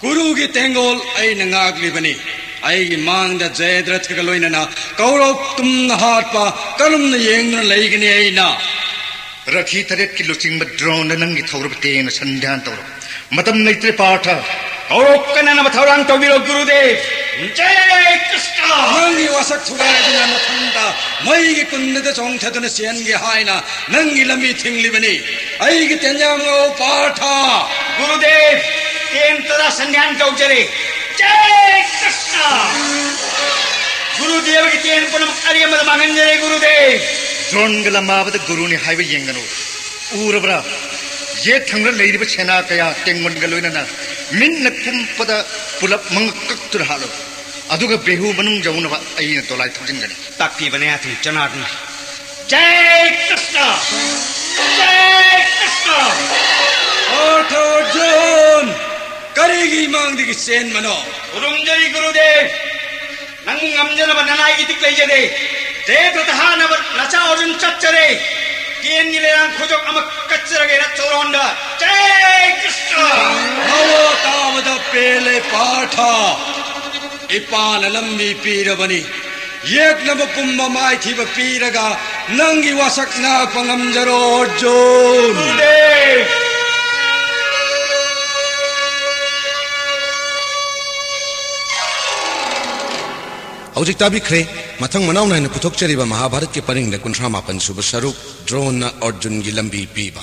ꯒꯨꯔꯨꯒꯤ ꯇꯦꯡꯒꯣꯜ ꯑꯩꯅ ꯉꯥꯛꯂꯤꯕꯅꯤ꯫ ꯑꯩꯒꯤ ꯃꯥꯡꯗ ꯖꯌꯗ꯭ꯔꯊꯒ ꯂꯣꯏꯅꯅ ꯀꯧꯔꯧ ꯇꯨꯝꯅ ꯍꯥꯠꯄ ꯀꯔꯝꯅ ꯌꯦꯡꯗꯨꯅ ꯂꯩꯒꯅꯤ ꯑꯩꯅ? ꯔꯊꯤ ꯇꯔꯦꯠꯀꯤ ꯂꯨꯆꯤꯡꯕ ꯗ꯭ꯔꯣꯟꯗ ꯅꯪꯒꯤ ꯊꯧꯔꯕ ꯇꯦꯟꯅ ꯁꯟꯗ꯭ꯌꯥꯟ ꯇꯧꯔꯣ꯫ ꯃꯇꯝ ꯂꯩꯇ꯭ꯔꯦ ꯄꯥꯔꯊ꯫ ꯀꯧꯔꯧ ꯀꯟꯅꯅꯕ ꯊꯧꯔꯥꯡ ꯇꯧꯕꯤꯔꯣ, ꯒꯨꯔꯨꯗꯦꯕ꯫ ꯖꯌ ꯀ꯭ꯔꯤꯁꯅ! ꯅꯪꯒꯤ ꯋꯥꯁꯛ ꯊꯨꯒꯥꯏꯗꯨꯅ ꯃꯊꯟꯇ ꯃꯩꯒꯤ ꯀꯨꯟꯗꯗ ꯆꯣꯡꯊꯗꯨꯅ ꯆꯦꯟꯒꯦ ꯍꯥꯏꯅ ꯅꯪꯒꯤ ꯂꯝꯕꯤ ꯊꯤꯡꯂꯤꯕꯅꯤ꯫ ꯑꯩꯒꯤ ꯇꯦꯟꯖꯥꯝ ꯉꯥꯎ ꯄꯥꯔꯊ! ꯒꯨꯔꯨꯗꯦꯕ, ꯇꯦꯟ ꯇꯔꯥ ꯁꯟꯗ꯭ꯌꯥꯟ ꯇꯧꯖꯔꯦ꯫ ꯖꯌ ꯀ꯭ꯔꯤꯁꯅ! ꯒꯨꯔꯨꯗꯦꯕꯒꯤ ꯇꯦꯟ ꯄꯨꯝꯅꯃꯛ ꯑꯔꯦꯝꯕꯗ ꯃꯥꯡꯍꯟꯖꯔꯦ, ꯒꯨꯔꯨꯗꯦꯕ꯫ ꯗ꯭ꯔꯣꯟꯒ ꯂꯝꯕꯥꯕꯗ ꯒꯨꯔꯨꯅꯤ ꯍꯥꯏꯕ ꯌꯦꯡꯒꯅꯨ꯫ ꯎꯔꯕ꯭ꯔꯥ? ꯌꯦꯠ ꯊꯪꯕꯗ ꯂꯩꯔꯤꯕ ꯁꯦꯅꯥ ꯀꯌꯥ ꯇꯦꯡꯒꯣꯟꯒ ꯂꯣꯏꯅꯅ ꯃꯤꯠꯅ ꯀꯨꯝꯄꯗ ꯄꯨꯂꯞ ꯃꯉꯛ ꯀꯛꯇꯨꯅ ꯍꯥꯠꯂꯨ꯫ ꯑꯗꯨꯒ ꯕꯦꯍꯨ ꯃꯅꯨꯡ ꯌꯧꯅꯕ ꯑꯩꯅ ꯗꯣꯂꯥꯏ ꯊꯧꯖꯤꯟꯒꯅꯤ꯫ ꯇꯥꯛꯄꯤꯕꯅꯦ ꯑꯗꯨꯝ ꯆꯅꯥꯗꯨꯅ꯫ ꯖꯌ ꯀ꯭ꯔꯤꯁꯅ! ꯖꯌ ꯀ꯭ꯔꯤꯁꯅ! ꯑꯔꯊ ꯑꯔꯖꯨꯟ! ꯀꯔꯤꯒꯤ ꯏꯃꯥꯡꯗꯒꯤ ꯆꯦꯟꯕꯅꯣ? ꯈꯨꯔꯨꯝꯖꯔꯤ, ꯒꯨꯔꯨꯗꯦꯕ꯫ ꯅꯪꯕꯨ ꯉꯝꯖꯅꯕ ꯅꯅꯥꯏꯒꯤ ꯏꯇꯤꯛ ꯂꯩꯖꯗꯦ꯫ ꯖꯌꯗ꯭ꯔꯊ ꯍꯥꯠꯅꯕ ꯅꯆꯥ ꯑꯔꯖꯨꯟ ꯆꯠꯆꯔꯦ꯫ ꯀꯦꯟꯒꯤ ꯂꯩꯔꯥꯡ ꯈꯨꯖꯣꯞ ꯑꯃ ꯀꯠꯆꯔꯒꯦ ꯅꯠꯆꯧꯔꯣꯟꯗ꯫ ꯖꯌ ꯀ꯭ꯔꯤꯁꯅ! ꯍꯜꯂꯣ, ꯇꯥꯕꯗ ꯄꯦꯜꯂꯦ ꯄꯥꯔꯊ꯫ ꯏꯄꯥꯅ ꯂꯝꯕꯤ ꯄꯤꯔꯕꯅꯤ꯫ ꯌꯦꯛꯅꯕ ꯄꯨꯝꯕ ꯃꯥꯏꯊꯤꯕ ꯄꯤꯔꯒ ꯅꯪꯒꯤ ꯋꯥꯁꯛꯅ ꯄꯪꯉꯝꯖꯔꯣ, ꯑꯔꯖꯨꯟ꯫ ꯍꯧꯖꯤꯛ ꯇꯥꯕꯤꯈ꯭ꯔꯦ, ꯃꯊꯪ ꯃꯅꯥꯎ ꯅꯥꯏꯅ ꯄꯨꯊꯣꯛꯆꯔꯤꯕ ꯃꯍꯥꯚꯥꯔꯠꯀꯤ ꯄꯔꯤꯡꯗ ꯀꯨꯟꯊ꯭ꯔꯥ ꯃꯥꯄꯟ ꯁꯨꯕ ꯁꯔꯨꯛ, ꯗ꯭ꯔꯣꯟꯅ ꯑꯔꯖꯨꯟꯒꯤ ꯂꯝꯕꯤ ꯄꯤꯕ꯫